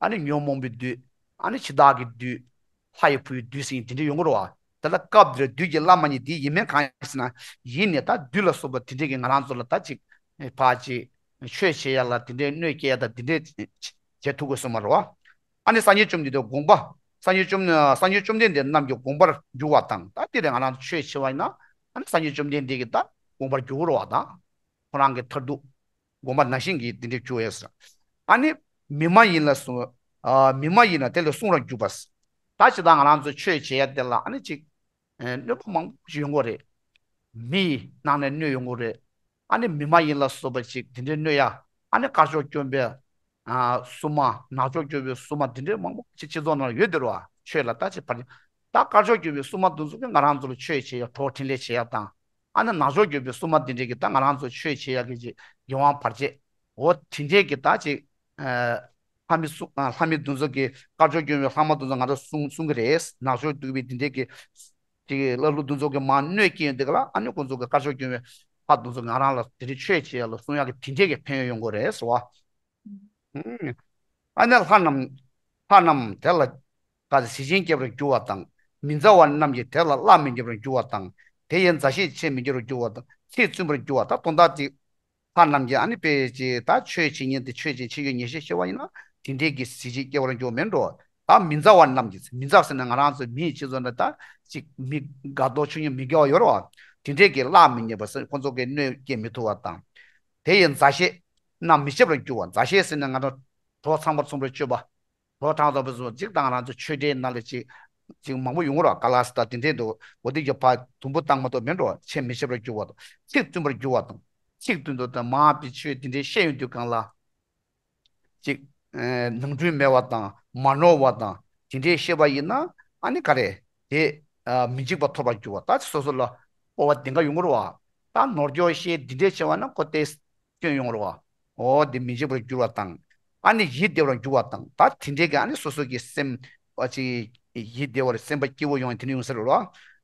ཨ་ནི་ཉོན་མོངས་པའི་བདུད། ཨ་ནི་འཆི་བདག་གི་བདུད། ལྷ་ཡི་བུའི་བདུད་ཟེར་དེ་འདྲ་ཡོང་གི་རེད་བ། དེ་ལ་སྐབས་འདིར་བདུད་ཀྱིས་གླགས་མ་རྙེད་དེ་ཡིན་མིན་གང་ཡིན་ཟེར་ན། ཡིན་ནས་ད་བདུད་ལ་སོགས་པ་དེ་འདྲས་ཀྱིས་ང་རང་ཚོ་ལ་ད་ཅིག་ཕར་ཅིག་ཆོས་བྱེད་ཡ་ལ་དེ་འདྲའི་གནོད་སྐྱེལ་ཡ་ད་དེ་འདྲས་བྱེད་ཐུབ་དགོས་སོ་མ་རེད་བ། ཨ་ནི་སངས་རྒྱས་བཅོམ་ལྡན་འདས་དགོངས་པ། སངས་རྒྱས་བཅོམ་སངས་རྒྱས་བཅོམ་ལྡན་འདས་རྣམས་ཀྱི་དགོངས་པར་འགྱུར་བ་དང་། ད་དེ་རེད་ང་རང་ཚོ་ཆོས་བྱེད་པ་ཡིན་ན་ཨ་ནི་སངས་རྒྱས་བཅོམ་ལྡན་འདས་ཀྱི་ད་དགོངས་པར་འགྱུར་རེད་བ་དང་། ཁོ་རང་གི་མཐར་ཐུག་དགོངས་པ་ནང་བཞིན་གྱི་དེ་འདྲའི་བཅོས་ཡོད་ཟེར། ཨ་ནི་མི་མ་ཡིན་ལ་གསུང་། ཨ་མི་མ་ཡིན་ལ་དེ་ལས་གསུང་རང་རྒྱུག་པ་ཟེར། ད་ཅི་ད་ང་རང་ཚོ་ཆོས་བྱེད་ཡ་དེ་ལ་ཨ་ནི་ཅིག་ཨ་གནོད་པ་མང་པོ་ཞིག་ཡོང་གི་རེད། མི་ཡི་ནང་ནས་གནོད་ཡོང་གི་རེད། ཨ་ནི་མི་མ་ཡིན་ལ་སོགས་པ་ཅིག་དེ་འདྲའི་གནོད་ཡ། ཨ་ནི་དཀར་ཕྱོགས་བཅོམ་པའི་ཨ་སྲུང་མ་ནག་ཕྱོགས་བཅོམ་པའི་སྲུང་མ་དེ་འདྲའི་མང་པོ་ཅིག་སྤྱི་ཚོགས་ནང་ཡོད་དེ་རེད་བ། ཆོས་ལ་ད་ཅིག་ཕར་ད་དཀར་ཕྱོགས་བཅོམ་པའི་སྲུང་མ་དེ་ཚོ་གིས་ང་རང་ཚོ་ལ་ཆོས་བྱེད་ཡ་གྲོགས་འཕྲིན་ལས་བྱེད་ཡ་དང་། ཨ་ནི་ནག་ཕྱོགས་བརྒྱུད་པའི་སྲུང་མ་འདི་འདྲས་ཀྱིས་ད་ང་རང་ཚོ་ཆོས་བྱེད་ཡག་གི་ཅིག་ཡིད་དབང་བར་ཆད། འོ་དེ་འདྲས་ཀྱི་ད་ཅིག་ཨ་ལྷ་མི་སྲུང་ཨ་ལྷ་མི་འདི་ཚོ་གིས་དཀར་ཕྱོགས་བརྒྱུད་པའི་ལྷ་མོ་འདི་ཚོ་ང་ཚོ་སྲུང་སྲུང་གི་རེད། ནག་ཕྱོགས་བརྒྱུད་པའི་འདི་འདྲས་ཀྱི་ཅིག་ཀླ་ཀློ་འདི་ཚོ་གིས་མར་གནོད་སྐྱེལ་ཡོང་དུས་ག་ལ་ཨ་ནི་ཁོང་ཚོ་གིས་དཀར་ཕྱོགས་བརྒྱུད་པའི་ལྷ་འདི་ཚོ་གིས་ང་རང་ལ་དེ་འདྲས་ཆོས་བྱེད་ཡག་ལ་སྲུང་ཡག་གི་དེ་འདྲས་ཀྱི་ཕན་ཡོན་ཡོང་གི་རེད་ཟེར་བ། ཨ་ནི་ལྷ་རྣམས་ལྷ་རྣམས་དེ་ལ་ག་ཟེར་གཞན་སྐྱེ་བར་འགྱུར་བ་དང་། མི་མཛའ་བ་རྣམས་ཀྱིས་དེ་ལ་གླགས་མི་རྙེད་པར་འགྱུར་བ་དང་། དེ་ཡི་མཛའ་བཤེས་ཆེས་མི་འགྱུར་བར་འགྱུར་བ་དང་། ཚིག་བཙུན་པར་འགྱུར་བ་དང་། དོན་དག་དེ་ལྷ་རྣམས་ཀྱིས་ཨ་ནི་དཔེ་ཅིག་ད་ཆོས་བྱེད་ཉིན་དེ་ཆོས་བྱེད་ཆེ་ཡོད་ཉེས་ཤེས་ཤེས་པ་ཡིན་ན་དེ་འདྲས་ཀྱི་གཟི་བརྗིད་སྐྱེ་བར་འགྱུར་མེད་འགྲོ། ད་མི་མཛའ་བ་རྣམས་ཀྱིས་མི་མཛའ་ཟེར་ན་ང་རང་ཚོ་མི་ཡི་སྤྱི་ཚོགས་འདྲ་ད་ཅིག་མི་དགའ་མདོག་ཆུང་ཉུང་མི་དགེ་བ་ཡོད་རེད་བ། དེ་འདྲས་ཀྱི་གླགས་མི་རྙེད་པ་ཟེར་ཁོང་ཚོ་གིས་གནོད་སྐྱེལ་མི་ཐུབ་པ་དང་། དེ་ཡི་མཛའ་བཤེས་རྣམས་མི་བྱེད་པར་འགྱུར་བ། མཛའ་བཤེས་ཟེར་ན་ང་རང་གྲོགས་ཚང་མར་ཚུམ་པར་སྤྱོད་པ། གྲོགས་དྲང་ཚོ་བུ་ཚོ་གཅིག་དང་ང་རང་ཚོ་ཆོས་འབྲེལ་ནང་ལ་གཅིག་གཅིག་མང་པོ་ཡོང་གི་རེད་བ། ཀ་ལ་སི་ད་དེ་འདྲས་འདུག་འོ་དེ་གི་ཕ་དུམ་བུ་བཏང་མ་གཏོགས་མེད་འགྲོ། ཆེས་མི་བྱེད་པར་འགྱུར་བ་དང་། ཚིག་བཙུན་པར་འགྱུར་བ་དང་། ཚིག་བཙུན་དུ་དང་མ་པའི་ཆོས་དེ་འདྲས་བཤད་ཡོང་དུས་སྒང་ལ། གཅིག་ནོར་འཁྲུལ་མེད་པ་དང་མ་ནོར་བ་དང་དེ་འདྲས་བཤད་པ་ཡིན་ན་ཨ་ནི་ག་རེ་དེ་མི་འཇིགས་པ་ཐོབ་པར་འགྱུར་བ། ད་སོ་སོ་ལ་སྤོབས་པ་ལྡན་ག་ཡོང་གི་རེད་བ། ད་ནོར་སྐྱོ་བཤད་འདི་འདྲས་བྱས་པ་ན་ཁོ་ཏོག་ཙམ་སྐྱོན་ཡོང་གི་རེད་བ། འོ་དེ་མི་འཇིགས་པར་འགྱུར་བ་དང་། ཨ་ནི་ཡིད་བདེ་བར་འགྱུར་བ་དང་། ད་དེ་འདྲས་ཀྱི་ཨ་ནི་སོ་སོ་གི་སེམས་པ་ཅིག་ཡིད་བདེ་བར་སེམས་པ་སྐྱིད་པོ་ཡོང་དེ་འདྲ་ཡོང་ས་རེད་བ།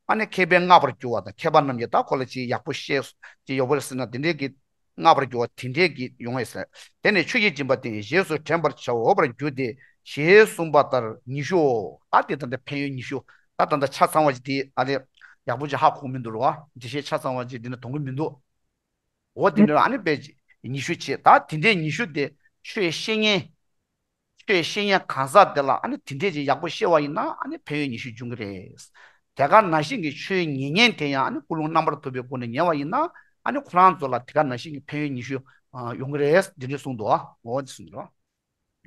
ཨ་ནི་མཁས་པས་བསྔགས་པར་འགྱུར་བ་དང་། མཁས་པ་རྣམས་ཀྱིས་ད་ཁོ་ལ་ཅིག་ཡག་པོ་བཤད་ཅིག་ཡག་པོ་རེད་ཟེར་ན་དེ་འདྲས་ཀྱི་བསྔགས་པར་འགྱུར་བ་དེ་འདྲས་ཀྱི་ཡོང་ངེས་ཟེར། དེ་ནས་ཆོས་ཀྱི་སྦྱིན་པ་དེ་ཡིས་རྗེས་སུ་དྲན་པར་བྱའོ་བར་འགྱུར་ཏེ། ཞེས་གསུངས་པ་ལྟར་ཉི་ཤུའོ། ད་དེ་ད་ལྟ་ཕན་ཡོན་ཉི་ཤུ། ད་ད་ལྟ་ཆ་ཚང་བ་ཞིག་དེ་ཨ་རེ་ཡག་པོ་ཅིག་ཧ་གོ་མི་འདུག་རེད་བ། འགྲེལ་བཤད་ཆ་ཚང་བ་ཅིག་འདི་ན་གཏོང་གི་མི་འདུག་འོ་དེ་འདྲ་ཨ་ནི་དཔེ་ཉི་ཤུ་བྱས། ད་དེ་འདྲའི་ཉི་ཤུ་དེ་ཆོས་བཤད་མཁན། ཆོས་བཤད་མཁན་གང་ཟག་དེ་ལ་ཨ་ནི་དེ་འདྲས་ཅིག་ཡག་པོ་བཤད་པ་ཡིན་ན་ཨ་ནི་ཕན་ཡོན་ཉི་ཤུ་འབྱུང་གི་རེད། དེ་ག་ནང་བཞིན་གྱི་ཆོས་ཉན་མཁན་དེ་ཡང་ཨ་ནི་ཀུན་སློང་རྣམ་པར་ཐར་པའི་སྒོ་ནས་ཉན་པ་ཡིན་ན་ཨ་ནི་ཁོ་རང་ཚོ་ལ་དེ་ག་ནང་བཞིན་གྱི་ཕན་ཡོན་ཉི་ཤུ་ཡོང་གི་རེད། འདི་འདྲས་གསུངས་འདུག་འོ་འདི་གསུངས་འདུག་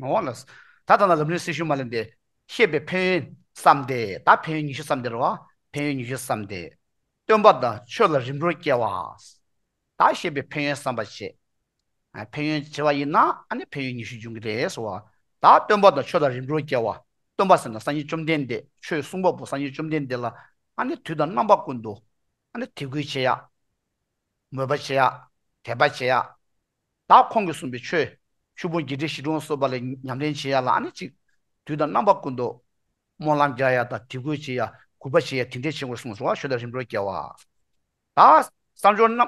འོ་ལགས། ད་ལྟ་ན་ལམ་རིམ་སྲི་ཞུ་མ་ལེན་ཏེ། བཤད་པའི་ཕན་ཡོན་བསམ་སྟེ། ད་ཕན་ཡོན་ཉི་ཤུ་བསམ་སྟེ་རེད་བ། ཕན་ཡོན་ཉི་ཤུ་བསམ་སྟེ། སྟོན་པ་དང་ཆོས་ལ་རིམ་གྲོར་སྐྱེ་བ། ད་བཤད་པའི་ཕན་ཡོན་བསམ་པ་བྱེད། ཨ་ཕན་ཡོན་བྱེད་པ་ཡིན་ན་ཨ་ནི་ཕན་ཡོན་ཉི་ཤུ་འབྱུང་གི་རེད་ཟེར་བ། ད་སྟོན་པ་དང་ཆོས་ལ་རིམ་གྲོར་སྐྱེ་བ། སྟོན་པ་ཟེར་ན་སངས་རྒྱས་བཅོམ་ལྡན་འདས། ཆོས་གསུངས་པ་པོ་སངས་རྒྱས་བཅོམ་ལྡན་འདས་ལ་ཨ་ནི་དུས་དང་རྣམ་པ་ཀུན་ཏུ་ཨ་ནི་དད་གུས་བྱེད་ཡ། མོས་པ་བྱེད་ཡ། དད་པ་བྱེད་ཡ། ད་ཁོང་གིས་གསུངས་པའི་ཆོས། ཆུ་བོ་བརྒྱད་ཁྲི་བཞི་སྟོང་གསོབ་པ་ལ་ཉམས་ལེན་བྱེད་ཡ་ལ་ཨ་ནི་ཅིག་དུས་དང་རྣམ་པ་ཀུན་ཏུ་སྨོན་ལམ་རྒྱག་ཡ་དང་དད་གུས་བྱེད་ཡ་གུས་པ་བྱེད་ཡ་དེ་འདྲས་བྱེད་དགོས་གསུངས་སོ། ཞུ་དང་རིམ་གྲོ་རྒྱལ་བ། ད་བསམ་སྦྱོར་རྣམ།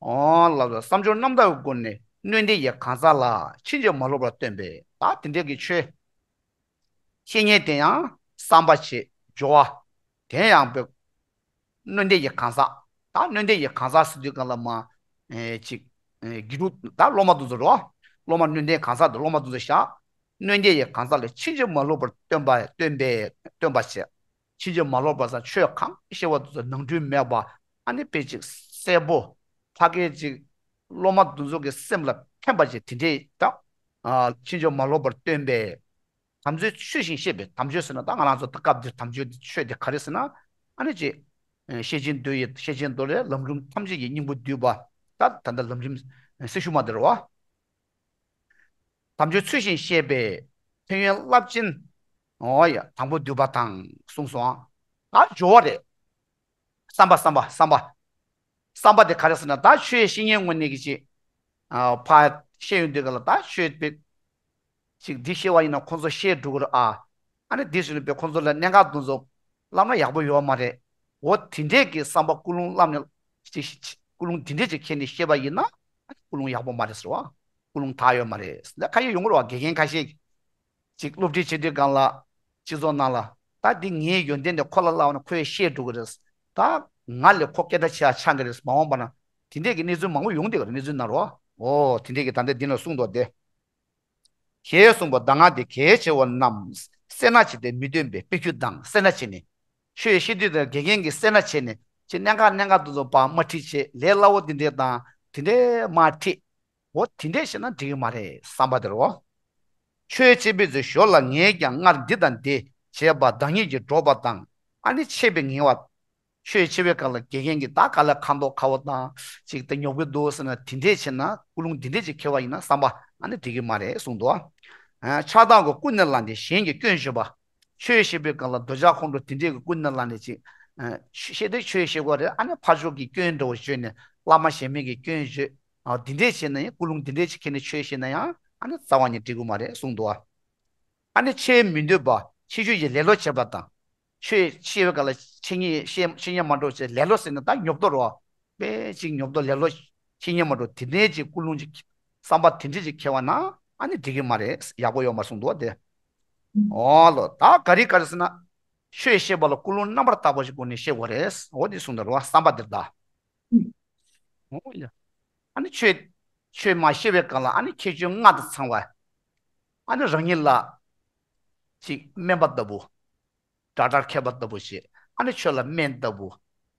ཨོ་ལགས་སོ། བསམ་སྦྱོར་རྣམ་དག་གི་སྒོ་ནས་སྣོད་ལྡན་གྱི་གང་ཟག་ལ་ཕྱིན་ཅི་མ་ལོག་པར་སྟོན་པས། ད་དེ་འདྲས་ཀྱི་ཆོས་བཤད་མཁན་དེ་ཡང་བསམ་པ་བྱེད་སྦྱོར་བ། དེ་ཡང་བས་སྣོད་ལྡན་གྱི་གང་ཟག་ད་སྣོད་ལྡན་གྱི་གང་ཟག་ཟེར་དུས་གང་ལ་མ། ཨེ་ཅིག་ཨེ་དགེ་ཕྲུག་ད་སློབ་མ་དེ་ཚོ་རེད་བ། སློབ་མ་སྣོད་ལྡན་གང་ཟག་དེ་སློབ་མ་དེ་ཚོ་བཞག་སྣོད་ལྡན་གྱི་གང་ཟག་ལ་ཕྱིན་ཅི་མ་ལོག་པར་སྟོན་པ་སྟོན་པས་སྟོན་པ་བྱས། ཕྱིན་ཅི་མ་ལོག་པ་ཟེར་ཆོས་གང་བཤད་པ་དེ་ཚོ་ནོར་འཁྲུལ་མེད་པ། ཨ་ནི་དཔེ་ཅིག་གསལ་པོ། ཕ་གིར་ཅིག་སློབ་མ་དེ་ཚོ་གི་སེམས་ལ་ཕན་པ་ཅིག་དེ་འདྲས་དང་། ཨ་ཕྱིན་ཅི་མ་ལོག་པར་སྟོན་པས། དམ་ཆོས་ཚུལ་བཞིན་བཤད་པའི། དམ་ཆོས་ཟེར་ན་ད་ང་རང་ཚོ་ད་སྐབས་འདིར་དམ་ཆོས་ཆོས་དེ་ག་རེ་ཟེར་ན། ཨ་ནི་ཅིག་ཤེར་ཕྱིན་མདོ་ཡི་ཤེར་ཕྱིན་མདོ་ལས་ལམ་རིམ་ཐམས་ཅད་ཀྱི་སྙིང་པོ་བསྡུས་པ། ད་ད་ལྟ་ལམ་རིམ་སེ་ཤུལ་མ་དེ་རེད་བ། དམ་ཆོས་ཚུལ་བཞིན་བཤད་པའི་ཕན་ཡོན་རླབས་ཆེན། འོ་ཡ་དང་པོ་བསྡུས་པ་དང་གསུངས་སོང་། ད་སྦྱོར་བ་རེད། བསམ་པ་བསམ་པ་བསམ་པ། བསམ་པ་དེ་ག་རེ་ཟེར་ན་ད་ཆོས་བཤད་མཁན་ངོས་ནས་ཀྱི་ཅིག་ཨ་ཕར་བཤད་ཡོང་དུས་ག་ལ་ད་ཆོས་དཔེ་ཅིག་འདི་བཤད་པ་ཡིན་ན་ཁོང་ཚོ་ཤེས་འགྲོ་གི་རེད་ཨ། ཨ་ནི་འདི་ཟེར་ནས་དཔེ་ཁོང་ཚོ་ལ་གནད་འགག་དེ་ཚོ་བསླབ་ན་ཡག་པོ་ཡོད་མ་རེད། འོ་དེ་འདྲས་ཀྱི་བསམ་པ་ཀུན་སློང་བསླབ་ནས་ཅིག་ཀུན་སློང་དེ་འདྲས་ཅིག་འཁྱེར་ནས་བཤད་པ་ཡིན་ན་ཨ་ནི་ཀུན་སློང་ཡག་པོ་མ་རེད་ཟེར་བ། ཀུན་སློང་དག་ཡོད་མ་རེད། ད་ཁ་ཤས་ཡོང་གི་རེད་བ། དགེ་རྒན་ཁ་ཤས་ཅིག་སློབ་ཁྲིད་བྱེད་དུས་སྒང་ལ་སྤྱི་ཚོགས་ནང་ལ་ད་འདི་ངའི་ཡོན་ཏན་དེ་ཁོ་ལ་བསླབ་ན་ཁོས་ཤེས་འགྲོ་གི་རེད། ད་ང་ལས་ཁོ་སྐད་གྲགས་ཆེ་བ་ཆགས་ཀྱི་རེད། མ་འོངས་པ་ན་དེ་འདྲས་ཀྱི་གནས་ཚུལ་མང་པོ་ཡོང་བསྡད་ཀྱི་རེད། གནས་ཚུལ་ནང་རོ། འོ་དེ་འདྲས་ཀྱི་ད་ལྟ་འདི་ན་གསུངས་འདུག་སྟེ། ཞེས་གསུངས་པ་གདམས་ངག་འདི་གལ་ཆེ་བ་རྣམས་སེར་སྣ་བྱས་ཏེ་མི་སྟོན་པའི་དཔེ་རྒྱུད་དང་། སེར་སྣ་བྱས་ནས་ཆོས་བཤད་དུས་དང་དགེ་རྒན་གྱིས་སེར་སྣ་བྱས་ནས་ཅི་གནད་འགག་གནད་འགག་དེ་ཚོ་ཕར་མ་ཁྲིད་བྱས། ལས་སླ་བོ་འདི་འདྲས་དང་དེ་འདྲས་མ་ཁྲིད། འོ་དེ་འདྲས་བྱས་ན་འགྲིག་གི་མ་རེད་བསམ་པ་དེ་རེད་བ། ཆོས་འཆད་པའི་ཚེ་ཞོར་ལ་ངས་ཀྱང་སྔར་འདི་དང་འདི་བྱས་པ་བདག་ཉིད་ཀྱིས་སྒྲོག་པ་དང་། ཨ་ནི་འཆད་པའི་ངལ་བ། ཆོས་འཆད་པའི་སྐབས་ལ་དགེ་རྒན་གྱིས་ད་ག་ལ་ཁ་མདོག་ཁ་པོ་དང་ཅིག་ད་ཉོབ་ཀྱི་འདུག་ཟེར་ན་དེ་འདྲས་བྱས་ན་ཀུན་སློང་འདི་འདྲས་ཅིག་འཁྱེར་བ་ཡིན་ན་བསམ་པ་ཨ་ནི་འགྲིག་གི་མ་རེད་གསུངས་འདུག་ཨ། ཆགས་སྡང་གིས་ཀུན་ནས་བསླངས་ཏེ་གཞན་གྱི་སྐྱོན་བརྗོད་པ། ཆོས་བཤད་པའི་སྐབས་ལ་འདོད་ཆགས་ཁོང་ཁྲོ་དེ་འདྲས་ཀྱིས་ཀུན་ནས་བསླངས་ནས་ཅིག་ཨ་བཤད་དུས་ཆོས་བཤད་དགོས་རེད། ཨ་ནི་ཕར་ཕྱོགས་ཀྱི་སྐྱོན་འདྲ་བོ་བརྗོད་ནས་བླ་མ་གཞན་མའི་གི་སྐྱོན་བརྗོད། ཨ་འདི་འདྲས་བྱས་ན་ཡང་ཀུན་སློང་འདི་འདྲས་ཅིག་འཁྱེར་ནས་ཆོས་བཤད་ན་ཡང་ཨ་ནི་རྩ་བ་ནས་འགྲིག་གི་མ་རེད་གསུངས་འདུག་ཨ། ཨ་ནི་འཆད་མི་འདོད་པ། ཆེ་ཆུང་གི་ལེ་ལོ་བྱེད་པ་དང་། ཆོས་བཤད་པའི་སྐབས་ལ་འཆད་ཉན་བཤད་འཆད་ཉན་མ་འགྲོ་བྱས་ལེ་ལོ་ཟེར་ན་ད་ཉོབ་ཏོ་རོ། དཔེ་ཅིག་ཉོབ་ཏོ་ལེ་ལོ། འཆད་ཉན་མ་འགྲོ་དེ་འདྲས་ཅིག་ཀུན་སློང་ཅིག་བསམ་པ་དེ་འདྲས་ཅིག་འཁྱེར་བ་ན་ཨ་ནི་འགྲིག་གི་མ་རེད། ཡག་པོ་ཡོད་མ་གསུངས་འདུག་སྟེ། ཨོ་ལོ། ད་ག་རེ་ག་རེ་ཟེར་ན། ཆོས་བཤད་པ་ལ་ཀུན་སློང་རྣམ་པར་དག་པ་ཞིག་སྒོ་ནས་བཤད་དགོས་རེད། འོ་འདི་གསུངས་འདུག་རོ། བསམ་པ་འདིར་གདའ། འོ་ཡ། ཨ་ནི་ཆོས་ཆོས་མ་བཤད་པའི་སྐབས་ལ་ཨ་ནི་ཁྱད་ཆོས་ལྔ་དང་ཚང་བ། ཨ་ནི་རང་ཉིད་ལ་ཅིག་སྨན་པ་ལྟ་བུ། ཌོག་ཊར་མཁས་པ་ལྟ་བུ་ཞིག་ཨ་ནི་ཆོས་ལ་སྨན་ལྟ་བུ།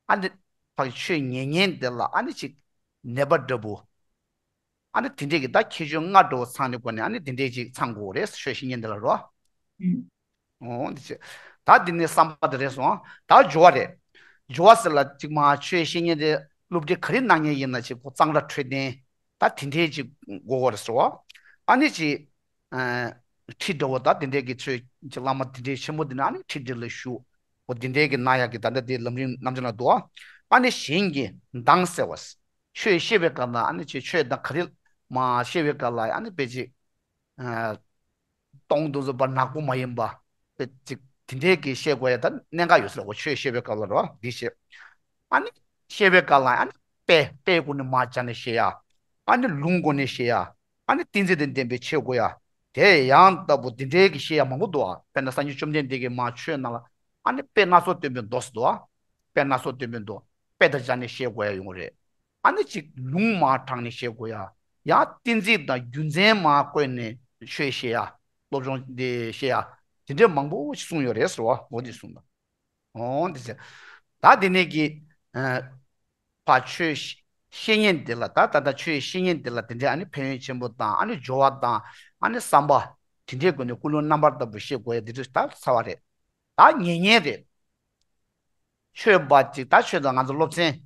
ཨ་ནི་ཕ་གི་ཆོས་ཉན་མཁན་དེ་ལ་ཨ་ནི་ཅིག་ནད་པ་འདྲ་བོ། ཨ་ནི་དེ་འདྲས་ཀྱི་ད་ཁྱད་ཆོས་ལྔ་འདྲ་བོ་ཚང་ནས་སྒོ་ནས་ཨ་ནི་དེ་འདྲས་ཅིག་ཚང་དགོས་རེད། ཆོས་བཤད་མཁན་དེ་ལ་རོ། ཨོ་འདི་བྱས། ད་འདི་ནས་བསམ་པ་དེ་རེད་སོང་། ད་སྦྱོར་བ་རེད། སྦྱོར་བ་ཟེར་ལ་ཅིག་མ་ཆོས་བཤད་མཁན་དེ་སློབ་ཁྲིད་ག་རེ་གནང་མཁན་ཡིན་ན་ཅིག་ཁོ་གཙང་སྦྲ་འཕྲོད་བསྟེན། ད་དེ་འདྲས་ཅིག་དགོས་པ་རེད་ཟེར་བ། ཨ་ནི་ཅིག་ཨ་ཁྲིད་འདྲ་བོ་ད་དེ་འདྲས་ཀྱི་ཆོས་ཀྱི་བླ་མ་དེ་འདྲས་ཆེན་པོ་དེ་ན་ཨ་ནི་ཁྲིད་འདྲ་ལ་ཞུགས། འོ་དེ་འདྲས་ཀྱི་གནང་ཡག་གི་ད་ལྟ་དེ་ལམ་རིམ་རྣམ་འགྱུར་ལ་འདུག་ཨ་ནི་གཞན་གྱི་གདངས་གསལ་བ། ཆོས་བཤད་པའི་སྐབས་ལ་ཨ་ནི་ཆོས་ཆོས་དང་ག་རེ་མ་བཤད་པའི་སྐབས་ལ་ཨ་ནི་དཔེ་ཅིག་ཨ་གདངས་དེ་ཚོ་ཕར་ནག་པོ་མ་ཡིན་པ། དཔེ་ཅིག་དེ་འདྲས་ཀྱི་བཤད་དགོས་ཡ་ད་གནད་འགག་ཡོད་ས་རེད། འོ་ཆོས་བཤད་པའི་སྐབས་ལ་རོ་འདི་བཤད། ཨ་ནི་བཤད་པའི་སྐབས་ལ་ཨ་ནི་དཔེ་དཔེའི་སྒོ་ནས་མར་སྦྱར་ནས་བཤད་ཡ། ཨ་ནི་ལུང་སྒོ་ནས་བཤད་ཡ། ཨ་ནི་གཏན་ཚིགས་དང་ལྡན་པའི་ཆོས་དགོས་ཡ། དེ་ཡང་ལྟ་བུ་འདི་འདྲའི་གི་བཤད་ཡ་མང་པོ་འདུག་ཨ། དཔེར་ན་སངས་རྒྱས་བཅོམ་ལྡན་འདས་ཀྱིས་མར་ཆོས་ནང་ལ་ཨ་ནི་དཔེ་སྣ་ཚོགས་སྟོན་པའི་མདོ་ཟེར་འདུག་ཨ། དཔེ་སྣ་ཚོགས་སྟོན་པའི་མདོ། དཔེ་དང་སྦྱར་ནས་བཤད་དགོས་ཡ་ཡོང་གི་རེད། ཨ་ནི་ཅིག་ལུང་མར་དྲངས་ནས་བཤད་དགོས་ཡ། ཡང་གཏན་ཚིགས་དང་རྒྱུ་མཚན་མར་བཀོད་ནས་ཆོས་བཤད་ཡ། སློབ་སྦྱོང་དེ་བཤད་ཡ། དེ་འདྲའི་མང་པོ་ཞིག་གསུངས་ཡོད་རེད་ཟེར་བ། འོ་དེ་གསུངས་པ། འོ་འདི་ཟེར། ད་འདི་ནས་ཀྱི། ཨ་ཕར་ཆོས་བཤད་མཁན་འདི་ལ་ད་ད་ལྟ་ཆོས་བཤད་མཁན་འདི་ལ་དེ་འདྲའི་ཨ་ནི་ཕན་ཡོན་ཆེན་པོ་དང་ཨ་ནི་སྦྱོར་བ་དང་ཨ་ནི་བསམ་པ། དེ་འདྲའི་སྒོ་ནས་ཀུན་སློང་རྣམ་པར་དག་པ་བཤད་དགོས་ཡ་འདི་འདྲ་ད་ཚར་བ་རེད། ད་ཉན་མཁན་རེད། ཆོས་པ་ཅིག་ད་ཆོས་དང་ང་ཚོ་སློབ་ཚན།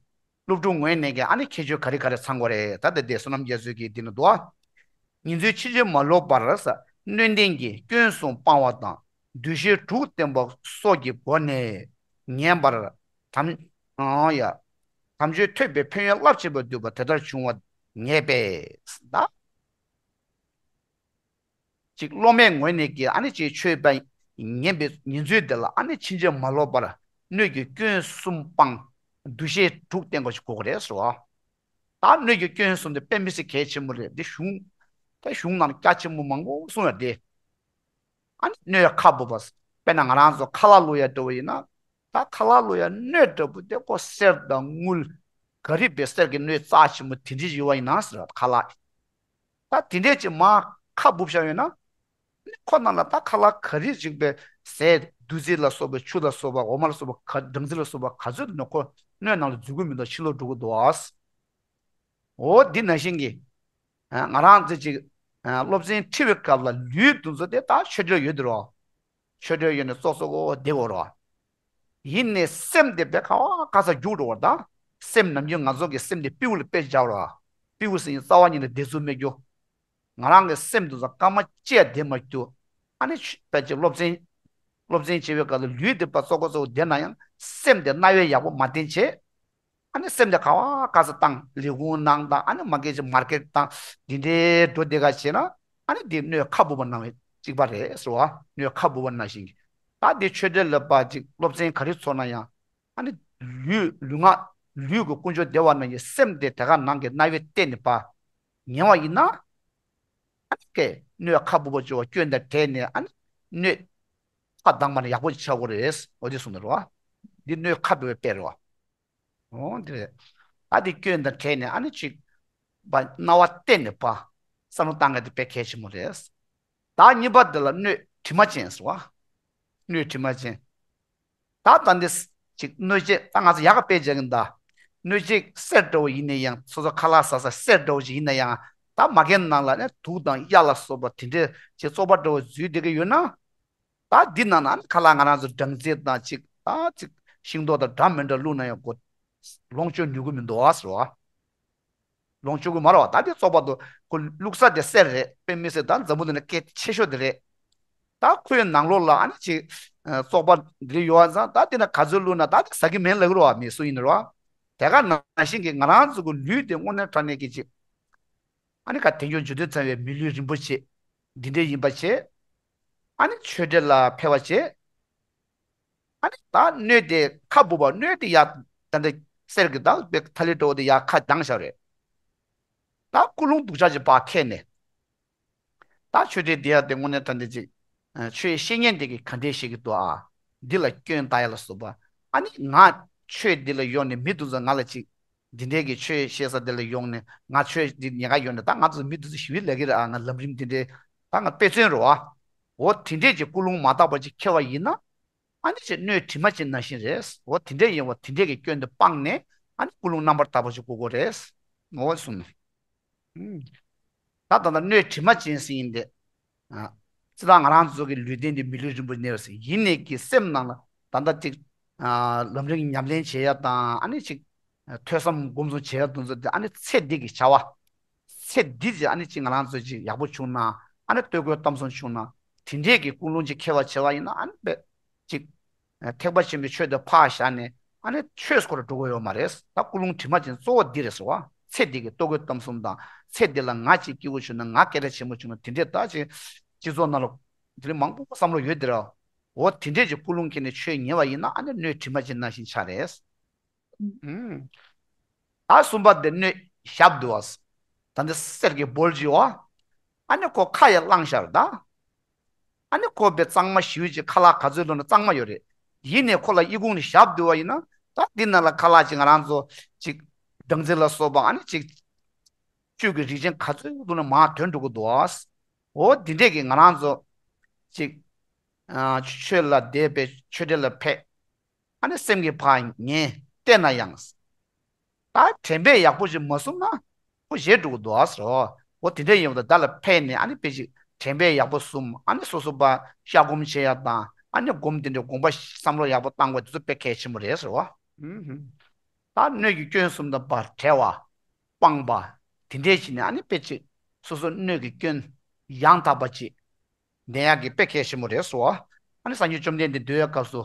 སློབ་ཕྲུག་ངོས་ནས་ཀྱང་ཨ་ནི་ཁྱད་ཆོས་ག་རེ་ག་རེ་ཚང་དགོས་རེད། ད་ལྟ་དེ་བསོད་ནམས་རྒྱ་མཚོས་ཀྱིས་འདི་ན་འདུག་ཨ། ཉིན་མཚན་ཕྱིན་ཅི་མ་ལོག་པར་སྣོད་ལྡན་གྱི་སྐྱོན་གསུམ་སྤང་བ་དང་། འདུ་ཤེས་དྲུག་བརྟན་པ་སོགས་ཀྱི་སྒོ་ནས་ཉན་པར་དམ། ཨང་ཡ། དམ་ཆོས་ཐོས་པའི་ཕན་ཡོན་རླབས་ཆེན་པོ་བསྡུས་པ་དེ་ལྟར་བྱུང་བ་ངེས་པས། ད། ཅིག་སློབ་མའི་ངོས་ནས་ཀྱི་ཨ་ནི་ཅིག་ཆོས་པ་ཉན་པའི་ཉན་ཚུལ་དེ་ལ་ཨ་ནི་ཕྱིན་ཆད་མ་ལོག་པར་སྣོད་ཀྱི་སྐྱོན་གསུམ་སྤང་། འདུ་ཤེས་དྲུག་བསྟེན་དགོས་ཞེས་གོ་དགོས་རེད་ཟེར་བ། ད་སྣོད་ཀྱི་སྐྱོན་གསུམ་དེ་དཔེ་མི་སྲིད་གལ་ཆེན་པོ་རེད། འདི་གཞུང་། ད་གཞུང་ནང་རྒྱ་ཆེན་པོ་མང་པོ་གསུངས་ཡོད་དེ། ཨ་ནི་སྣོད་ཁ་སྦུབ་པ། དཔེར་ན་ང་རང་ཚོ་ཁ་ལག་བླུག་ཡ་འདྲ་བོ་ཡིན་ན། ད་ཁ་ལག་བླུག་ཡ་སྣོད་འདྲ་བོ་དེ་ཁོ་གསེར་དང་དངུལ། ག་རི་བའི་གསེར་གྱི་སྣོད་རྩ་ཆེན་པོ་དེ་འདྲ་ཡོད་པ་ཡིན་ན་ཟེར་བ། ཁ་ལག་ད་དེ་འདྲས་ཅིག་མར་ཁ་སྦུབ་བཞག་ཡོད་ན། ཁོ་ནང་ལ་ད་ཁ་ལག་ག་རེ་ཅིག་པའི་ཟས་བདུད་རྩི་ལ་སོགས་པའི་ཆུ་ལ་སོགས་པ། འོ་མ་ལ་སོགས་པ་ག་སྦྲང་རྩི་ལ་སོགས་པ་ག་ཚོད་ནི་ཁོ་སྣོད་ནང་ལ་འཛུལ་གྱི་མི་འདུག་ཕྱི་ལོགས་འགྲོ་གི་འདུག་ཨ། འོ་འདི་ནང་བཞིན་གྱི། ང་རང་ཚོ་ཅིག་སློབ་ཚན་ཁྲིད་པའི་སྐབས་ལ་ལུས་འདི་ཚོ་དེ་ད་ཆོས་འབྲེལ་ཡོད་དེ་རོ། ཆོས་འབྲེལ་ཡོད་ནས་ཙོག་ཙོག་འོ་བསྡད་དགོས་རོ། ཡིན་ནས་སེམས་དེ་དཔེ་ག་བ་ག་ས་རྒྱུག་འགྲོ་བ་དང་། སེམས་ནམ་རྒྱུན་ང་ཚོ་གི་སེམས་དེ་སྤྲེའུ་ལ་དཔེ་བཞག་རོ། སྤྲེའུ་ཟེར་ཡིན་རྩ་བ་ཉིད་ནས་བདེ་ཚུལ་མེད་རྒྱུ། ང་རང་གི་སེམས་དེ་ཚོ་སྐར་མ་གཅིག་བསྡད་མ་རྒྱུ། ཨ་ནི་ཆུ་དཔེ་ཅིག་སློབ་ཚན། སློབ་ཚན་བྱེད་པའི་སྐབས་ལ་ལུས་དེ་དཔེ་ཙོག་ཙོག་བསྡད་ན་ཡང་སེམས་དེ་རྣ་བས་ཡག་པོ་མ་བསྟེན་བྱས། ཨ་ནི་སེམས་དེ་ག་བ་ག་ས་བཏང་། ལས་ཁུངས་ནང་དང་། ཨ་ནི་མ་གི་ཅིག་མར་ཀེཊ་དང་འདི་འདྲའི་འགྲོ་བསྡད་ག་བྱས་ན། ཨ་ནི་འདི་སྣོད་ཁ་སྦུབ་པ་ནང་བའི་གཅིག་པ་རེད་ཟེར་བ། སྣོད་ཁ་སྦུབ་པ་ནང་བཞིན་གྱི། ད་འདི་ཆོས་འབྲེལ་ལ་ཕར་ཅིག་སློབ་ཚན་ག་རེ་ཚོགས་ན་ཡང་། ཨ་ནི་ལུས་ལུས་ངག་ལུས་ཀྱི་ཀུན་སྦྱོར་བདེ་བ་ནང་བཞིན་སེམས་དེ་དེ་ག་ནང་གི་རྣ་བས་བལྟས་ནས་ཕར་ཉན་པ་ཡིན་ན། ཨ་ནི་ཀའི་སྣོད་ཁ་སྦུབ་པ་སྦྱོར་བ་སྐྱོན་དང་བྲལ་ནས། ཨ་ནི་སྣོད་ཁ་གདངས་པ་ནི་ཡག་པོ་ཅིག་ཆགས་ཀྱི་རེད། འོ་དེ་གསུངས་ནས་རེད་བ། འདི་སྣོད་ཁ་སྦུབ་པའི་དཔེ་རེད་བ། འོ་འདི་རེད། ད་འདི་སྐྱོན་དང་བྲལ་ནས་ཨ་ནི་ཅིག་པ་རྣ་བ་གཏད་ནས་པ་བསམ་བློ་བཏང་མཁན་དེ་དཔེ་གལ་ཆེན་པོ་རེད། ད་གཉིས་པ་འདི་ལ་སྣོད་དྲི་མ་ཅན་ཟེར་བ། སྣོད་དྲི་མ་ཅན། ད་ད་འདི་ཅིག་སྣོད་ཆས་ད་ང་ཚོ་ཡག་ག་དཔེ་བྱས་ཀྱིན་གདའ། སྣོད་ཆས་གསེར་འདྲ་བོ་ཡིན་ན་ཡང་། སོ་སོ་ཁ་ལག་ཟ་ས་གསེར་འདྲ་བོ་ཅིག་ཡིན་ན་ཡང་། ད་མ་གི་ནང་ལ་ནི་དུག་དང་གཡའ་ལ་སོགས་པ་དེ་འདྲས་ཅིག་བཙོག་པ་འདྲ་བོ་འཛུལ་བསྡད་ཀྱི་ཡོད་ན། ད་འདི་ནང་ན་ནི་ཁ་ལག་ང་རང་ཚོ་སྦྲང་རྩི་དང་ཅིག་ད་ཅིག་ཤིང་ཏོག་དང་འདྲ་མི་འདྲ་བླུགས་ན་ཡང་ཁོ་ལོངས་སྤྱོད་ནུས་ཀྱི་མི་འདུག་ཨ་ཟེར་བ། ལོངས་སྤྱོད་ཀྱི་མ་རེད་བ། ད་འདི་བཙོག་པ་འདུག་ཁོ་བླུགས་ས་དེ་གསེར་རེད། དཔེ་མི་སྲིད་ད་འཛམ་བུ་གླིང་ན་སྐད་ཆེ་ཤོས་དེ་རེད། ད་ཁོའི་ནང་ལོགས་ལ་ཨ་ནི་ཅིག་ཨ་བཙོག་པ་འདི་ཡོད་པ་ཙང་། ད་འདི་ན་ག་ཚོད་བླུགས་ན་ད་འདི་ཟ་གི་མིན་ལབ་ཀྱི་རེད་བ། མི་སུ་ཡིན་རེད་བ། དེ་ག་ནང་བཞིན་གྱི་ང་རང་ཚོ་གི་ལུས་དེ་དངོས་གནས་དྲང་གནས་ཀྱི་ཅིག་ཨ་ནི་ཁ་དལ་འབྱོར་འབྱོར་ལྡན་ཚང་བའི་མི་ལུས་རིན་པོ་ཆེ་འདི་འདྲ་ཡིན་པ་བྱས། ཨ་ནི་ཆོས་འབྲེལ་ལ་ཕེབས་པ་བྱས། ཨ་ནི་ད་སྣོད་དེ་ཁ་སྦུབ་པ། སྣོད་དེ་ཡར་ད་ལྟ་གསེར་གྱི་ད་དཔེ་ཐ་ལི་འདྲ་བོ་དེ་ཡར་ཁ་གདངས་བཞག་རེད། ད་ཀུན་སློང་སྡུག་ཅག་ཅིག་ཕར་འཁྱེར་ནས། ད་ཆོས་འབྲེལ་འདི་ཡ་དེ་དངོས་གནས་དྲང་གནས་ཅིག་ཨ་ཆོས་བཤད་མཁན་དེ་གིས་ག་འདྲས་བཤད་ཀྱི་འདུག་ཨ། འདི་ལ་སྐྱོན་ལྟ་ཡ་ལ་སོགས་པ། ཨ་ནི་ང་ཆོས་འདི་ལ་ཡོང་ནས་མི་འདི་ཚོ་ང་ལ་ཅིག་འདི་འདྲའི་གི་ཆོས་བཤད་ས་འདི་ལ་ཡོང་ནས། ང་ཆོས་འདི་ཉེན་ཁ་ཡོད་ནས། ད་ང་ཚོ་མི་འདི་ཚོ་ཞི་བའི་ལས་ཀྱི་རེད་ཨ། ང་ལམ་རིམ་འདི་འདྲའི་ད་ང་དཔེ་མཚོན་རེད་བ། འོ་དེ་འདྲས་ཀྱི་ཀུན་སློང་མ་དག་པ་ཅིག་འཁྱེར་བ་ཡིན་ན། ཨ་ནི་ཅིག་སྣོད་དྲི་མ་ཅན་ནང་བཞིན་རེད། འོ་དེ་འདྲས་ཡིན་བ། དེ་འདྲས་ཀྱི་སྐྱོན་དེ་སྤངས་ནས། ཨ་ནི་ཀུན་སློང་རྣམ་པར་དག་པ་ཅིག་དགོས་དགོས་རེད། འོ་གསུངས་ནས། ཨུམ། ད་ད་ལྟ་སྣོད་དྲི་མ་ཅན་ཟེར་ཡིན་ཏེ། ཨ། སྤྱིར་བཏང་ང་རང་ཚོ་གི་ལུས་རྟེན་འདི་མི་ལུས་རིན་པོ་ཆེ་གནས་པ་ཟེར་ཡིན་ནས་ཀྱི་སེམས་ནང་ལ་ད་ལྟ་ཅིག་ཨ། ལམ་རིམ་ཉམས་ལེན་བྱེད་ཡ་དང་། ཨ་ནི་ཅིག་ཨ། ཐོས་བསམ་སྒོམ་གསུམ་བྱེད་ཡ་དེ་ཚོ་དེ། ཨ་ནི་ཚེ་འདི་གི་བྱ་བ། ཚེ་འདི་ཅིག་ཨ་ནི་ཅིག་ང་རང་ཚོ་ཅིག་ཡག་པོ་བྱུང་ན། ཨ་ནི་བསྟོད་བཀུར་གཏམ་གསུམ་བྱུང་ན། དེ་འདྲས་ཀྱི་ཀུན་སློང་ཅིག་འཁྱེར་བ་བྱེད་པ་ཡིན་ན། ཨ་ནི་དཔེ་ཅིག་ཐེག་པ་ཆེན་པོའི་ཆོས་དེ་ཕར་བཞག་ནས། ཨ་ནི་ཆོས་སྐོར་འགྲོ་དགོས་ཡོད་མ་རེད། ད་ཀུན་སློང་དྲི་མ་ཅན་གཙོ་བོ་འདི་རེད་ཟེར་བ། ཚེ་འདི་གི་བསྟོད་བཀུར་གཏམ་གསུམ་དང་། ཚེ་འདི་ལ་ང་ཅིག་སྐྱིད་པོ་བྱུང་ན། ང་སྐད་གྲགས་ཆེན་པོ་བྱུང་ན། དེ་འདྲས་ད་ཅིག་སྤྱི་ཚོགས་ནང་ལ་དེ་རིང་མང་པོ་བསམ་བློ་ཡོད་དེ་ར། འོ་དེ་འདྲས་ཀྱི་ཀུན་སློང་འཁྱེར་ནས་ཆོས་ཉན་པ་ཡིན་ན། ཨ་ནི་སྣོད་དྲི་མ་ཅན་ནང་བཞིན་ཆགས་རེད། ཨུམ། ད་གསུམ་པ་དེ་སྣོད་ཞབས་འདུལ་བ། ད་འདི་གསེར་གྱི་སྦོལ་ཅིག་ཡོད་བ། ཨ་ནི་ཁོ་ཁ་ཡར་བླངས་བཞག་ད། ཨ་ནི་ཁོ་དཔེ་གཙང་མ་ཞེ་པོ་ཅིག་ཁ་ལག་ག་ཚོད་བླུགས་ན་གཙང་མ་ཡོད་རེད། ཡིན་ནའི་ཁོ་ལ་ཨི་ཁུང་ནས་ཞབས་བསྡུ་བ་ཡིན་ན། ད་འདི་ནང་ལ་ཁ་ལག་ཅིག་ང་རང་ཚོ་ཅིག་སྦྲང་རྩི་ལ་སོགས་པ། ཨ་ནི་ཅིག་བཅུད་ཀྱི་རིགས་ཅན་ག་ཚོད་བླུགས་ན་མར་ཐོན་འགྲོ་གི་འདུག་ཨ། འོ་འདི་འདྲས་ཀྱི་ང་རང་ཚོ་ཅིག་ཨ། ཆོས་ལ་དད་པའི་ཆོས་འབྲེལ་ལ་ཕེབས། ཨ་ནི་སེམས་ཀྱིས་ཕར་ཉན་བལྟས་ན་ཡང་། ད་དྲན་པས་ཡག་པོ་ཞིག་མ་བཟུང་ན་ཁོ་བཞེད་འགྲོ་གི་འདུག་ཨ་ཟེར། འོ་དེ་འདྲ་ཡིན་པ་དང་། བདག་ལ་ཕེབས་ནས་ཨ་ནི་དཔེ་ཅིག་དྲན་པས་ཡག་པོ་བཟུང་། ཨ་ནི་སོ་སོ་ཕར་ཤ་སྒོམ་བྱེད་ཡ་དང་། ཨ་ནི་སྒོམ་དེ་འདྲའི་དགོངས་པ་བསམ་བློ་ཡག་པོ་བཏང་དགོས་དེ་ཚོ་དཔེ་གལ་ཆེན་པོ་རེད་ཟེར་བ། ཨུམ་ཧུམ། ད་སྣོད་ཀྱི་སྐྱོན་གསུམ་དང་བར་བྲལ་བ། སྤངས་པ། དེ་འདྲས་བྱས་ནས་ཨ་ནི་དཔེ་ཅིག་སོ་སོ་སྣོད་ཀྱི་སྐྱོན་ཡང་དག་པ་ཅིག་ལྡན་ཡག་གི་དཔེ་གལ་ཆེན་པོ་རེད་ཟེར་བ། ཨ་ནི་སངས་རྒྱས་བཅོམ་ལྡན་འདས་སྡོད་ཡག་སྐབས་སུ།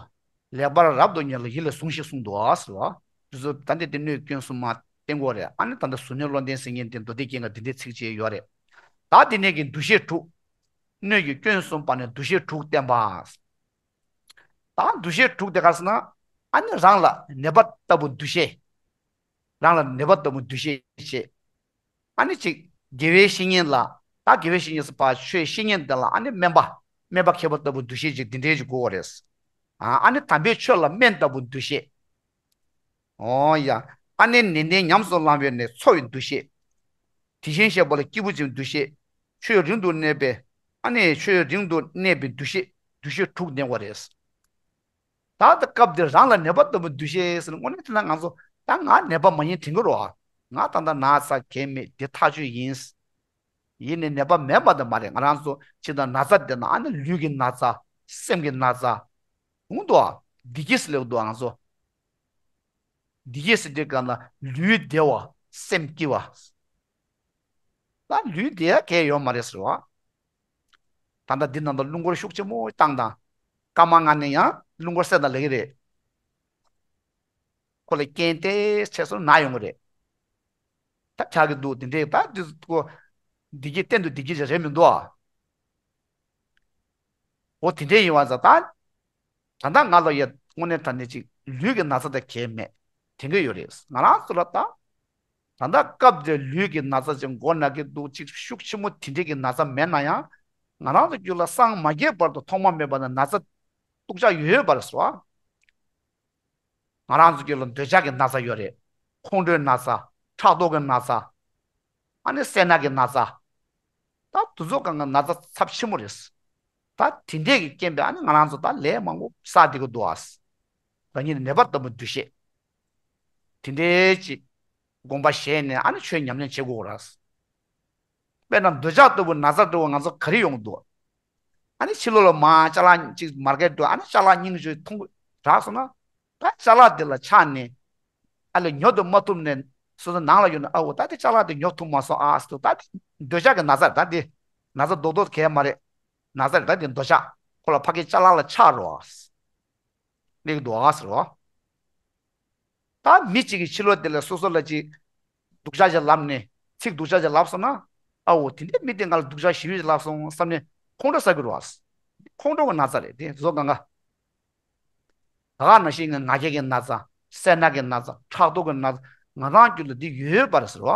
ལེགས་པར་རབ་ཏུ་ཉོན་ལ་ཡིད་ལ་ཟུངས་ཤིག་གསུངས་འདུག་ཨ་ཟེར་བ། དེ་ཚོ་ད་འདི་དེ་སྣོད་སྐྱོན་གསུམ་མར་བསྟན་དགོས་རེད། ཨ་ནི་ད་ལྟ་གཟུར་གནས་བློ་ལྡན་ཟེར་མཁན་དེ་མདོ་སྡེ་རྒྱན་གྱི་འདི་འདྲའི་ཚིགས་བཅད་ཡོད་རེད། ད་འདི་ནས་ཀྱི་འདུ་ཤེས་དྲུག་སྣོད་ཀྱི་སྐྱོན་གསུམ་པ་ནི་འདུ་ཤེས་དྲུག་བསྟན་པ། ད་འདུ་ཤེས་དྲུག་དེ་ག་རེ་ཟེར་ན། ཨ་ནི་རང་ལ་ནད་པ་ལྟ་བུ་འདུ་ཤེས། རང་ལ་ནད་པ་ལྟ་བུ་འདུ་ཤེས་བྱེད། ཨ་ནི་ཅིག་དགེ་བའི་བཤེས་གཉེན་ལ། ད་དགེ་བའི་བཤེས་གཉེན་ཟེར་བ་ཆོས་བཤེས་གཉེན་དེ་ལ་ཨ་ནི་སྨན་པ། སྨན་པ་མཁས་པ་ལྟ་བུ་འདུ་ཤེས་ཅིག་འདི་འདྲའི་ཅིག་དགོས་པ་རེད། ཨ་ཨ་ནི་དམ་པའི་ཆོས་ལ་སྨན་ལྟ་བུ་འདུ་ཤེས། འོ་ཡ། ཨ་ནི་ནན་ཏན་ཉམས་སུ་བླང་བའི་ནི་འཚོ་བའི་འདུ་ཤེས། དེ་བཞིན་གཤེགས་པ་ལ་སྐྱིད་པོ་ཅིག་འདུ་ཤེས། ཆོས་རིང་དུ་གནས་པའི། ཨ་ནི་ཆོས་རིང་དུ་གནས་པའི་འདུ་ཤེས། འདུ་ཤེས་དྲུག་ལྡན་པ་རེད། ད་ལྟ་སྐབས་འདིར་རང་ལ་ནད་པ་ལྟ་བུ་འདུ་ཤེས་ཟེར་ན། དངོས་གནས་དྲིས་ན་ང་ཚོ་ད་ང་ནད་པ་མ་ཡིན་དྲན་གྱི་རེད་བ། ང་ད་ལྟ་ན་ཚ་གང་ཡང་མེད། འདི་ཐག་ཆོད་ཡིན། ཡིན་ནའི་ནད་པ་མེད་པ་དེ་མ་རེད། ང་རང་ཚོ་ཕྱི་དང་ན་ཚ་དེ་ན་ཨ་ནི་ལུས་ཀྱི་ན་ཚ། སེམས་ཀྱི་ན་ཚ། འོང་འདུག་ཨ། བདེ་སྐྱིད་ཟེར་ལབ་འདུག་ང་ཚོ། བདེ་སྐྱིད་ཟེར་དུས་ག་ན་ལུས་བདེ་བ། སེམས་སྐྱིད་པ། ད་ལུས་བདེ་ཡ་གང་ཡང་ཡོད་མ་རེད་ཟེར་བ། ད་ལྟ་འདི་ནང་དུ་རླུང་འཁོར་ཤུགས་ཆེན་པོ་བཏང་དང་། སྐར་མ་ལྔ་ནས་ཡང་རླུང་འཁོར་སད་ན་ལེགས་ཀྱི་རེད། ཁོ་ལ་རྐྱེན་དེ་ཆེ་སོང་ན་ཡོང་གི་རེད། ད་ཆགས་ཀྱི་འདུག་དེ་འདྲའི་ད་འདི་ཁོ། བདེ་སྐྱིད་གཏན་དུ་བདེ་སྐྱིད་ཅིག་རེད་མི་འདུག་ཨ། འོ་དེ་འདྲའི་ཡིན་བ་ཙང་ད། ད་ལྟ་ང་ལ་ཡ་དངོས་གནས་དྲང་གནས་ཅིག་ལུས་ཀྱི་ན་ཚ་དེ་གང་ཡང་མེད། དྲན་གྱི་ཡོད་རེད། ང་རང་ཚོ་ལ་ད། ད་ལྟ་སྐབས་དེར་ལུས་ཀྱི་ན་ཚ་ཅིག་མགོ་ན་གི་འདུག་ཅིག་ཤུགས་ཆེན་པོ་དེ་འདྲའི་གི་ན་ཚ་མེད་ན་ཡང་། ང་རང་ཚོ་རྒྱུད་ལ་སངས་མ་རྒྱས་བར་དུ་ཐོག་མ་མེད་པ་ནས་ན་ཚ་སྡུག་ཅག་ཡོད་པ་རེད་ཟེར་བ། ང་རང་ཚོ་རྒྱུད་ལ་འདོད་ཆགས་ཀྱི་ན་ཚ་ཡོད་རེད། ཁོང་ཁྲོའི་ན་ཚ། ཕྲག་དོག་གི་ན་ཚ། ཨ་ནི་སེར་སྣ་གི་ན་ཚ། ད་དེ་ཚོ་གང་ག་ན་ཚ་ཚབས་ཆེན་པོ་རེད། ད་དེ་འདྲས་ཀྱི་རྐྱེན་པས་ཨ་ནི་ང་རང་ཚོ་ད་ལས་མང་པོ་བསགས་བསྡད་ཀྱི་འདུག་ཨ། རང་ཉིད་ནི་ནད་པ་ལྟ་བུ་འདུ་ཤེས། དེ་འདྲས་ཀྱི་དགོངས་པ་བཞེས་ནས་ཨ་ནི་ཆོས་ཉམས་ལེན་བྱེད་དགོས་རེད། དཔེར་ན་འདོད་ཆགས་ལྟ་བུ་ན་ཚ་འདྲ་བོ་ང་ཚོ་ག་རེ་ཡོང་གི་འདུག་ཨ་ནི་ཕྱི་ལོགས་ལ་མར་ཅ་ལག་ཅིག་མར་ཀེཊ་འགྲོ། ཨ་ནི་ཅ་ལག་རྙིང་ཤོས་མཐོང་གི་རག་སོང་ན། ད་ཅ་ལག་དེ་ལ་ཆགས་ནས། ཨ་ལས་ཉོ་དུ་མ་ཐུབ་ནས། སོ་སོ་ནང་ལ་ཡོད་ན། ཨ་འོ་ད་དེ་ཅ་ལག་དེ་ཉོ་ཐུབ་མ་སོང་ཨ་ཟེར་དུས། ད་དེ་འདོད་ཆགས་ཀྱི་ན་ཚ་རེད། ད་དེ་ན་ཚ་རྡོག་རྡོག་གང་ཡང་མ་རེད། ན་ཚ་རེད། ད་དེ་འདོད་ཆགས་ཁོ་ལ་ཕ་གི་ཅ་ལག་ལ་ཆགས་རོགས་ཨ། སླེབས་འདུག་ཨ་ཟེར་བ། ད་མི་གཅིག་གིས་ཕྱི་ལོགས་དེ་ལ་སོ་སོ་ལ་ཅིག་སྡུག་ཅག་ཅིག་ལབ་ནས། ཚིག་སྡུག་ཅག་ཅིག་ལབ་སོང་ན། ཨ་འོ་དེ་འདྲའི་མི་དེ་ང་ལ་སྡུག་ཅག་ཞེ་པོ་ཅིག་ལབ་སོང་བསམ་ནས་ཁོང་ཁྲོ་ཟ་གི་རེད་བ། ཁོང་ཁྲོ་གི་ན་ཚ་རེད་དེ་ཚོ་གང་ག། ད་ག་ནང་བཞིན་ང་ང་རྒྱལ་གྱི་ན་ཚ། སེར་སྣ་གི་ན་ཚ། ཕྲག་དོག་གི་ན་ཚ། ང་རང་རྒྱུད་ལ་འདི་ཡོད་པ་རེད་ཟེར་བ།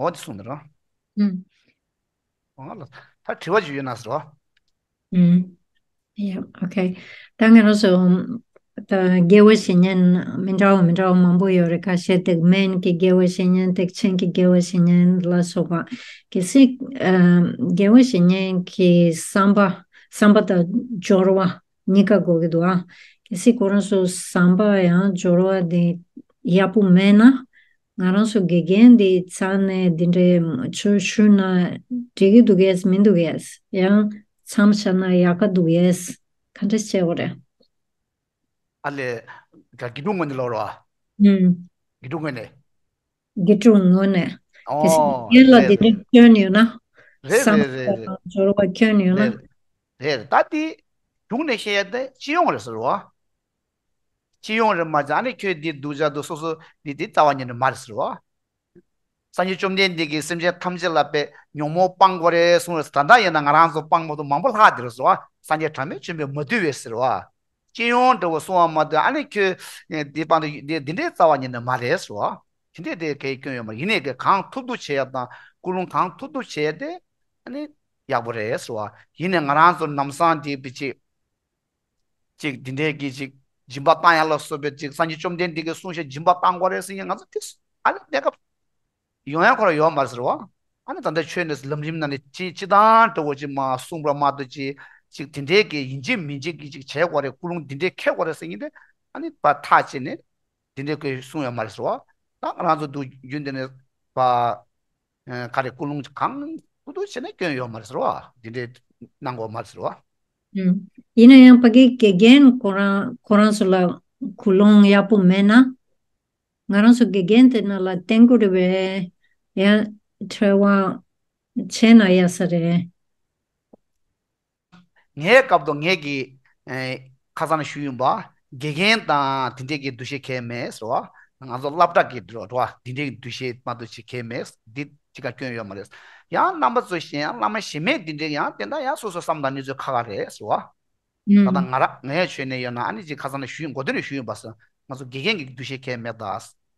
འོ་དེ་གསུངས་འདུག་ར། ཨུམ། འོ་ལ་ད་དྲི་བ་ཅིག་ཡོད་ན་ཟེར་བ། ཨུམ། ཡ། ཨོ་ཁེ། ད་ང་རང་ཚོ་ད་དགེ་བའི་བཤེས་གཉེན་མི་འདྲ་བ་མི་འདྲ་བ་མང་པོ་ཡོད་རེད། ཁ་ཤས་དེ་སྨན་གྱི་དགེ་བའི་བཤེས་གཉེན། དེ་ཆོས་ཀྱི་དགེ་བའི་བཤེས་གཉེན་ལ་སོགས་པ། གལ་སྲིད་ཨ་དགེ་བའི་བཤེས་གཉེན་གྱི་བསམ་པ། བསམ་པ་དང་སྦྱོར་བ་གཉིས་ཀ་དགོས་ཀྱི་འདུག་ཨ། གལ་སྲིད་ཁོ་རང་ཚོ་བསམ་པ་ཡང་སྦྱོར་བ་དེ་ཡག་པོ་མེད་ན། ང་རང་ཚོ་དགེ་རྒན་དེ་རྩ་ནས་འདི་འདྲའི་ཆོས་ཞུས་ན་འགྲིག་གི་འདུག་གས་མི་འདུག་གས། ཡང་མཚམས་བཞག་ན་ཡག་ག་འདུག་གས། ག་འདྲ་བྱེད་དགོས་རེད། ཨ་ལས། དགེ་ཕྲུག་ངོས་ནས་ལབ་རོགས། ཨུམ། དགེ་ཕྲུག་ངོས་ནས། དགེ་ཕྲུག་ངོས་ནས། གལ་སྲིད་ཨོ་རྒན་ལ་རེད་དེ་འདྲ་རེད། སྐྱོན་ཡོད་ན། རེད་བསམ་རེད་རེད་རེད། སྦྱོར་བ་སྐྱོན་ཡོད་ན། རེད་རེད། ད་དེ་གཞུང་ནས་བཤད་ཡ་དེ་སྤྱི་ཡོངས་རེད་ཟེར་བ། སྤྱི་ཡོངས་རེད་མ་ཟད། ཨ་ནི་ཁྱོད་འདི་སྡུག་ཅག་འདུག་སོ་སོ་འདི་འདི་རྩ་བ་ཉིད་ནས་མ་རེད་ཟེར་བ། སངས་རྒྱས་བཅོམ་ལྡན་འདས་ཀྱིས་སེམས་ཅན་ཐམས་ཅད་ལ་དཔེ་ཉོན་མོངས་སྤང་དགོས་རེད་གསུངས་རེད། ད་ལྟ་ཡིན་ན་ང་རང་ཚོ་སྤང་མ་ཐུབ་མང་པོ་ལྷག་བསྡད་རེད་ཟེར་བ། སངས་རྒྱས་གྲངས་མེད་བྱོན་པས་མ་ཐུལ་བས་ཟེར་བ། སྤྱི་ཡོངས་འདྲ་བོ་གསུང་བ་མ་ཐུབ། ཨ་ནི་ཁྱོད་འདི་སྤང་དུ་འདི་འདི་འདྲའི་རྩ་བ་ཉིད་ནས་མ་རེད་ཟེར་བ། དེ་འདྲས་དེ་གའི་སྐྱོན་ཡོད་མ་རེད། ཡིན་ནའི་གང་ཐུབ་ཐུབ་བྱེད་ཡ་དང་། ཀུན་སློང་གང་ཐུབ་ཐུབ་བྱེད་ཡ་དེ་ཨ་ནི་ཡག་པོ་རེད་ཟེར་བ། ཡིན་ནའི་ང་རང་ཚོ་ལམ་སང་དེ་བི་ཅིག་ཅིག་འདི་འདྲས་ཀྱི་ཅིག་སྦྱིན་པ་བཏང་ཡ་ལ་སོགས་པའི་ཅིག་སངས་རྒྱས་བཅོམ་ལྡན་འདས་ཀྱིས་གསུངས་བཞག་སྦྱིན་པ་བཏང་དགོས་རེད་ཟེར་མཁན་ང་ཚོ་དེ་ཨ་ནི་གནས་སྐབས་ཡོང་ཡ་ཁོ་རང་ཡོད་མ་རེད་ཟེར་བ། ཨ་ནི་ད་ལྟ་ཆོས་ནས་ལམ་རིམ་ནང་ནས་ཅི་ཅི་དང་འདྲ་བོ་ཅིག་མ་གསུངས་པ་མ་གཏོགས་ཅིག་ཅིག་དེ་འདྲས་ཀྱི་ཡིན་གཅིག་མིན་གཅིག་གི་ཅིག་བྱེད་དགོས་རེད། ཀུན་སློང་འདི་འདྲས་འཁྱེར་དགོས་རེད་ཟེར་མཁན་དེ་ཨ་ནི་ཕར་ཐག་བཅད་ནས་འདི་འདྲས་ཀྱི་གསུངས་ཡོད་མ་རེད་ཟེར་བ། ད་ང་རང་ཚོ་འདུག་རྒྱུན་དེ་ནས་ཕར། ཨ། ག་རེ། ཀུན་སློང་གང་ཐུབ་ཐུབ་བྱས་ན་སྐྱོན་ཡོད་མ་རེད་ཟེར་བ། འདི་འདྲའི་གནང་དགོས་མ་རེད་ཟེར་བ། ཨུམ། ཡིན་ན་ཡང་ཕ་གི་དགེ་རྒན་ཁོ་རང་ཁོ་རང་ཚོ་ལ་ཀུན་སློང་ཡག་པོ་མེད་ན། ང་རང་ཚོ་དགེ་རྒན་དེ་ནང་ལ་བསྟེན་དགོས་རེད་པས། ཡང་འབྲེལ་བ་བྱས་ན་ཡག་ས་རེད། ངའི་སྐབས་དུ་ངས་ཀྱིས། ཨེ། ཁ་སང་ཞུས་ཡིན་པ། དགེ་རྒན་དང་དེ་འདྲས་ཀྱི་འདུ་ཤེས་གང་ཡང་མེད་ཟེར་བ། ང་ཚོ་སློབ་གྲྭ་གི་འགྲོ་བ་དེ་འདྲས་ཀྱི་འདུ་ཤེས་མ་གཏོགས་ཅིག་གང་ཡང་མེད། འདི་ ཅི་ག་སྐྱོན་ཡོད་མ་རེད། ཡང་རྣམ་པ་ཚོ་གཞན་ཡང་བླ་མ་གཞན་མའི་འདི་འདྲའི་ཡང་དེ་འདྲ་ཡང་སོ་སོ་བསམ་དང་གནས་ཚུལ་ཁ་ཁ་རེད་ཟེར་བ། ད་ལྟ་ང་རང་ངའི་ཆོས་ནས་ཡོད་ན་ཨ་ནི་ཅིག་ཁ་སང་ནས་ཞུས་མགོ་ཐོན་ནས་ཞུས་ཡོད་པ་ཟེར། ང་ཚོ་དགེ་རྒན་གྱི་འདུ་ཤེས་གལ་མེད་ད།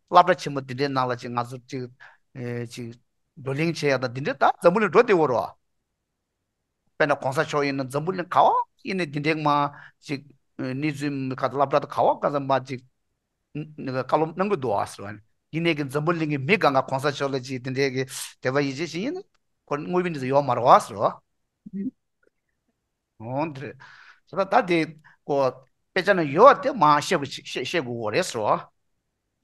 སློབ་གྲྭ་ཆེན་མོ་འདི་འདྲའི་ནང་ལ་ཅིག་ང་ཚོ་ཅིག་ཨེ་ཅིག་བགྲོ་གླེང་བྱེད་ཡ་དང་འདི་འདྲའི་ད་འཛམ་བུ་གླིང་འགྲོ་བདེ་བོ་རེད་བ། དཔེར་ན་གོང་ས་མཆོག་ཡིན་ན་འཛམ་བུ་གླིང་ག་བ་ཡིན་ནའི་འདི་འདྲའི་མ་ཅིག་གནས་ཚུལ་ག་སློབ་གྲྭ་དང་ག་བ་ག་ཚ་མ་ཅིག་བཀའ་སློབ་གནང་གི་འདུག་ཨ་ཟེར་བ་ནི། ཡིན་ནའི་གི་འཛམ་བུ་གླིང་གི་མི་གང་ག་གོང་ས་མཆོག་ལ་ཅིག་དེ་འདྲའི་གི་དད་པ་ཡིད་ཆེས་བྱེད་ཡིན་ན་ཁོ་དངོས་པོའི་གནས་ཚུལ་ཡོད་མ་རེད་བ་ཟེར་བ། འོང་དེ་རེད། ད་ད་དེ་ཀོ་དཔེ་ཆ་ན་ཡོད་བ་དེ་མ་བཤད་དགོས་བཤད་བཤད་དགོས་བོ་རེད་ཟེར་བ།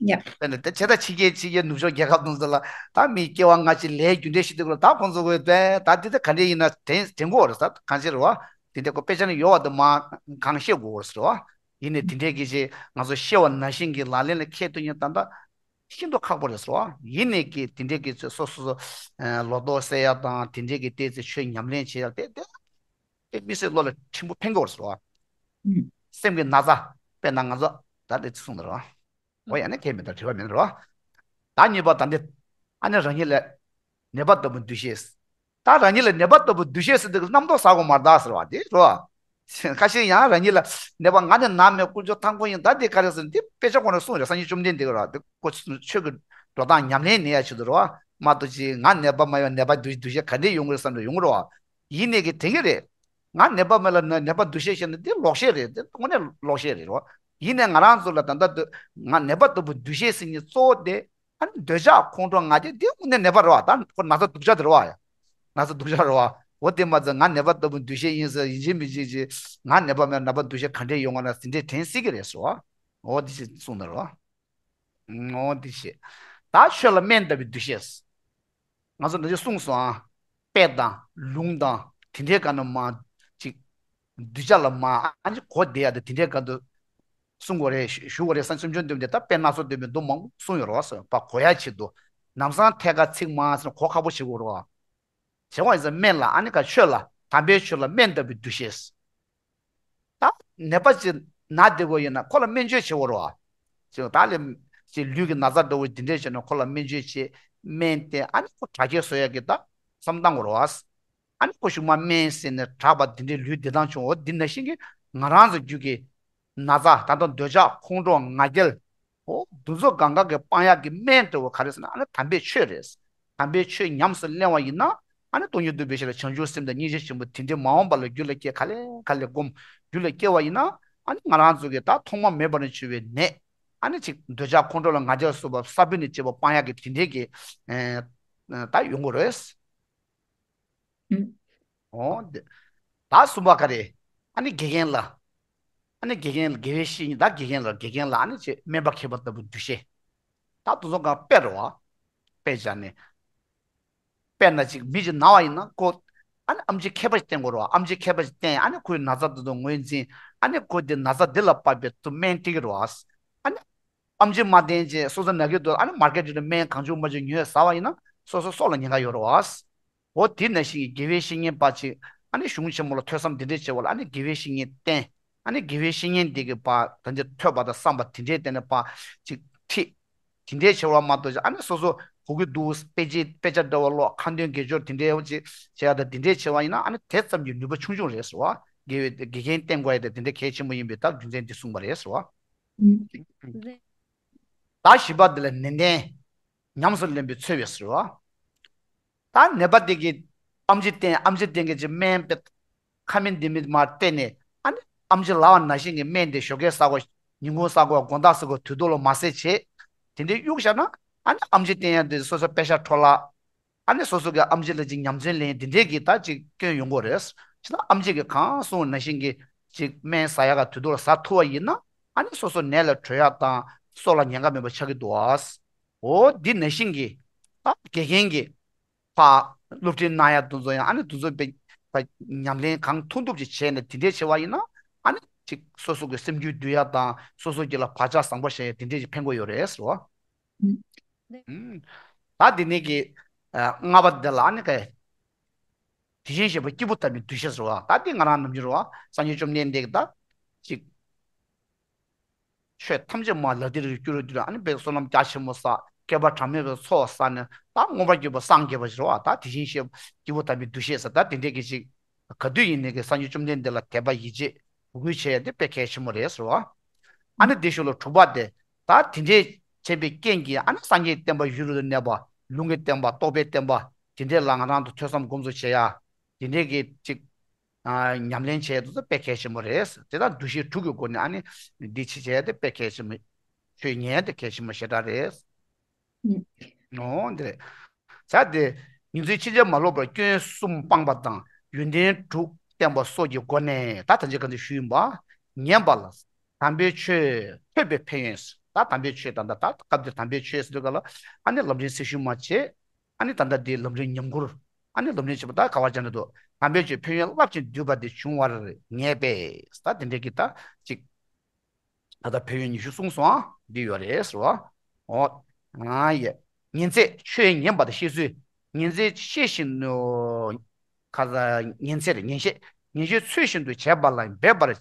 ཡ། དེ་ནི་དེ་བྱས་ད་ཕྱི་རྒྱལ་ཕྱི་རྒྱལ་ནུབ་ཕྱོགས་རྒྱལ་ཁབ་དུ་ཚོ་ལ་ད་མི་སྐྱེ་བ་སྔ་ཕྱི་ལས་རྒྱུ་འབྲས་ཤི་དུས་ལ་ད་ཁོང་ཚོ་གོ་དེ་ད་དེ་ད་ག་འདྲ་ཡིན་ན་དྲན་དྲན་དགོས་རེད་ད་གང་ཕྱིར་བ། དེ་འདྲ་ཀོ་དཔེ་ཆ་ན་ཡོད་བ་དེ་མ་གང་བཤད་དགོས་རེད་ཟེར་བ། ཡིན་ནའི་དེ་འདྲའི་གི་ཅིག་ང་ཚོ་ཤེས་བ་ནང་བཞིན་གྱི་ལག་ལེན་ལ་འཁེལ་ཐུབ་ཉིན་ད་ལྟ་ཤིན་ཏུ་ཁག་པོ་རེད་ཟེར་བ། ཡིན་ནའི་གི་དེ་འདྲའི་གི་ཚོས་སོ་སོ་སོ་ལོ་ཏོག་བསད་ཡ་དང་དེ་འདྲའི་གི་ལྟས་ཚེ་ཆོས་ཉམས་ལེན་བྱེད་ཡ་དེ་དེ་དེ་མི་སེར་བློ་ལ་ཕྲན་བུ་ཕན་གི་རེད་ཟེར་བ། སེམས་ཀྱི་ན་ཚ་དཔེར་ན་ང་ཚོ་ད་དེ་གསུངས་ད་རེད་བ། འོ་ཡ་ནི་ཁས་མི་ད་དྲི་བ་མེད་རེད་བ། ད་གཉིས་པ་ད་འདི་ཨ་ནི་རང་ཉིད་ལ་ནད་པ་ལྟ་བུ་འདུ་ཤེས། ད་རང་ཉིད་ལ་ནད་པ་ལྟ་བུ་འདུ་ཤེས་ཟེར་དུས་རྣམ་རྟོག་ཟ་དགོས་མ་རེད་ཟེར་བ་དེ་རོ། ཁ་ཤས་ཡང་རང་ཉིད་ལ་ནད་པ་ང་ནི་ནམ་མེད་དཀོན་མཆོག་ཐང་པོ་ཡིན་ད་དེ་ག་རེ་ཟེར་འདི་དཔེ་ཆ་ཁོ་ནས་གསུངས་རེད། སངས་རྒྱས་བཅོམ་ལྡན་འདས་ཀྱི་རོ་དེ་ཁོ་ཆོས་ཀྱི་འགྲོ་སྟངས་ཉམས་ལེན་ནས་ཡ་ཆེད་དུ་རོ། མ་གཏོགས་ཅི་ང་ནད་པ་མ་ཡོང་ནད་པ་འདུ་འདུ་ཤེས་ག་འདྲས་ཡོང་གི་རེད་བསམ་རེ་ཡོང་གི་རོ། ཡིན་ནས་ཀྱི་དེ་གི་རེད། ང་ནད་པ་མེད་ལ་ནད་པ་འདུ་ཤེས་ཤེས་ན་འདི་ལོག་ཤེས་རེད། འདི་དངོས་གནས་ལོག་ཤེས་རེད་རོ། ཡིན་ནས་ང་རང་ཚོ་ལ་ད་ལྟ་ང་ནད་པ་ལྟ་བུ་འདུ་ཤེས་ཟེར་མཁན་གཙོ་བོ་དེ། ཨ་ནི་འདོད་ཆགས་ཁོང་ཁྲོ་ང་རྒྱལ་འདི་དངོས་གནས་ནད་པ་རེད་བ། ད་ཁོ་ན་ཚ་སྡུག་ཅག་དེ་རེད་བ་ཡ། ན་ཚ་སྡུག་ཅག་རེད་བ། འོ་དེ་མ་ཚད་ང་ནད་པ་ལྟ་བུ་འདུ་ཤེས་ཡིན་ཟེར་ཡིན་གཅིག་མིན་གཅིག་ཅིག་ང་ནད་པ་མེད་ན་ནད་པ་འདུ་ཤེས་ག་འདྲས་ཡོང་བ་ན་ཟིན་བྲིས་དྲན་སྲིད་ཀྱི་རེད་ཟེར་བ། འོ་དེ་ཞིག་གསུངས་ནི་རེད་བ། འོ་དེ་ཞེས། ད་ཆོས་ལ་སྨན་ལྟ་བུའི་འདུ་ཤེས། ང་ཚོ་འདི་ཅིག་གསུངས་སོང་ཨ། དཔེ་དང་ལུང་དང་དེ་འདྲའི་སྒང་ནས་མ་ཅིག་གདུལ་བྱ་ལ་མ་ཨ་ནི་གོ་བདེ་ཡ་དང་དེ་འདྲའི་སྒང་དུ་གསུང་དགོས་རེད་ཞུ་དགོས་རེད་བསམ། སེམས་ཆུང་འདོན་པ་དེ་ད་དཔེ་སྣ་ཚོགས་འདོན་པའི་མདོ་མང་པོ་གསུངས་ཡོད་རེད་བ། སོ་པ་གོ་ཡ་ཆེད་དུ་ལམ་སང་ཐད་ཀར་ཚིག་མ་ཟེར་ན་གོ་ཁག་པོ་བྱེད་དགོས་རེད་བ། བྱེད་དགོས་ཡིན་ཟེར་སྨན་ལ་ཨ་ནི་ཀ་ཆོས་ལ་དམ་པའི་ཆོས་ལ་སྨན་ལྟ་བུའི་འདུ་ཤེས། ད་ནད་པ་ཅིག་ན་བདེ་དགོས་ཡིན་ན་ཁོ་ལ་སྨན་བཅོས་བྱེད་དགོས་རེད་བ། ཅིག་ད་ལས་ཅིག་ལུས་ཀྱི་ན་ཚ་འདྲ་བོ་འདི་འདྲས་བྱས་ན་ཁོ་ལ་སྨན་བཅོས་བྱེད། སྨན་བསྟེན་ཨ་ནི་ཁོ་དྲག་སྐྱེད་བཟོ་ཡ་གི་ད་བསམ་བཏང་དགོས་རེད་བ། ཨ་ནི་ཁོ་གཞུག་མ་སྨན་ཟེར་ནས་དྲག་པ་འདི་འདྲའི་ལུས་བདེ་ཐང་བྱུང་འོ་འདི་ནང་བཞིན་གྱི་ང་རང་ཚོ་རྒྱུད་ཀྱི་ན་ཚ་ད་ལྟ་འདོད་ཆགས་ཁོང་ཁྲོ་ང་རྒྱལ། འོ་འདི་ཚོ་གང་ག་གི་སྤང་ཡག་གི་སྨན་དེ་བོ་ག་རེ་ཟེར་ན་ཨ་ནི་དམ་པའི་ཆོས་རེད། དམ་པའི་ཆོས་ཉམས་སུ་གླེང་བ་ཡིན་ན་ཨ་ནི་སྟོང་ཉིད་རྟོགས་པའི་ཞིང་ལ་བྱང་ཆུབ་སེམས་དང་སྙིང་རྗེ་ཆེན་པོ་དེ་འདྲའི་མ་འོངས་པ་ལ་རྒྱུད་ལ་སྐྱེ་ག་ལེ་ག་ལེ་སྒོམ་རྒྱུད་ལ་སྐྱེ་བ་ཡིན་ན་ཨ་ནི་ང་རང་ཚོ་གི་ད་ཐོག་མ་མེད་པ་ནས་བྱུང་བའི་ནད་ཨ་ནི་ཅིག་འདོད་ཆགས་ཁོང་ཁྲོ་ལ་ང་རྒྱལ་སོགས་པ་ས་བོན་ནས་སྐྱེ་བ་སྤང་ཡག་གི་དེ་འདྲའི་གི་ད་ཡོང་གི་རེད། འོ་དེ། ད་གསུམ་པ་ག་རེ། ཨ་ནི་དགེ་རྒན་ལ། ཨ་ནི་དགེ་རྒན་ལ་དགེ་བའི་བཤེས་གཉེན་ད་དགེ་རྒན་ལ་དགེ་རྒན་ལ་ཨ་ནི་ཅེས་སྨན་པ་མཁས་པ་ལྟ་བུ་འདུ་ཤེས། ད་དེ་ཚོ་གང་དཔེ་རེད་བ། དཔེ་བཞག་ནས། དཔེར་ན་ཅིག་མི་ཅིག་ན་བ་ཡིན་ན་ཁོ། ཨ་ནི་ཨམ་ཆི་མཁས་པ་ཞིག་བསྟེན་དགོས་རེད་བ། ཨམ་ཆི་མཁས་པ་ཞིག་བསྟེན་ཨ་ནི་ཁོའི་ན་ཚ་དེ་ཚོ་ངོས་འཛིན། ཨ་ནི་ཁོ་དེ་ན་ཚ་འདི་ལ་དཔག་པའི་ཚུལ་སྨན་སྟེར་གི་རེད་བ། ཨ་ནི། ཨམ་ཆི་མ་བསྟེན་བྱས་སོ་སོ་ན་གི་འདུག་ཨ་ནི་མར་ཀེ་ཊི་ནས་སྨན་གང་བྱུང་མ་བྱུང་ཉོས་ཟ་བ་ཡིན་ན་སོ་སོ་སྲོག་ལ་ཉེན་ཁ་ཡོད་རེད་བ། འོ་དེ་ནང་བཞིན་གྱི་དགེ་བའི་བཤེས་གཉེན་པ་ཅིག་ཨ་ནི་གཞུང་ཆེན་མོ་ལ་ཐོས་བསམ་འདི་འདྲས་བྱེད་པ་ལ་ཨ་ནི་དགེ་བའི་བཤེས་གཉེན་བསྟེན། ཨ་ནི་དགེ་བའི་བཤེས་གཉེན་འདི་གི་པ་ད་འདི་ཐོས་པ་དང་བསམ་པ་དེ་འདྲས་དེ་ནས་པ་ཅིག་ཁྲིད། དེ་འདྲས་བྱེད་པ་མ་གཏོགས་ཅིག་ཨ་ནི་སོ་སོ་གོ་གི་འདུག་དཔེ་ཆ་དཔེ་ཆ་འདྲ་བ་ཀློག་ཁ་འདོན་དགེ་སྦྱོར་དེ་འདྲས་ཅིག་བྱེད་ཡ་ད་དེ་འདྲས་བྱེད་པ་ཡིན་ན་ཨ་ནི་དེ་ཙམ་གྱི་ནུས་པ་ཆུང་ཆུང་རེད་ཟེར་བ། དགེ་བའི་དགེ་རྒན་བསྟེན་དགོས་ཡ་ད་དེ་འདྲས་གལ་ཆེན་པོ་ཡིན་པའི་ད་རྒྱུ་མཚན་འདི་གསུངས་པ་རེད་ཟེར་བ། ད་བཞི་པ་འདི་ལ་ནན་ཏན། ཉམས་སུ་ལེན་པའི་ཚོད་པས་ཟེར་བ། ད་ནད་པ་དེ་གིས་ཨམ་ཆི་བསྟེན་ཨམ་ཆི་བསྟེན་གྱི་ཅིག་སྨན་དཔེ་ཁ་མིན་འདི་མིན་མར་བསྟེན་ནས་ཨ་ནི་ཨམ་ཆི་ལབ་པ་ནང་བཞིན་གྱི་སྨན་དེ་ཞོགས་ཀས་ཟ་དགོས། ཉིན་གུང་ཟ་དགོས། དགོང་དག་ཟ་དགོས། དུས་ཐོག་ལ་མ་ཟས་བྱས། དེ་འདྲའི་གཡུག་བཞག་ན་ཨ་ནི་ཨམ་ཆི་བསྟེན་ཡ་དེ་སོ་སོ་པེ་ཤ་འཕྲོ་བརླག་ཨ་ནི་སོ་སོ་གི་ཨམ་ཆི་ལ་ཅིག་ཉམས་ཚོད་ལེན་འདི་འདྲས་ཀྱི་ད་ཅིག་སྐྱོན་ཡོང་གི་རེད། ཅི་ན་ཨམ་ཆི་གི་གང་གསུངས་ནང་བཞིན་གྱི་ཅིག་སྨན་ཟ་ཡ་ག་དུས་ཐོག་ལ་ཟ་ཐུབ་པ་ཡིན་ན་ཨ་ནི་སོ་སོ་ནད་ལ་གྲོལ་ཡ་དང་སྲོག་ལ་ཉེན་ཁ་མེད་པ་ཆགས་ཀྱི་འདུག་ཨ། འོ་འདི་ནང་བཞིན་གྱི་ད་དགེ་རྒན་གྱི་ཕ་སློབ་ཁྲིད་གནང་ཡ་དེ་ཚོ་ཡང་ཨ་ནི་དེ་ཚོ་དཔེ་ད་ཉམས་ལེན་གང་ཐུབ་ཐུབ་ཅིག་བྱས་ནས་དེ་འདྲས་བྱས་པ་ཡིན་ན་ཨ་ནི་ཅིག་སོ་སོ་གི་སེམས་རྒྱུད་འདུལ་ཡ་དང་སོ་སོ་གྱི་ལ་བག་ཆགས་བཟང་པོ་བྱས་ཡ་དེ་འདྲས་ཅིག་ཕན་གྱི་ཡོད་རེད་ཟེར་བ། ད་འདི་ནས་ཀྱི་ལྔ་པ་འདི་ལ་ཨ་ནི་ཀའི་དེ་བཞིན་གཤེགས་པ་སྐྱེས་བུ་དམ་པའི་འདུ་ཤེས་ཟེར་བ། ད་འདི་ང་རང་ནམ་རྒྱུན་རེད་བ། སངས་རྒྱས་བཅོམ་ལྡན་འདས་ཀྱིས་ད་ཅིག་ཆོས་ཐམས་ཅད་མ་ལག་མཐིལ་དུ་བསྐྱུར་རོ་དུས་ཨ་ནི་བའི་བསོད་ནམས་རྒྱ་ཆེན་པོ་བསགས། བསྐལ་པ་གྲངས་མེད་པའི་ཚོགས་བསགས་ནས་ད་མངོན་པར་གྱུར་པ་སངས་རྒྱས་པ་ཞིག་རེད་བ། ད་དེ་བཞིན་གཤེགས་པ་སྐྱེས་བུ་དམ་པའི་འདུ་ཤེས་ཟེར་ད་དེ་འདྲས་ཀྱི་ཅིག་ག་དུས་ཡིན་ནའི་གི་སངས་རྒྱས་བཅོམ་ལྡན་འདས་ལ་དད་པ་ཡིད་ཆེས་གུས་བཀུར་བྱེད་ཡ་དེ་དཔེ་གལ་ཆེན་པོ་རེད་ཟེར་བ། ཨ་ནི་དེ་ཞོར་ལ་དྲུག་པ་དེ་ད་དེ་འདྲས་བྱས་པའི་རྐྱེན་གྱིས་ཨ་ནི་སངས་རྒྱས་བསྟན་པ་ཡུན་རིང་དུ་གནས་པ། ལུང་གི་བསྟན་པ། རྟོགས་པའི་བསྟན་པ། དེ་འདྲས་ལ་ང་རང་ཚོ་ཐོས་བསམ་སྒོམ་གསུམ་བྱེད་ཡ། དེ་འདྲས་ཀྱི་ཅིག་ཨ། ཉམས་ལེན་བྱེད་དུས་དཔེ་གལ་ཆེན་པོ་རེད། དེ་དག་འདུ་ཤེས་དྲུག་གི་སྒོ་ནས་ཨ་ནི་འདི་ཕྱི་བྱས་ཏེ་དཔེ་གལ་ཆེན་པོ། ཆོས་ཉན་དེ་གལ་ཆེན་པོ་ཞེ་དྲག་རེད། ཨུ། འོ་འདི་རེད། བྱ་དེ། ཉིན་མཚན་ཕྱིན་ཆད་མ་ལོག་པར་སྐྱོན་གསུམ་སྤངས་པ་དང་ཡོན་ཏན་དྲུག་བསྟན་པ་སོགས་ཀྱི་སྒོ་ནས་ད་ད་ཅི་ག་འདི་ཞུས་ཡིན་པ། ཉན་པ་ལ། དམ་པའི་ཆོས་ཐོས་པའི་ཕན་ཡོན། ད་དམ་པའི་ཆོས་ད་ད་ད་སྐབས་འདིར་དམ་པའི་ཆོས་ཟེར་དུས་ག་ལ་ཨ་ནི་ལམ་རིམ་ཚེགས་ཞུ་མ་བྱེད། ཨ་ནི་ད་ལྟ་འདི་ལམ་རིམ་ཉམས་མགུར། ཨ་ནི་ལམ་རིམ་བྱེད་པ་ད་ག་བར་སྦྱར་ན་འདུག་དམ་པའི་ཆོས་ཕན་ཡོན་རླབས་ཆེན་བསྡུས་པ་འདི་བྱུང་བར་ངེས་པས། ད་དེ་འདྲའི་གི་ད་ཅིག་ད་ལྟ་ཕན་ཡོན་ཉི་ཤུ་གསུངས་སོང་ཨ། འདི་ཡོད་རེད་ཟེར་བ། འོ། ང་ཡི། ཉན་ཚད་ཆོས་ཉན་པ་དང་ཤེས་ཚུལ། ཉན་ཚད་ཤེས་བཞིན་དུ། ཁ་ས་ཉན་ཚད་རེད། ཉན་བཤད། ཉན་བཤད་ཚུལ་བཞིན་དུ་བྱས་པ་ལ་འབད་པར་བྱ་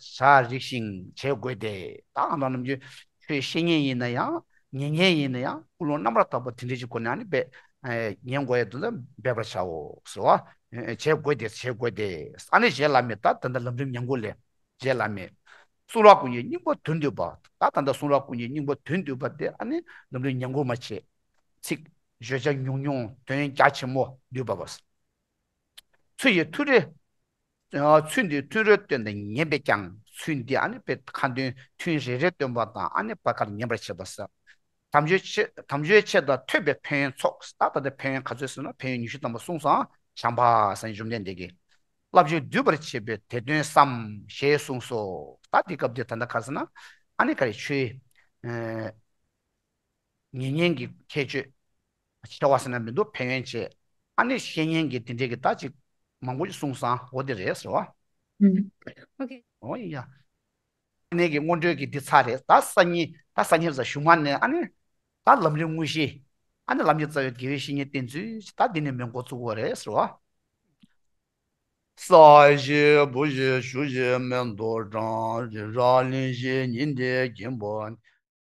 རིགས་ཤིང་བྱེད་དགོས་ཏེ། ད་ང་དང་ནམ་རྒྱུན་ཆོས་བཤད་མཁན་ཡིན་ན་ཡང་ཉན་མཁན་ཡིན་ན་ཡང་ཀུན་སློང་རྣམ་པར་དག་པ་དེ་འདྲ་ཞིག་སྒོ་ནས་ཨ་ནི་འབད་ཉན་དགོས་ཡ་དེ་ཚོ་འབད་པར་བྱའོ་ཟེར་བ། བྱེད་དགོས་ཏེ་བྱེད་དགོས་ཏེ། ཨ་ནི་རྗེ་བླ་མས་ད་ད་ལྟ་ལམ་རིམ་ཉམས་མགུར་ལས་རྗེ་བླ་མས། གསུང་རབ་ཀུན་གྱི་སྙིང་པོ་དོན་བསྡུས་པ། ད་ད་ལྟ་གསུང་རབ་ཀུན་གྱི་སྙིང་པོ་དོན་བསྡུས་པ་དེ་ཨ་ནི་ལམ་རིམ་ཉམས་མགུར་མ་བྱེད། ཚིག་བརྗོད་བྱ་ཉུང་ཉུང་དོན་རྒྱ་ཆེན་མོ་བསྡུས་པ་བ། ཚུལ་འདི་ཐུན་རེ། ཚུལ་འདི་ཐུན་རེ་བསྟན་ཏེ་ཉན་པས་ཀྱང་ཚུལ་འདི་ཨ་ནི་དཔེ་ཁ་འདོན་ཐུན་རེ་རེ་བསྟན་པ་དང་ཨ་ནི་བར་ཁར་ཉན་པར་བྱེད་པ་ཟེར། དམ་ཆོས་ཆེ་དམ་ཆོས་ཆེ་དང་ཐོས་པའི་ཕན་ཡོན་ཚོགས། ད་ལྟ་དེ་ཕན་ཡོན་ག་ཚོད་ཟེར་ན་ཕན་ཡོན་ཉི་ཤུ་ཐམ་པ་གསུངས་སོང་། བྱམས་པ་སངས་རྒྱས་བཅོམ་ལྡན་འདས་ཀྱིས། བསླབ་བྱ་བསྡུས་པར་བྱེད་པའི་དེ་དོན་བསམ་ཞེས་གསུངས་སོ། ད་འདི་སྐབས་འདིར་ད་ལྟ་ག་ཟེར་ན་ཨ་ནི་ག་རེ་ཆོས། ཨ། ཉན་མཁན་གྱི་ཁྱད་ཆོས་ཆེ་བ་ཟེར་ན་མི་འདུག་ཕན་ཡོན་ཆེ། ཨ་ནི་བཤད་མཁན་གྱི་དེ་འདྲའི་གི་ད་ཅིག་མང་པོ་ཞིག་གསུངས་སོང་། འོ་དེ་རེད་ཟེར་བ། ཨུམ། ཨོ་ཁེ། ཨོ་ཡ། ཨ་ནི་གི་སྔོན་འགྲོའི་གི་འདི་ཚར་རེད། ད་སང་ཉིན་ད་སང་ཉིན་ཟེར་གཞུག་མ་ནས་ཨ་ནི་ད་ལམ་རིམ་དངོས་གཞི། ཨ་ནི་ལམ་གྱི་རྩ་བའི་དགེ་བའི་བཤེས་གཉེན་བསྟེན་ཚུལ་ད་འདི་ནས་མེད་འགོ་བཙུགས་པ་རེད་ཟེར་བ། ས་གཞི་བུ་གཞི་ཆུ་གཞི་མེ་ཏོག་བཀྲ་ཤིས་ར་གླིང་བཞི་ཉི་ཟླའི་སྐྱིན་པ།